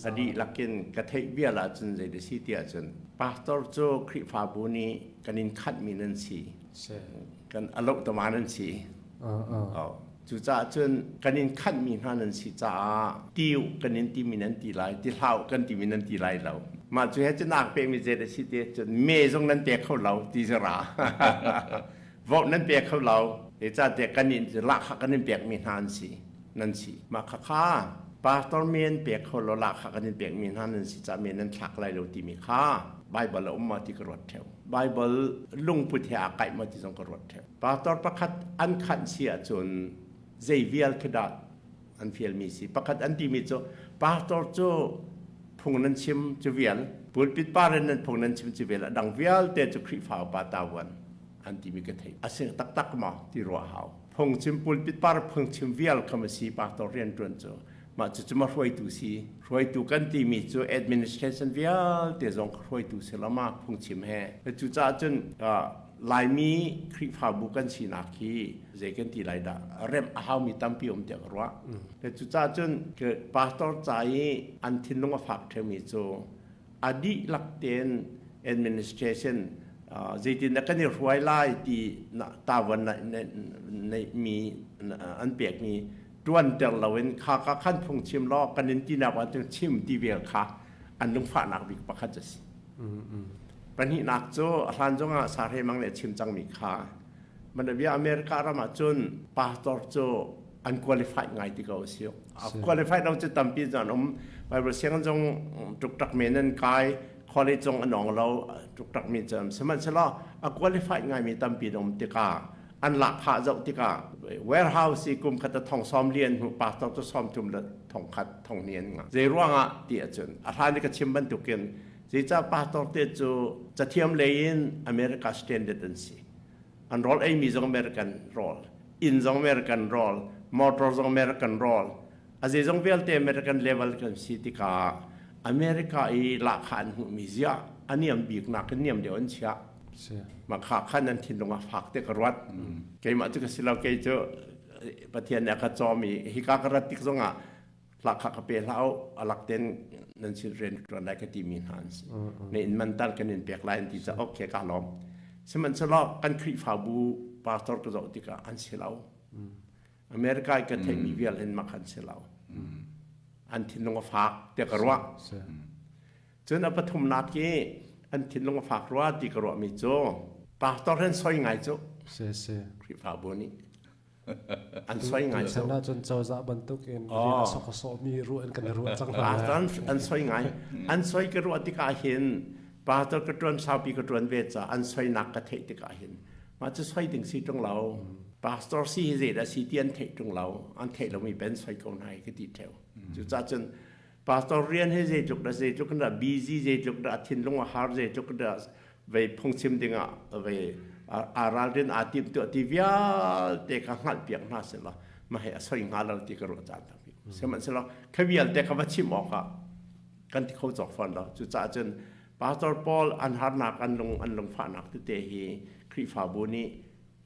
C: a dihlak in ka theih vial ahcun zei da si ti ahcun pastor cu Khrihfabu nih kan in khatmi nan si. Kan aloh tama nan si. Cucaah cun kan in khatmi hna nan si caah tiu kan in timi nan ti lai, ti hlah kan timi nan ti lai lo. Mah cu he cun nak pekmi zei da si ti cun me zong nan pe kho lo ti zara. Vote nan pe kho lo. Zeicahtiah kan in lahkhah kan in pekmi hna an si nan si. Mah khakha pastor mi an pek kho lo lahkhah kan in pekmi hna nan si caah mi nan thlak lai lo timi kha Bible a um ma ti ka ruat theo. Bible lungput he aa kaih ma ti zong ka ruat theo. Pastor pakhat an khanh si ahcun zei vial khi dah an fialmi si. Pakhat an timi cu pastor cu phung nan chim cu vial pulpit par in nan phung nan chim cu vial a dang vialte cu Khrihfa upa tavuan an timi ka theih. A si taktak maw ti ruah hau. Phungchim pulpit par phungchim vial kha ma si pastor rian ṭuan cu mah cu cu ma hruaitu si. Hruaitu kan timi cu administration vialte zong hruaitu si lo ma phungchim he. Cucaah cun Laimi Khrihfabu kan sinak hi zei kan ti lai dah remh a haumi tampi um tiah ka ruah. Cucaah cun pastor ca i an thinlung a fak ṭheumi cu a dihlak tein administration zeitin dah kan i hruai lai ti tavuan mi an pekmi ṭuanter loin kha ka khan phungchim law kan in tinak ah cun chim ti vel kha an lungfahnak bik pakhat a si. Pahnihnak cu a hlan zongah Sahre Mang nih a chim cangmi kha Manabia America ram ah cun pastor cu an qualified ngai ti ko a si. A qualified lo cu tampi an um. Bible sianginn zong ṭukṭak men an kai, college zong an ong lo, ṭukṭak mi cu an sihmanhsehlaw a qualified ngaimi tampi an um tikah an lahkhah zoh tikah warehouse i kum khat a thong sawm li an hmuh pastor cu sawm thum le thong khat thong hnih an ngah. Zei ruangah ti ahcun a hlan i ka chim bantukin zeicah pastor te cu cathiam lei in America standard an si. An rawl eimi zong American rawl, inn zong American rawl, motor zong American rawl, a zeizong vialte American level kan si tikah America i lahkhah an hmuhmi ziah a niam bik nakin niam deuh an chiah. Mah kha khan an thinlung a fak te ka ruat. Keimah cu ka si lo kei cu Pathian nih a ka cawm i hika ka rat tik zongah lahkhah ka pe hlah u a lak ten nan sin rian ṭuan lai ka timi hna an si. Ne in man tal kan in pek lai an ti caah okay ka lawm. Sihmanhsehlaw kan Khrihfabu pastor ka zoh tikah an si lo. America i ka theihmi vial hin mak an si lo. An thinlung a fak tiah ka ruah. Cun a pathumnak i an thinlung a fak rua ti ka ruahmi cu pastor hen soi ngai cu. Khrihfabu nih an soi ngai
A: cu. Tuchan ahcun cozah bantuk in rian a sok a sawhmi ruah in kan i ruah cang hna.
C: Pastor an soi ngai. An soi ka ruah tikah hin pastor ka ṭuan saupi ka ṭuan ve ca an soinak ka theih tikah hin mah cu soi ding si ṭung lo. Pastor si hi zeidah si ti an theih ṭung lo. An theih lomi pen soi ko hna hi ka ti ṭheo. Cucaah cun pastor rian hi zeitluk dah zeitluk dah busy zeitluk dah thinlung a har zeitluk dah vei phungchim dingah vei aa ralrin aa tim tuah ti vialte kha hngalh piak hna sila mah hi a soi hnga lo ti ka ruah caan tampi sihmanhsehlaw kha vialte kha va chim awkah kan ti kho cawk fawn lo. Cucaah cun pastor pawl an harnak an lung an lungfahnak tete hi Khrihfabu nih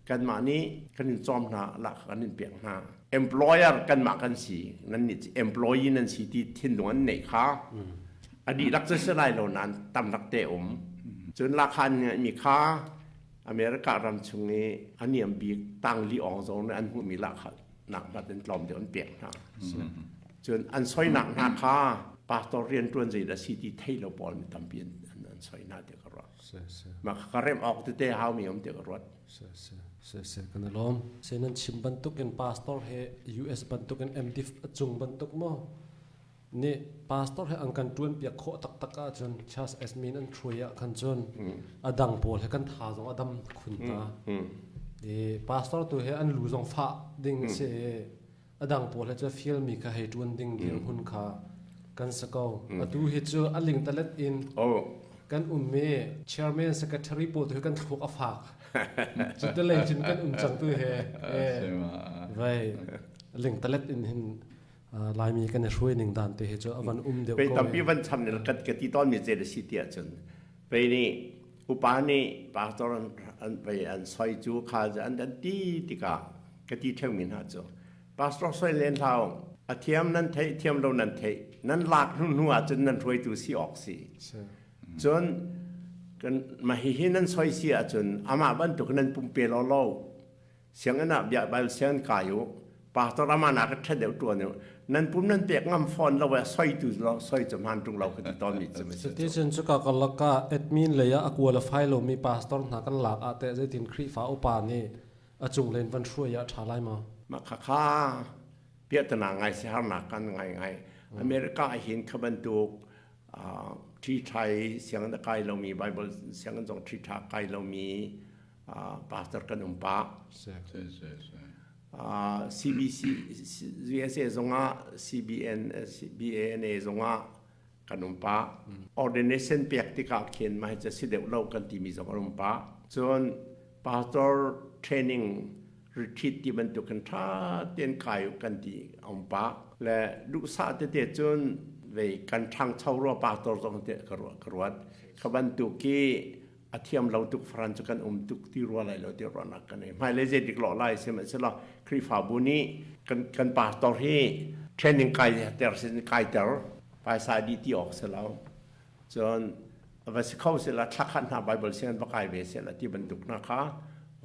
C: kanmah nih kan in cawm hna lah kan in pek hna. Employer kanmah kan si, nan nih employee nan si ti thinlung an neih kha a dihlak cu si lai lo nain tam rak te um. Cun lakhan mi kha America ram chung i a niam bik tangli awng zong nih an hmuhmi lahkhah nak hmat in tlawm deuh an pek hna. Cun an soinak hna kha pastor rianṭuan zeidah si ti thei lo pawl mi tampi an soi hna ti ka ruah. Mah ka remh awk tete haumi um ti ka ruat.
A: Se kan i lawm. Se nan chim bantuk in pastor he US bantuk in MDF a cung bantuk maw nih pastor he an kan ṭuan piak khawh taktak ahcun Charles Esmin an hruai ah khan cun a dang pawl he kan tha zong a dam khun hna. I pastor tu he an lu zong fah ding si i a dang pawl he cu fialmi kha hei ṭuan ding dirhmun kha kan si ko. Atu hi cu a lingtalet in kan ummi chairman secretary pawl tu hi kan thluak a fak. Cu lei cun kan um cang tu he vai lingtalet in hin Laimi kan i hruai ning dan te hi cu a van um deuh
C: ko. Tampi van cham ne ka ka ti tawn mi ce si ti ahcun pei nih upa nih pastor an pei an soi cu kha an an ti tikah ka ti theu mi hna cu pastor soi len hlau a thiam nan theih thiam lo nan theih nan lak hnu hnu ahcun nan hruaitu si awk si. Cun kan mah hihi nan soi si ahcun amah bantuk nan pumpe law lo sianginn ah bia Bible sianginn kai u pastor ama na ka ṭha deuh ṭuan u nan pum nan pek ngam fawn lo e soi tu lo soi cu hman ṭung lo ka ti tawn mi cu.
A: Cuti cun cuka karlak ah admin lei ah a qualify lomi pastor hna kan lak ah teh zeitin Khrihfa upa nih a cung len van hruai ah ṭha lai ma?
C: Mah khakha piahtana ngai si harnak kan ngai ngai. America ah hin kha bantuk ṭhi ṭhai sianginn a kai lomi Bible sianginn zong ṭhi ṭha kai lomi pastor kan um pah. CBC USA zongah CBN BANA zongah kan um pah. Ordination pek tikah khin mah hi si deuh lo kan timi zong an um pah. Cun pastor training retreat ti bantuk kan ṭha tein kai kan ti a um pah. Le duhsah tete cun vei kan ṭhangcho rua pastor zong te ka ruah ka ruat. Kha bantuk i a thiam lo tuk faran cu kan um tuk ti rua lai lo ti ruahnak kan nei. Hmailei zeidik lawh lai sihmanhsehlaw Khrihfabu nih kan kan pastor hi training kai ter sin kai ter paisa dih ti awk si lo. Cun va si kho sila thla khat hna Bible sianginn va kai ve sila ti bantuk hna kha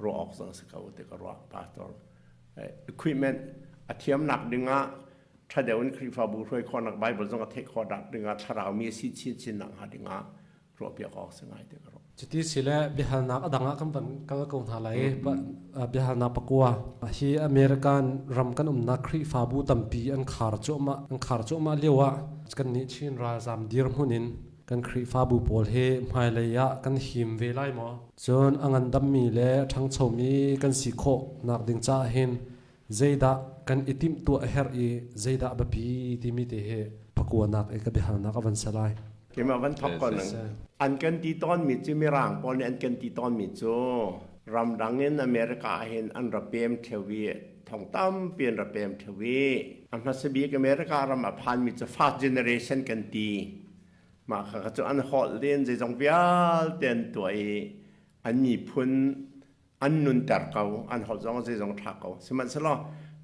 C: ruah awk zong si ko ti ka ruah. Pastor equipment a thiamnak dingah ṭha deuh in Khrihfabu hruai khawhnak Bible zong a theih khawh nak dingah thlarau mi a si chinchin nak hnga dingah ruahpiak awk si ngai ti ka ruah.
A: Cuti si le biahalnak a dang ah kan van kal ko hna lai. Biahalnak pakua. Hi American ram kan umnak Khrihfabu tampi an khar cuahmah an khar cuahmah lio ah kan nih Chin ralzam dirhmun in kan Khrihfabu pawl hi hmailei ah kan him ve lai maw? Cun a ngandammi le a ṭhangchomi kan si khawh nak ding caah hin zeidah kan i timhtuah a herh i zeidah biapi timi te hi pakuanak i ka biahalnak a van si lai.
C: Keimah van thok ko nang. An kan ti tawnmi cu Mirang pawl nih an kan ti tawnmi cu ramdang in America ah hin an ra pem theo i thong tampi an ra pem theo i a hmasa bik America ram a phanmi cu first generation kan ti. Mah kha cu an holh len zeizong vialte an tuah i an miphun an nunter ko an holh zong zeizong ṭha ko. Sihmanhsehlaw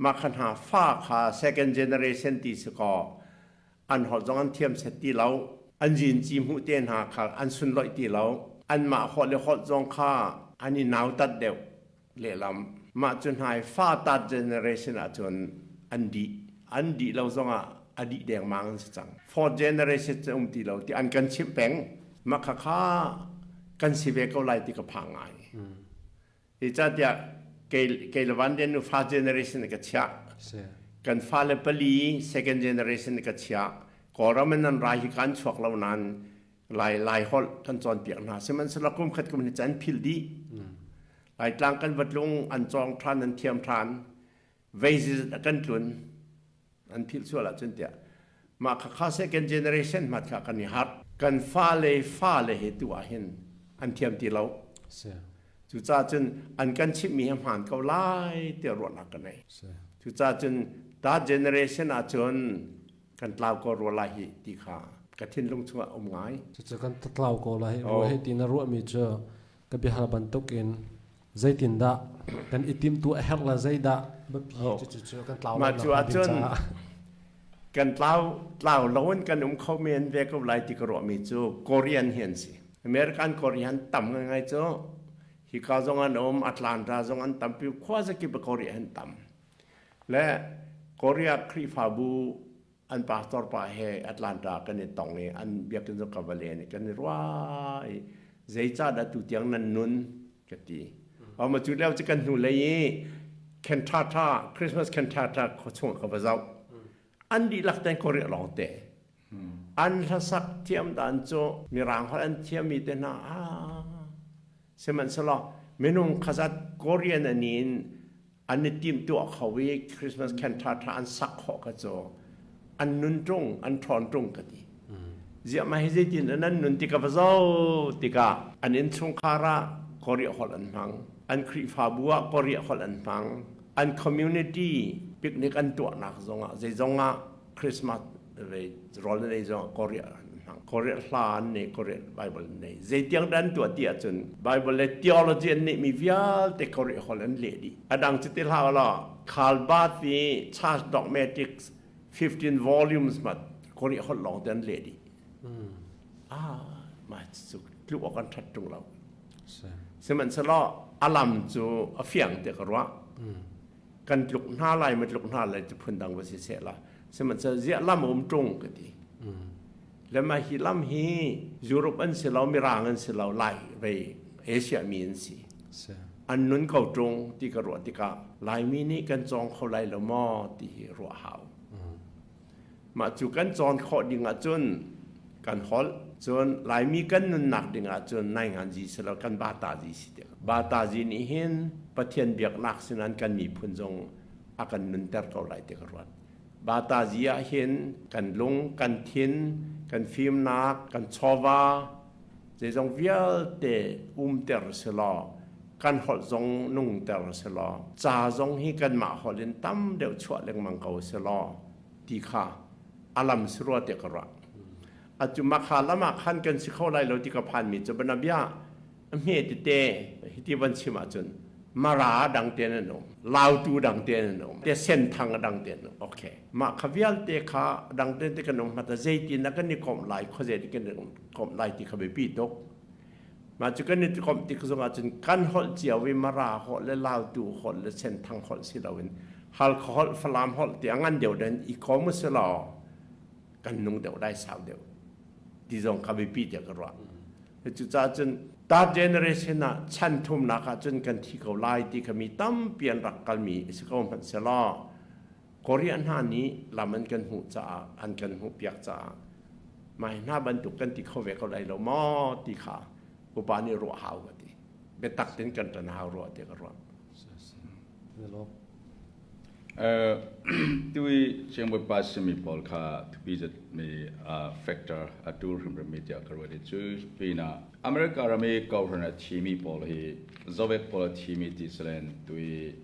C: mah kha hna fa kha second generation ti si kaw an holh zong an thiam set ti lo an zinci hmuh te hna kha an sunloih ti lo anmah holh le holh zong kha an i nautat deuh lehlam. Mah cu hna i fa third generation ahcun an dih. An dih lo zongah a dih dengmang an si cang. Fourth generation cu um ti lo ti an kan chimh peng. Mah khakha kan si ve ko lai ti ka phang ngai. Zeicahtiah kei le Van Lian nu first generation ka chiah. Kan fale pali second generation ka chiah. Kawlram in an rai hi kan chuak lo nain Lai Lai holh kan cawnpiak hna. Sihmanhsehlaw kum khat kum hnih cu an philh dih. Laitlang kan va tlung, an cawng ṭhan, an thiam ṭhan. Vei zizat a kan tlun. An philh sual ahcun tiah. Mah khakha second generation hmat kha kan i harh. Kan fale fale he tu ah hin an thiam ti lo. Cucaah cun an kan chimhmi hi hmaan ko lai tiah ruahnak ka nei. Cucaah cun that generation ahcun kan tlau ko rua lai hi ti kha ka thinlung chungah um ngai.
A: Cucu kan tlau ko lai rua hi ti na ruahmi cu ka biahal bantukin zeitindah kan i timtu a herh la zeidah biapi cucu cu kan tlau
C: Mah cu ahcun kan tlau tlau loin kan um kho men ve ko lai ti ka ruahmi cu Korean hi an si. American Korean tam ngai cu hika zong an um Atlanta zong an tampi khua zakip Korean an tam. Le Korea Khrihfabu an pastor pa he Atlanta kan i tong i an biakinn zong ka va len i kan i ruah i zeicahdah tu tiang nan nun ka ti. Ma cu lio cu kan hnu lei i cantata Christmas cantata khuachung ka va zoh. An dihlak ten Korea lawng te. An hlasak thiam dan cu mirang holh an thiammi te hna ah sihmanhsehlaw minung khazat Korean anin an i timhtuah kho i Christmas cantata an sak khawh ka cu an nun ṭung an ṭhawn ṭung ka ti. Ziah mah hi zeitin nan nun ti ka va zoh tikah an innchungkhar ah Korea holh an hmang, an Khrihfabu ah Korea holh an hmang, an community picnic an tuahnak zongah zeizong ah Christmas rawl an ei zongah Korea an hmang. Korea hla an nei, Korea Bible an nei. Zeitiang dah an tuah ti ahcun Bible le theology an neihmi vialte Korea holh an leh dih. A dang cu ti hlah law Karl Barth i Church Dogmatics 15 volumes mat Korea holh lawng te an leh dih. Ah, mah cu tluk awk an ṭhat ṭung lo. Sihmanhsehlaw a lam cu a fiang te ka ruah. Kan tluk hna lai ma tluk hna lai cu phundang va si seh la sihmanhsehlaw ziah lam um ṭung ka ti le mah hi lam hi Europe an si lo mirang an si lo lai vei Asia mi an si an nun ko ṭung ti ka ruah tikah Laimi nih kan cawng kho lai lo maw ti hi ruah hau Mah cu kan cawn khawh ding ahcun kan holh cun Laimi kan nunnak ding ahcun nainganzi si lo kan batazi si ti. Batazi nih hin Pathian biaknak sinan kan miphun zong a kan nunter ko lai ti ka ruat. Batazi ah hin kan lung, kan thin, kan fimnak, kan chawva, zeizong vialte umter si law kan holh zong nungter si law ca zong hi kanmah holh in tam deuh chuah lengmang ko si law ti kha a lam si rua tiah ka ruah. Atu makha lam ah khan kan si kho lai lo ti ka phanmi cu banabia a hme tete hiti van chim ahcun Mara dang te an um, Lautu dang te an um, te Senthang dang te an um. Okay. Mah kha vialte kha dang te te kan um hmata zeitin na kan i komh lai khuazei kan i komh lai ti kha biapi tuk. Mah cu kan i komh tik zong ahcun kan holh cio i Mara holh le Lautu holh le Senthang holh si loin Halkha holh, Falam holh ti a ngan deuh den i kom si law kan nung deuh lai sau deuh ti zong kha biapi tiah ka ruah. Cucaah cun third generation ah chan thumnak ah cun kan thi ko lai ti kha mi tampi an rak kalmi si ko hmanh selaw Korea hna nih lam an kan hmuh caah an kan hmuhpiak caah mah hna bantuk kan ti kho ve ko lai lo maw ti kha upa nih ruah hau ka ti biatak tein kan ṭan hau rua ti ka ruah.
B: Tui Siangbawipa simi pawl kha thupi mi factor a ṭul hrimhrimmi tiah ka ruat i cu pinah America ram i kohhran a thimi pawl hi zovek pawl a thimi ti silen tui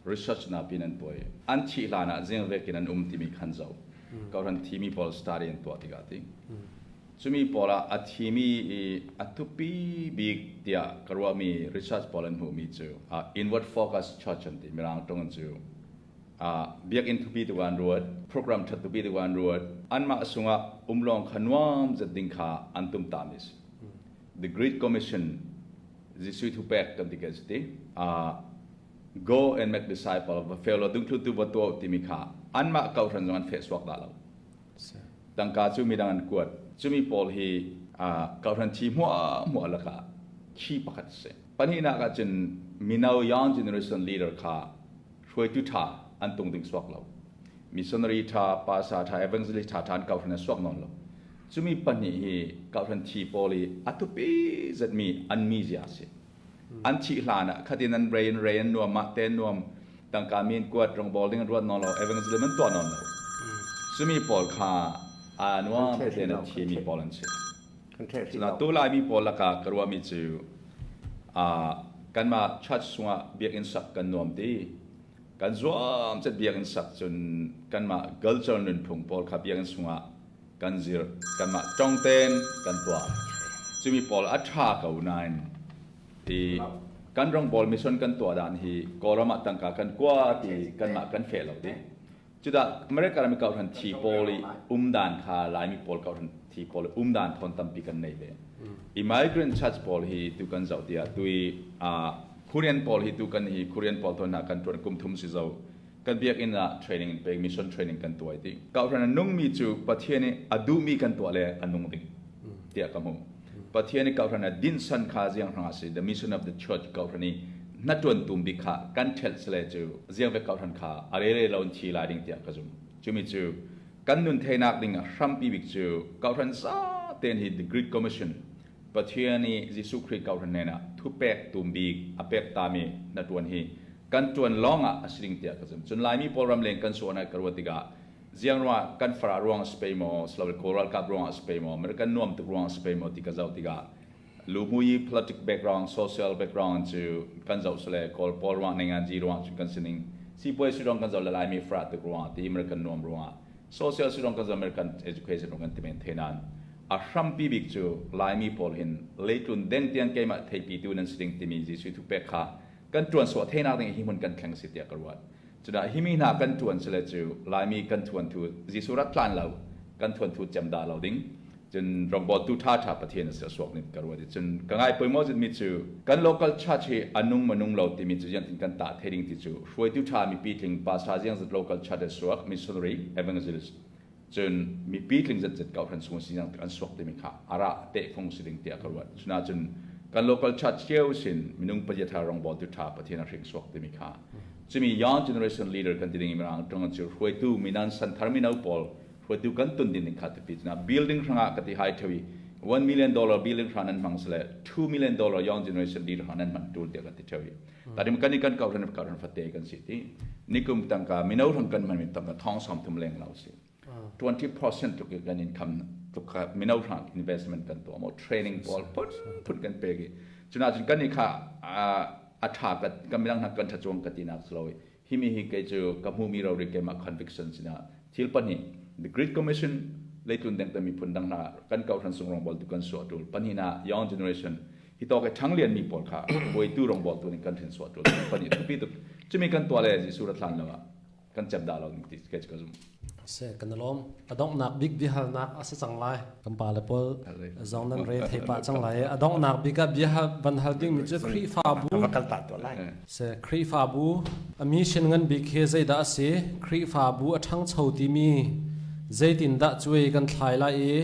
B: research na pin an tuah i an thih hlan ah zingvek in an um timi khan zoh kohhran thimi pawl study an tuah tikah ti cumi pawl ah a thimi i a thupi bik tiah ka ruahmi research pawl an hmuhmi cu inward focus church an ti mirang tong an cu biakinn thupi tu an ruat program that tupi tu an ruat anmah sungah umlong kha nuam zet ding kha an tum ta mi si the great commission Jesuh thu pek kan ti kan si ti. Go and make disciple va fel law dungthlutu va tuah timi kha anmah kohhran zong an feh suak dah lo. Tangka cu midang an kuat. Cumi pawl hi kohhran thi hmuahhmuah lakah khi pakhat a si. Pahnihnak ahcun mino young generation leader kha hruaitu ṭha an tung ding suak lo. Missionary ṭha, pastor ṭha, evangelist ṭha ṭha an kohhran a suak nawn lo. Cumi pahnih hi kohhran thi pawl i a thupi zetmi an mizia a si. An thih hlan ah khatin an rei an rei an nuam mah te nuam tangka mi an kuat rawngbawl ding an ruat nawn lo evangelism an tuah nawn lo. Cumi pawl kha a nuam tein a thimi pawl an si. Tu Laimi pawl lakah ka ruahmi cu kanmah church chungah biakinn sak kan nuam ti. Kan zuam cet biakinn sak cun kanmah culture nunphung pawl kha biakinn chungah kan zir kanmah tong ten kan tuah. Cumi pawl a ṭha ko nain ti kan rawngbawl mission kan tuah dan hi Kawlram ah tangka kan kua ti kanmah kan feh lo ti. Cudah America ram i kohhran thi pawl i umdan kha Laimi pawl kohhran thi pawl i umdan thawn tampi kan nei ve. I migrant church pawl hi tu kan zoh tiah tui Korean pawl hi tu kan hi Korean pawl thawn hna kan tuan kum thum si zo kan biakinn ah training in pek mission training kan tuai ti. Kohhran a nungmi cu Pathian i a duhmi kan tuah le a nung ding tiah ka hmuh. Pathian i kohhran a dinsan kha ziang hrang a si the mission of the church kohhran i hnatuan tum bik kha kan ṭhelh sile cu ziang ve kohhran kha a rere lo in thi lai ding tiah ka zum. Cumi cu kan nun theinak ding a hrampi bik cu kohhran za tein hi the Great Commission Pathian i Jesuh Khrih kohhran nen ah thupek tum bik a pek tami hnatuan hi kan ṭuan lawng ah a si ding tiah ka zum. Cun Laimi pawl ram leng kan suan ai ka ruat tikah ziang ruangah kan farah ruang a si pei maw silo Kawl ralkap ruangah a si pei maw American nuam tuk ruangah a si pei maw ti ka zoh tikah luhmui politic background social background cu kan zoh sile Kawl pawl ruang ning an ji ruang cu kan sining sipuai si ruang kan zoh le Laimi farah tuk ruangah ti American nuam ruangah social si ruang kan zoh American education ruang kan ti men the nain a hrampi bik cu Laimi pawl hin leitlun deng tiang keimah theipi tu nan si ding timi Jesuh thu pek kha kan tuan suah thenak ding hi hmun kan thleng si tiah ka ruat. Cudah himi hna kan ṭuan sile cu Laimi kan thuan thu Jesuh rat tlan lo kan thuan thu cem dah lo ding cun rawngbawl tu ṭha ṭha Pathian a si a suak ning ka ruat i cun ka ngai poimaw zit mi cu kan local church hi a nung manung lo timi cu ziang kan tah the ding ti cu hruaitu ṭha mipi tling pastor ziang zat local church a suak missionary evangelist cun mipi tling zat zat kohhran chung si ziang an suak timi kha ara tehfung si ding tiah ka ruat cuna cun kan local church cio sin minung pazia rawngbawl tu ṭha Pathian a hring suak timi kha cumi young generation leader kan ti ding mirang ṭong cu hruaitu minan santhar mino pawl hruaitu kan tun din ding kha tipi cuna building hrangah ka ti hai thewi $1 million building hran an hmang sile $2 million young generation leader hran an hman tul tiah ka ti thewi tarim kan i kan kohhran kohhran fate kan si ti nikum tangka mino hrang kan man mi tangka thong som thum leng lo si 20% tuk kan income tuk kha mino hrang investment kan tuah mo training pawl phun phun kan pek i cuna cun kan i kha a tha ka kan midang hna kan tha chuang ka ti nak slo himi hi kei cu ka hmu mi ro ri keimah conviction sina thil pahnih the Great Commission leitlun deng te miphun dang hna kan kohhran sung rong bol tu kan suah tul pahnih na young generation hi to ke thang lian mi pawl kha tu rong bol tu ning kan thin suah tul pahnih thupi tuk chumi kan tua le Jesuh ra thlan lo kan cep dah lo ning ti ke ka zum.
A: Se kan lom adongnak bik biahalnak a si cang lai. Kan pa le pawl zong nan re thei pah cang lai. Adongnak bik ah bia van hal ding mi cu Khrihfabu
C: kal ta to lai.
A: Se Khrihfabu a mission ngan bik hi zeidah a si? Khrihfabu a ṭhangcho timi zeitindah cuai kan thlai lai i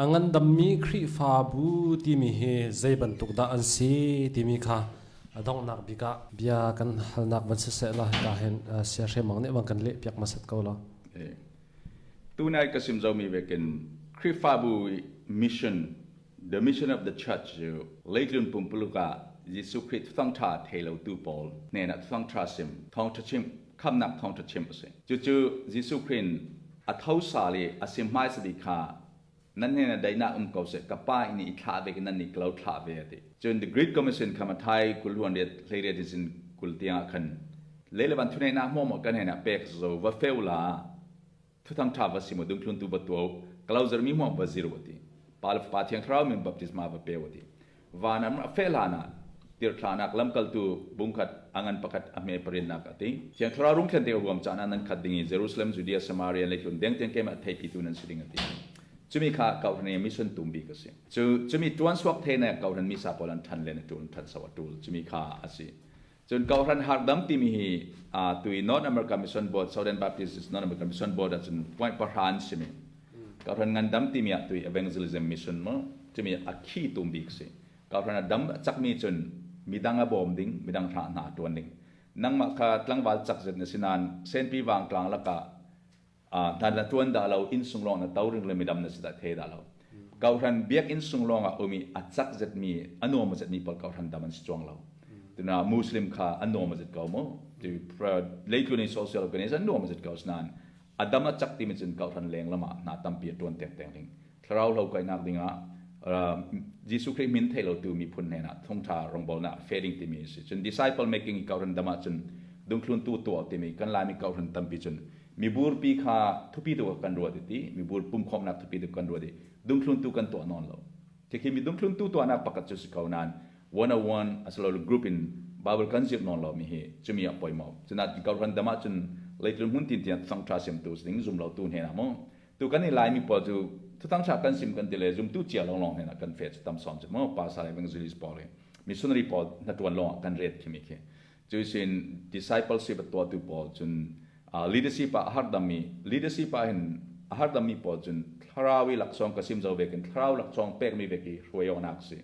A: a ngandammi Khrihfabu timi hi zei bantuk dah an si timi kha a donghnak bik ah bia kan halnak van siseh la hika hin sia hremang nih van kan leh piak hmasat ko la.
B: Tunai ka sim zomi vekin Khrihfabu mission, the mission of the church cu leitlun pumpuluk ah Jesuh Khrih thawngṭha thei lotu pawl hnenah thawngṭha sim, thawngṭha chim, khamnak thawngṭha chim a si. Cucu Jesuh Khrih in a tho sal i a sim hmaisa bik kha nan hnenah daihnak um ko seh, ka Pa inn i thlah ve nan ni klo thlah ve a ti. Cun the Great Commission kha Mathai 28 18 in 20 tiang ah khan leilevan thuneihnak hmuahmuah kan hnenah pek zo va feu la thuthang ṭha va si mu dungthlun tu va tuau kalo mi hmuam va zir ti pa le fapa thiang thlarau min baptisma va pe ti van am a fe hlan ah tirthlanak lamkaltu bungkhat angan pakhat a hme parinnak ati thiang thlarau rung thlen te huam caan nan khat ding i Jerusalem Judea Samaria le hlun deng tiang kem a theipi tu nan si ding ati chumi kha kauhran mission tum bik a si cu chumi tuan suak the na kauhran mi sa pawl an than le na tul than so atul chumi kha asi. Cun Kohhran Hardam timi hi tui North America Mission Board, Southern Baptist North America Mission Board ahcun point pahra an simi. Kohhran ngandam timi ah tui evangelism mission mu cumi a khi tum bik si. Kohhran a dam a cakmi cun midang a bawm ding, midang hra hna a tuan ding. Nangmah kha tlangval cak zet na si nain senpi vangtlang lakah hna na tuan dah lo inn sung lawng na to ring le midam na si dah the dah lo. Kohhran biakinn sung lawng ah um i a cak zetmi a nuam a zetmi pawl kohhran dam an si cuang lo. Tuna Muslim kha an nuam a zet ko mu. Ti leitlun in social organization an nuam a zet ko nain a dam a cak timi cun kohhran leng lam ah hna tampi a tuan teng teng ding. Thlarau lo kainak ding ah Jesuh Khrih min thei lo tu miphun hnen ah thongtha rongbawlnak fe ding timi si. Cun disciple making i kohhran dam ah cun dungthlun tu tuah timi kan Laimi kohhran tampi cun miburpi kha thupi tu kan ruat i ti mibur pumkhawmnak thupi tu kan ruat i dungthluntu kan tuah nawn lo khi mi dungthluntu tuahnak pakhat cu si ko nain one on one asilo group in Bible kan zir nawn lo mi hi cumi ah poimo cuna kohhran dam ah cun leitlun hmun tin tiang thangtha sim tu ding zum lo tu hne na mu tu kan i Laimi pawl cu thutangtha kan sim kan ti le zumtu cia long long hne na kan fe chu tam som chu mo pasal evangelist pawl missionary pawl na tuan long kan ret khi mi khi Cusin discipleship a tuahtu pawl cun leadership ah a hardammi leadership ah hin a hardammi pawl cun thlarau i laksawng ka sim zo vekin thlarau laksawng pekmi vek i hruai awknak si.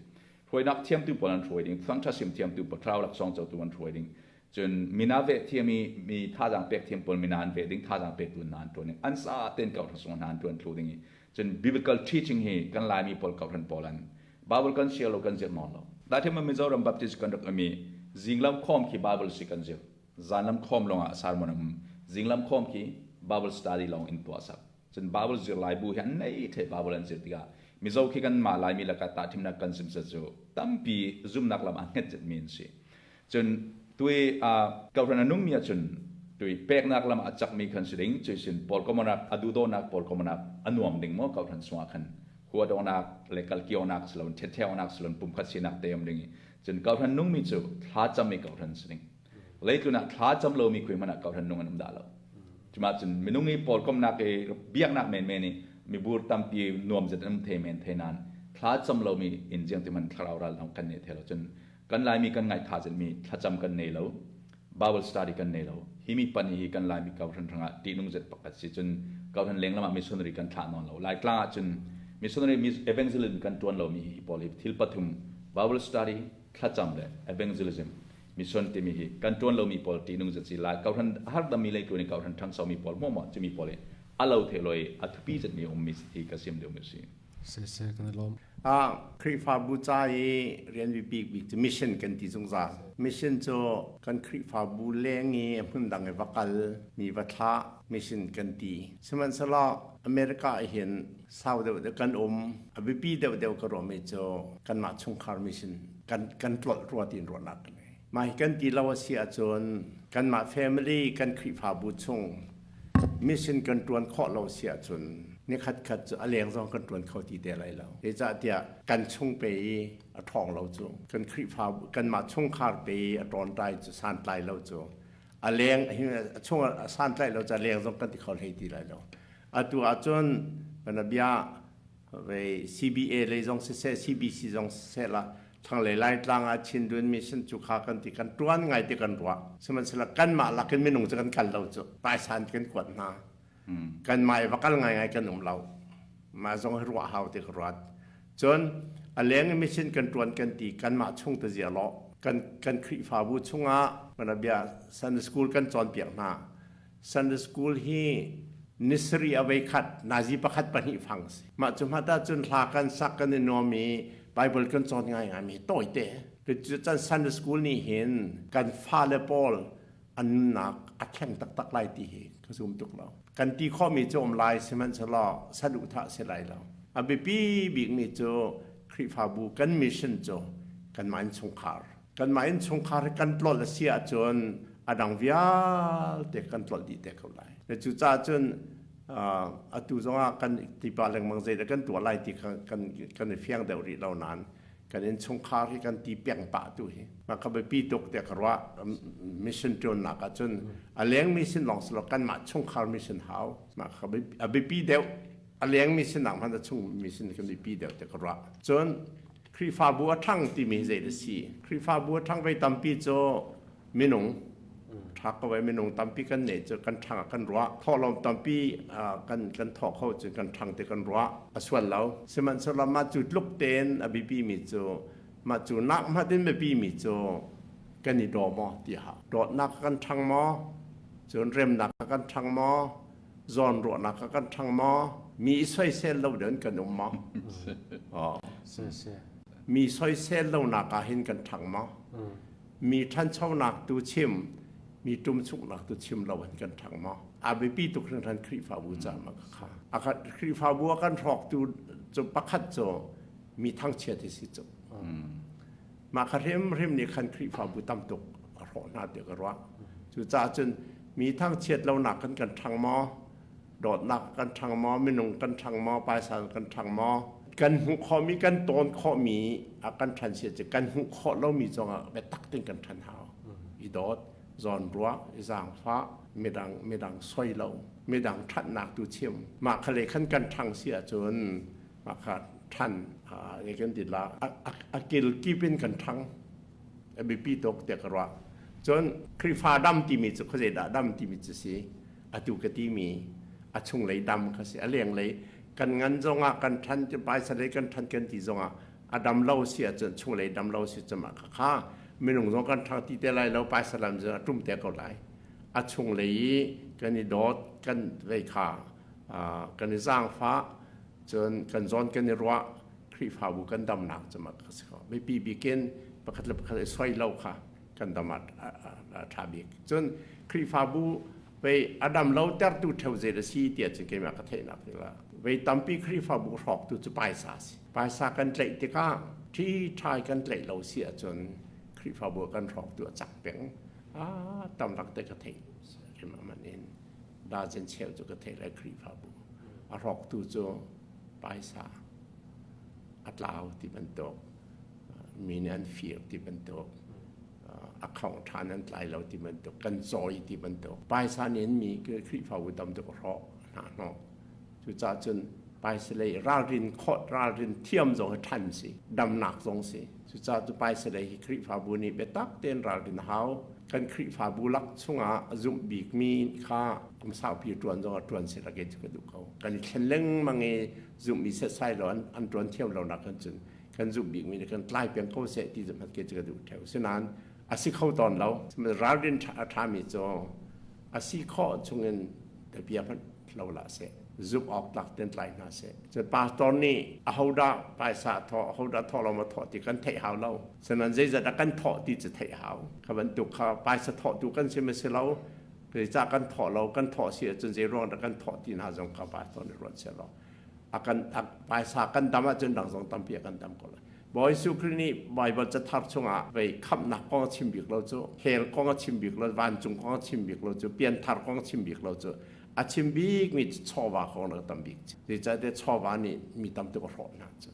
B: Hruainak thiamtu pawl an hruai ding, thangṭha sim thiamtu pawl thlarau laksawng cotu an hruai ding. Cun mina veh thiam i mi thazaang pek thiam pawl mina an veh ding, thazaang pektu hna an ṭuan ding. An sa ten ko hna hna an ṭuan thlu ding i cun biblical teaching hi kan Laimi pawl kohhran pawl an Bible kan share lo kan zirh nawn lo. Dathem Mizoram Baptist kan rak um i zinglam khawm khi Bible si kan zirh. Zanlam khawm lawngah sermon um. Zinglam khawm khi Bible study lawng in tuah sak. Cun Bible zirlai bu hi an nei the Bible an zir tikah Mizo khi kan mah Laimi lakah tahthimnak kan sim set cu tampi zumnak lam ah hnget zetmi an si. Cun tui kohhran a nungmi ahcun tui peknak lam ah a cakmi khan si ding cuisin pawl komonak a duhdawnak pawl komonak a nuam ding maw kohhran sungah khan huadawnak le kalkionak silon thettheonak silon pumkhat sinak te um ding i cun kohhran nungmi cu thla cam i kohhran si ding leitlun ah thla cam lomi khui hmanh ah kohhran nung an um dah lo cuma cun minung i pawl komnak i biaknak menmen i mibur tampi nuam zet an um the men the nan thla cam lomi in jiang ti man thlarau ral dang kan ne the lo cun Kan Laimi kan ngaih mi thlacam kan nei lo. Bible study kan nei lo. Hi mi pan hi kan Laimi kohhran hrangah ṭihnung zet pakhat si cun kohhran leng lamah missionary kan thlah nawn lo. Laitlang ah cun missionary evangelism kan ṭuan lomi hi pawl hi thil pathum Bible study, thlacam le evangelism mission timi hi kan ṭuan lomi pawl ṭihnung zet si lai kohhran hardami lei ṭuan i kohhran ṭhangsomi pawl hmuahhmuah cumi pawl hi a lo the lo i a thupi zetmi ummi hi ka sim deuhmi si.
A: Siseh kan i lawm.
C: Khrihfabu ca i rian biapik bik cu mission kan ti zungzal. Mission cu kan Khrihfabu leng i hmun dang i va kal, mi va thlah, mission kan ti. Sihmanhsehlaw America ah hin sau deuhdeuh kan um, a biapi deuhdeuh ka ruahmi cu kanmah chungkhar mission kan kan tlolh rua tiin ruahnak ka ngei. Mah hi kan ti lo a si ahcun kanmah family kan Khrihfabu chung mission kan ṭuan khawh lo si ahcun nikhat khat cu a leng zong kan ṭuan kho ti te lai lo. Zeicahtiah kan chung pe i a ṭhawng lo cu kan Khrihfa kanmah chungkhar pe i a ṭawnṭai cu santlai lo cu a leng a chung a santlai lo cu a leng zong kan ti kho hlei ti lai lo. Atu ahcun kana bia ve CBA lei zong siseh CBC zong siseh la thlanglei Laitlang ah Chindwin mission cu kha kan ti kan tuan ngai ti kan ruah sihmanhsehlaw kanmah lakin minung cu kan kal lo cu paisan kan kuat hna kan mah i va kal ngai ngai kan um lo mah zong hi ruah hau ti ka ruat cun a leng i mission kan tuan kan ti kanmah chung ta zia law kan kan Khrihfabu chungah mana bia Sunday school kan cawnpiak hna Sunday school hi nisari a vei khat nazi pakhat pahnih fang si mah cu hmata cun hla kan sak kan i nuam i Bible kan cawn ngai ngai mi tawite can Sunday school nih hin kan fale pawl an nunnak a thleng taktak lai ti hi ka zum tuk lo kan ti khawhmi cu um lai sihmanhsehlaw saduhthah si lai lo a biapi bikmi cu Khrihfabu kan mission cu kanmah innchungkhar kanmah innchungkhar hi kan tlolh a si ahcun a dang vialte kan tlolh dih te ko lai. Cucaah cun atu zongah kan tipa lengmang zeidah kan tuah lai ti kha kan kan i fiang deuh rih lo nain kan innchungkhar hi kan ti peng pah tu hi mah kha biapi tuk tiah ka ruah mission ṭuannak ahcun a leng mission lawng si lo kanmah chungkhar mission hau mah kha a biapi deuh a leng mission nak hmanh a chung mission kan biapi deuh tiah ka ruah cun Khrihfabu a ṭhang timi hi zei a si? Khrihfabu a ṭhang voi tampi cu Minung ṭha ko ai minung tampi kan neih cu kan ṭhang ah kan ruah. Thawhlawm tampi kan kan thawh kho cun kan ṭhang ti kan ruah. A sual lo. Sihmanhsehlaw mah cu tluk tein a biapi mi cu mah cu nak hmanh in biapi mi cu kan i daw maw ti a hau. Dawtnak kan ṭhang maw? Cun remnak kan ṭhang maw? Zawnruahnak kan ṭhang maw? Mi i soisel lo deuh in kan um maw? Oh. Mi soisel lonak ah hin kan ṭhang maw? Mi ṭhanchonak tu chim, mi ṭumchuknak tu chim lo in kan ṭhang maw? A biapi tuk hringhran Khrihfabu caah ma kha. A Khrihfabu a kan hrawktu cu pakhat cu mi thangchiat hi si cu. Mah kha hrimhrim nih khan Khrihfabu tam tuk a hrawh hna tiah ka ruah. Cucaah cun mi thangchiat lonak kan kan ṭhang maw? Dawtnak kan ṭhang maw? Minung kan ṭhang maw? Paisa kan ṭhang maw? Kan hmuh khawhmi, kan tawn khawhmi a kan ṭhan si cu kan hmuh khawh lomi zongah biatak tein kan ṭhan hau. I dawt, zawnruah, i zaangfah, midang midang soi lo, midang ṭhatnak tu chim. Mah kha le khan kan ṭhang si ahcun mah kha ṭhan kan ti la a kilkip in kan ṭhang a biapi tuk tiah ka ruah. Cun Khrihfa dam timi cu khuazei dah dam timi cu si atu ka timi a chunglei dam kha si a lenglei kan ngan zongah kan ṭhan paisa lei kan ṭhan kan ti zongah a dam lo si ahcun chunglei dam lo si cun mah kha minung zong kan ṭhang ti te lai lo paisa lam zong a ṭum te ko lai a chunglei i kan i dawt kan vei kha kan i zaangfah cun kan zawn kan i ruah Khrihfabu kan damnak cu mak a si ko. Biapi bik in pakhat le pakhat i soi lo kha kan dam ah a ṭha bik. Cun Khrihfabu vei a dam lo tertu ṭheo zei a si tiah cun keimah ka theihnak la. Vei tampi Khrihfabu hrawktu cu paisa a si. Paisa kan tlaih tikah ṭhi ṭhai kan tlaih lo si ahcun Khrihfabu kan hrawktu a cak peng. Ah tam rak te ka theih. Keimah man in dazen cheu cu ka theih lai Khrihfabu. A hrawktu cu paisa a tlau ti bantuk mi nih an fir ti bantuk a khong ṭhan an tlai lo ti bantuk kan cawi ti bantuk paisa nih mi Khrihfabu tam tuk hrawh hna hnawh cucaah cun paisa lei ralrin khawt ralrin thiam zong hi ṭhan si damnak zong si cucaah cu paisa lei hi Khrihfabu nih biatak tein ralrin hau kan Khrihfabu lak chungah zumh bikmi kha kum saupi ṭuan zong ah ṭuan seh ke cu ka duh ko kan i thlen lengmang i zumhmi setsai lo an ṭuan thiam lo nak kan cun kan zumh bikmi nih kan tlai peng ko seh ti hmat ke cu ka duh ṭheo sinain a si kho tawn lo ralrin a ṭhami cu a si khawh chungin bia hmanh lo la seh zumh awk tlak ten tlai hna seh cun pastor nih ahodah paisa thawh ahodah thawh lo ma thawh ti kan theih hau lo sanan zeizat a kan thawh ti cu theih hau kha bantuk kha paisa thawh tu kan si ma si lo Zeicah kan thawh lo kan thawh si ahcun zei ruang dah kan thawh ti hna zong kha pastor nih ruat seh law a kan paisa kan dam ahcun dang zong tampi a kan dam ko lai. Bawi Jesuh Khrih nih Baibal cathar chungah vei khamhnak kong a chim bik lo cu hell kong a chim bik lo vancung kong a chim bik lo cu pianthar kong a chim bik lo cu a chim bikmi cu chawva kong a tam bik. Zeicahtiah chawva nih mi tam tuk a hrawh hna cu.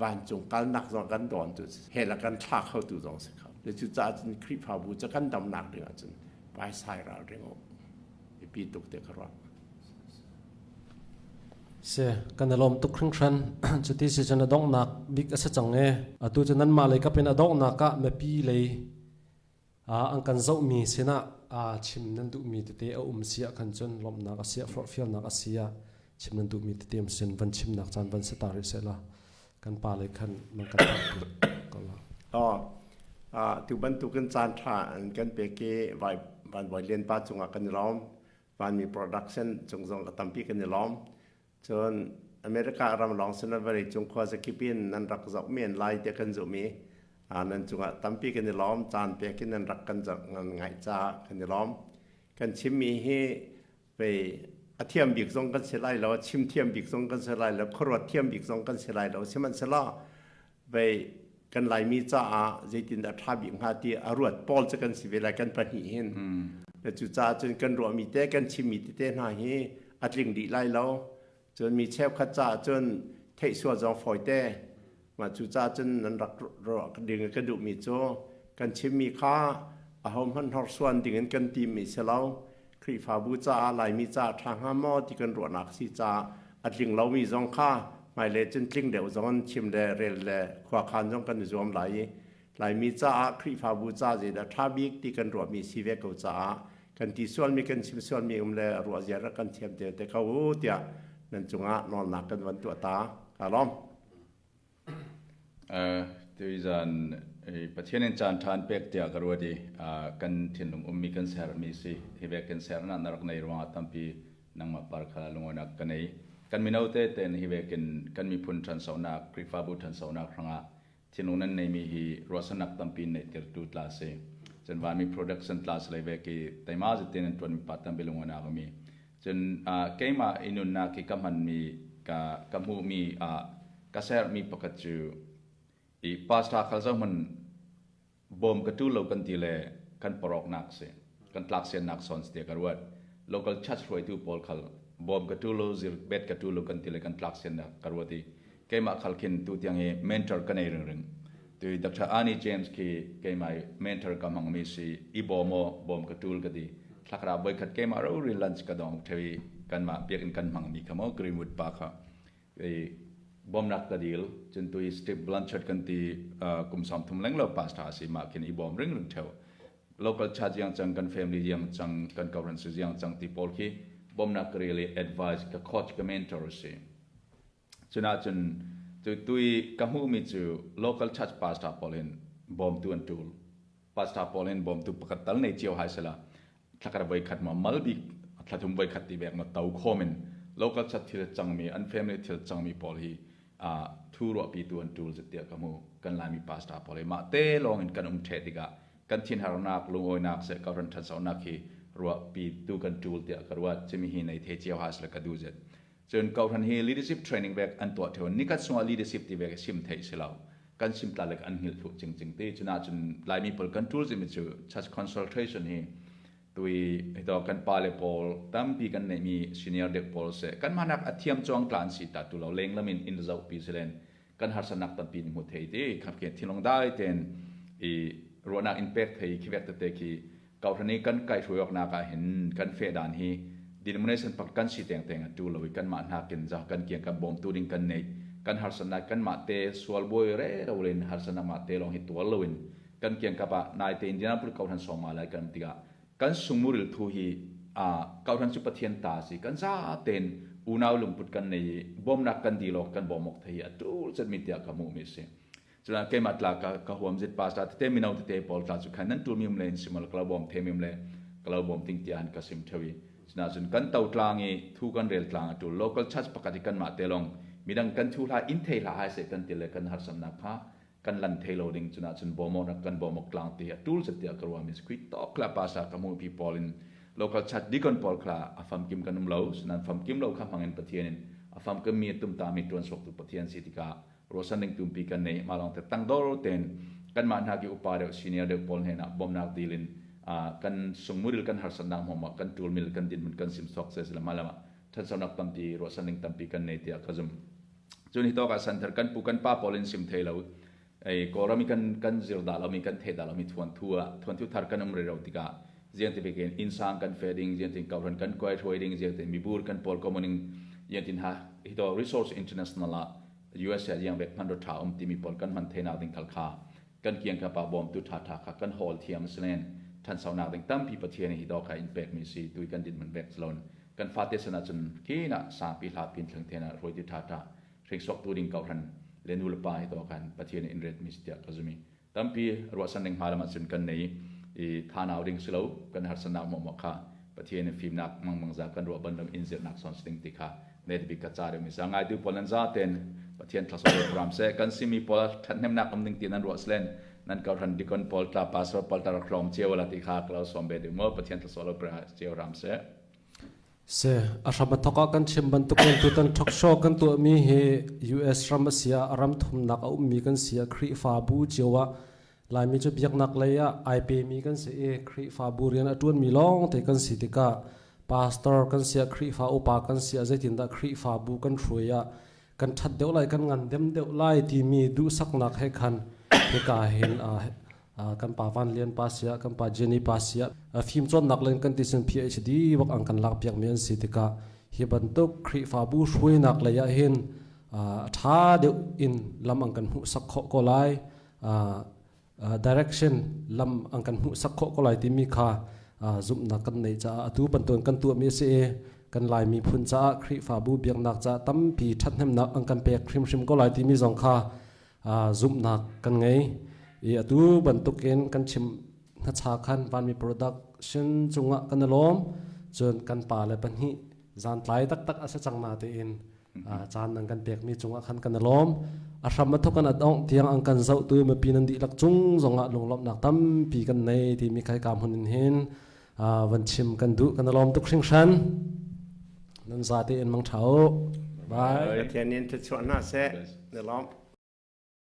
C: Vancung kalnak zong kan dawn tu hell a kan thla khotu zong si kho. Cucaah cun Khrihfabu cu kan damnak ding ahcun paisai ralring u biapi tuk te ka ruah.
A: Se kan i lawm tuk hringhran cuti si cun a donghnak bik a si cang e atu cu nanmah lei kap in a donghnak ah mipi lei an kan zohmi sinah chim nan duhmi tete a um si ah khan cun lawmhnak a si ah forhfialnak a si ah chim nan duhmi tete um sin van chimnak caan van si ta rih seh la kan pa lei khan man kan ko la.
C: Oh, tu bantukin caan ṭha an kan pek i Van Bawi Lian pa cungah kan i lawm. Vanmi production cung zong ka tampi kan i lawm. Cun America ram lawng sin vawlei cung khua zakip in nan rak zoh men lai tiah kan zumh i nan cungah tampi kan i lawm. Caan pek in nan rak kan ngaih caah kan i lawm. Kan chimmi hi Vei a thiam bik zong kan si lai lo, a chim thiam bik zong kan si lai lo, khuaruat thiam bik zong kan si lai lo. Sihmanhsehlaw vei kan Laimi caah zeitindah ṭha bik hnga ti a ruat pawl cu kan si ve lai kan pahnih hin. Le cucaah cun kan ruahmi te kan chimmi tete hna hi a tling dih lai lo. Cun mi cheukhat caah cun theih sual zong fawite. Mah cucaah cun nan rak ruah ding ka duhmi cu kan chimmi kha ahohmanh hnorsuan dingin kan timmi si lo. Khrihfabu caah Laimi caah ṭha hnga maw ti kan ruahnak si caah a tling lomi zong kha hmailei cun tling deuh zong in chim le rel le khuakhan zong kan i zuam lai i Laimi caah Khrihfabu ca zeidah ṭha bik ti kan ruahmi si ve ko caah kan ti sualmi kan chim sualmi um le ruah zia rak kan thiam te te ko u tiah nan cungah nawlnak kan van tuah ta. Ka lawm.
B: Tuizan Pathian in caan ṭhan pek tiah ka ruat i kan thinlung ummi kan sermi si hi vek kan sernak na rak nei ruangah tampi nangmah par kha lungawinak ka nei. Kan mino te ten hi vekin kan miphun ṭhansonak, Khrihfabu ṭhansonak hrangah thinlung nan neimi hi ruahsanak tampi neihtirtu tla si. Cun vanmi production tla si lei vek i teima zetin an ṭuanmi pa tampi lungawinak umi. Cun keimah i nunnak hi ka hmanmi ka ka hmuhmi ah ka sermi pakhat cu i pastor khal zo hman bawm ka tu lo kan ti le kan poroknak si kan tlaksiannak son si ka ruat. Local church hruaitu pawl khal bawm ka tu lo, zir bet ka tu lo kan ti le kan tlaksiannak ka ruat i keimah khal khin tu tiang hi mentor ka nei ring ring. Tu Dr. Arnie James khi keimah mentor ka hmang mi si i bawm o bawm ka tul ka ti. Thlakra voi khat keimah ro ri lunch ka dong thewi kanmah biakinn kan hmang mi kha mo Greenwood pa kha i bawmnak ka dil. Cun tu i Steve Blanchard kan ti, kum 30 leng lo pastor si ma khin i bawm ring ring theo. Local church yang chang, kan family yang chang, kan conference yang chang ti pawl khi bawmnak ka really advice ka coach ka mentor si. Cunahcun cu tui ka hmuhmi cu local church pastor pawl hin bawmtu an ṭul. Pastor pawl hin bawmtu pakhat tal nei cio hai sela thlakhat voikhat ma mal bik thlathum voikhat ti bek ma to khawm in local church thil cangmi, an family thil cangmi pawl hi thu ruahpitu an ṭul zetiah ka hmu. Kan Laimi pastor pawl hi mah te lawng in kan um ṭheh tikah kan thinharnak, lungawinak seh ka ran ṭhansonak hi ruahpitu kan ṭul tiah ka ruat. Cimi hi nei the cio ha sela ka duh zet. Cun kohhran hi leadership training vek an tuah theo. Nikhat chungah leadership ti vek sim theih si lo. Kan sim tla le an hngilh thuh cingcing ti. Cuna cun Laimi pawl kan tul zimi cu church consultation hi tui hito kan pale pawl tampi kan neihmi senior deuh pawl se kan manak a thiam chuang tla an si ta tu lo leng lamin in zoh pi silen kan harsanak tampi ni hmu thei ti khap ke thinlung dai ten i ruahnak in pek thei khi vek tete khi kauhran i kan kai hruai awknak ah hin kan fe dan hi denomination pak kan si teng teng atu lo i kan mah hnakin za kan kiang kan bawmtu ding kan nei kan harsanak kan mah te sual buai re ro len harsanak mah te long hi tual loin kan kiang kap ah nai te Indianapolis kauhran song ma lai kan tikah kan sungmuril thu hi a kauhran cu Pathian ta si kan za ten unau lungput kan nei i bawmnak kan dilok kan bawmok thei a tul chet mi tiah ka hmuh mi si. Cun keimah tla ka ka huam zit pastor tete mino tete pawl tla cu khan nan tul mi um le in simal kalo bawm the mi um le kalo bawm ting tiah an ka sim thewi. Cuna cun kan to tlang i thu kan rel tlang a tul. Local church pakhat i kan mah te long midang kan thu hla in thei hla hai se kan ti le kan harsatnak kha kan lan thei lo ding. Cuna cun bawmok kan bawmok tlang ti a tul zet tiah ka ruah mi squid tok la pastor ka mu pi pawl in local church deacon pawl kha a famkim kan um lo sunan famkim lo kha hmangin Pathian in a famkim mi tum ta mi tuan sok tu Pathian si tikah ruasan ding tumpi kan nei. Mah lawng te tangdor ten kanmah hna ki upa deuh, senior deuh pawl hnen ah bawmnak dilin kan sungmuril kan harsatnak hmawm kan tulmil kan dinhmun kan sim sok se sila malama thansonak tampi ruasan ding tampi kan nei tiah ka zum. Cun hi tawk ah santhar kan pu kan pa pawl in sim thei lo ei Kawlram i kan kan zir dah lomi kan thei dah lomi thuan thu ah thuan thu thar kan um re ro tikah ziang ti bekin innsang kan fe ding, ziang tin kauran kan kuai hruai ding, ziang tin mibur kan pawl commoning ziang tin ha hi to resource international ah USA ziang vek hman ro tha um timi pawl kan hman thenak ding khal kha kan kiang ka pa bawm tu tha tha kha kan hawl thiam silen thansaunak ding tampi Pathian hi do kha in pek mi si tui kan din man vek salon kan fate sana cun kina sangpi hla pin thleng thena roi ti tha tha hringsok tu ding kauhran le nu le pa hi to khan Pathian in ret mi tia ka zumi. Tampi ruahsan ding hmalam ahcun kan nei i thanau ding si lo. Kan harsanak mo mo kha Pathian in fimnak mangmang za kan ruah banlam in zirnak son ding ti kha ne bik ka ca mi sa ngai tu pawl nan za ten Pathian thlaso ram se kan simi pawl thathnemnak um ding ti nan ruah slen nan kauhran deacon pawl tla pastor pawl tar khlom cheu la ti kha klo som be du mo. Pathian thlaso lo pra cheu ram se.
A: Se a hram a thok ah kan chim bantukin tutan talk show kan tuahmi hi US ram a si ah, ram thumnak a ummi kan si ah, Khrihfabu cio ah Laimi cu biaknak lei ah ai pemi kan si i Khrihfabu rian a ṭuanmi lawng te kan si tikah pastor kan si ah, Khrihfa upa kan si ah, zeitindah Khrihfabu kan hruai ah kan ṭhat deuh lai, kan ngan dem deuh lai timi duhsaknak he khan hika hin kan pa Van Lian pa sia, kan pa Jenny pa sia, fim cawnnak len kan ti sin PhD bak ang kan lak piak mi an si tikah hi bantuk Khrihfabu hruainak lei ah hin ṭha deuh in lam ang kan hmuhsak khawh ko lai. Direction lam an kan hmuhsak khawh ko lai timi kha zumhnak kan neih caah atu bantuan kan tuahmi a si i kan Lai miphun caah Khrihfabu biaknak caah tampi ṭhathnemnak an kan pek hrimhrim ko lai timi zong kha zumhnak kan ngei. I atu bantukin kan chim hnacha khan Vanmi Production cungah kan i lawm. Cun kan pa le pahnih zantlai taktak a si cang na tein caan nan kan pekmi cungah khan kan i lawm. A hram a thok an adongh tiang an kan zohtu mipi nan dihlak cung zongah lunglawmhnak tampi kan nei timi khai ka hmun in hin van chim kan duh. Kan i lawm tuk hringhran. Nan za tein mang ṭha u. Bye.
C: Pathian in thluachuah hna seh. Na lawm.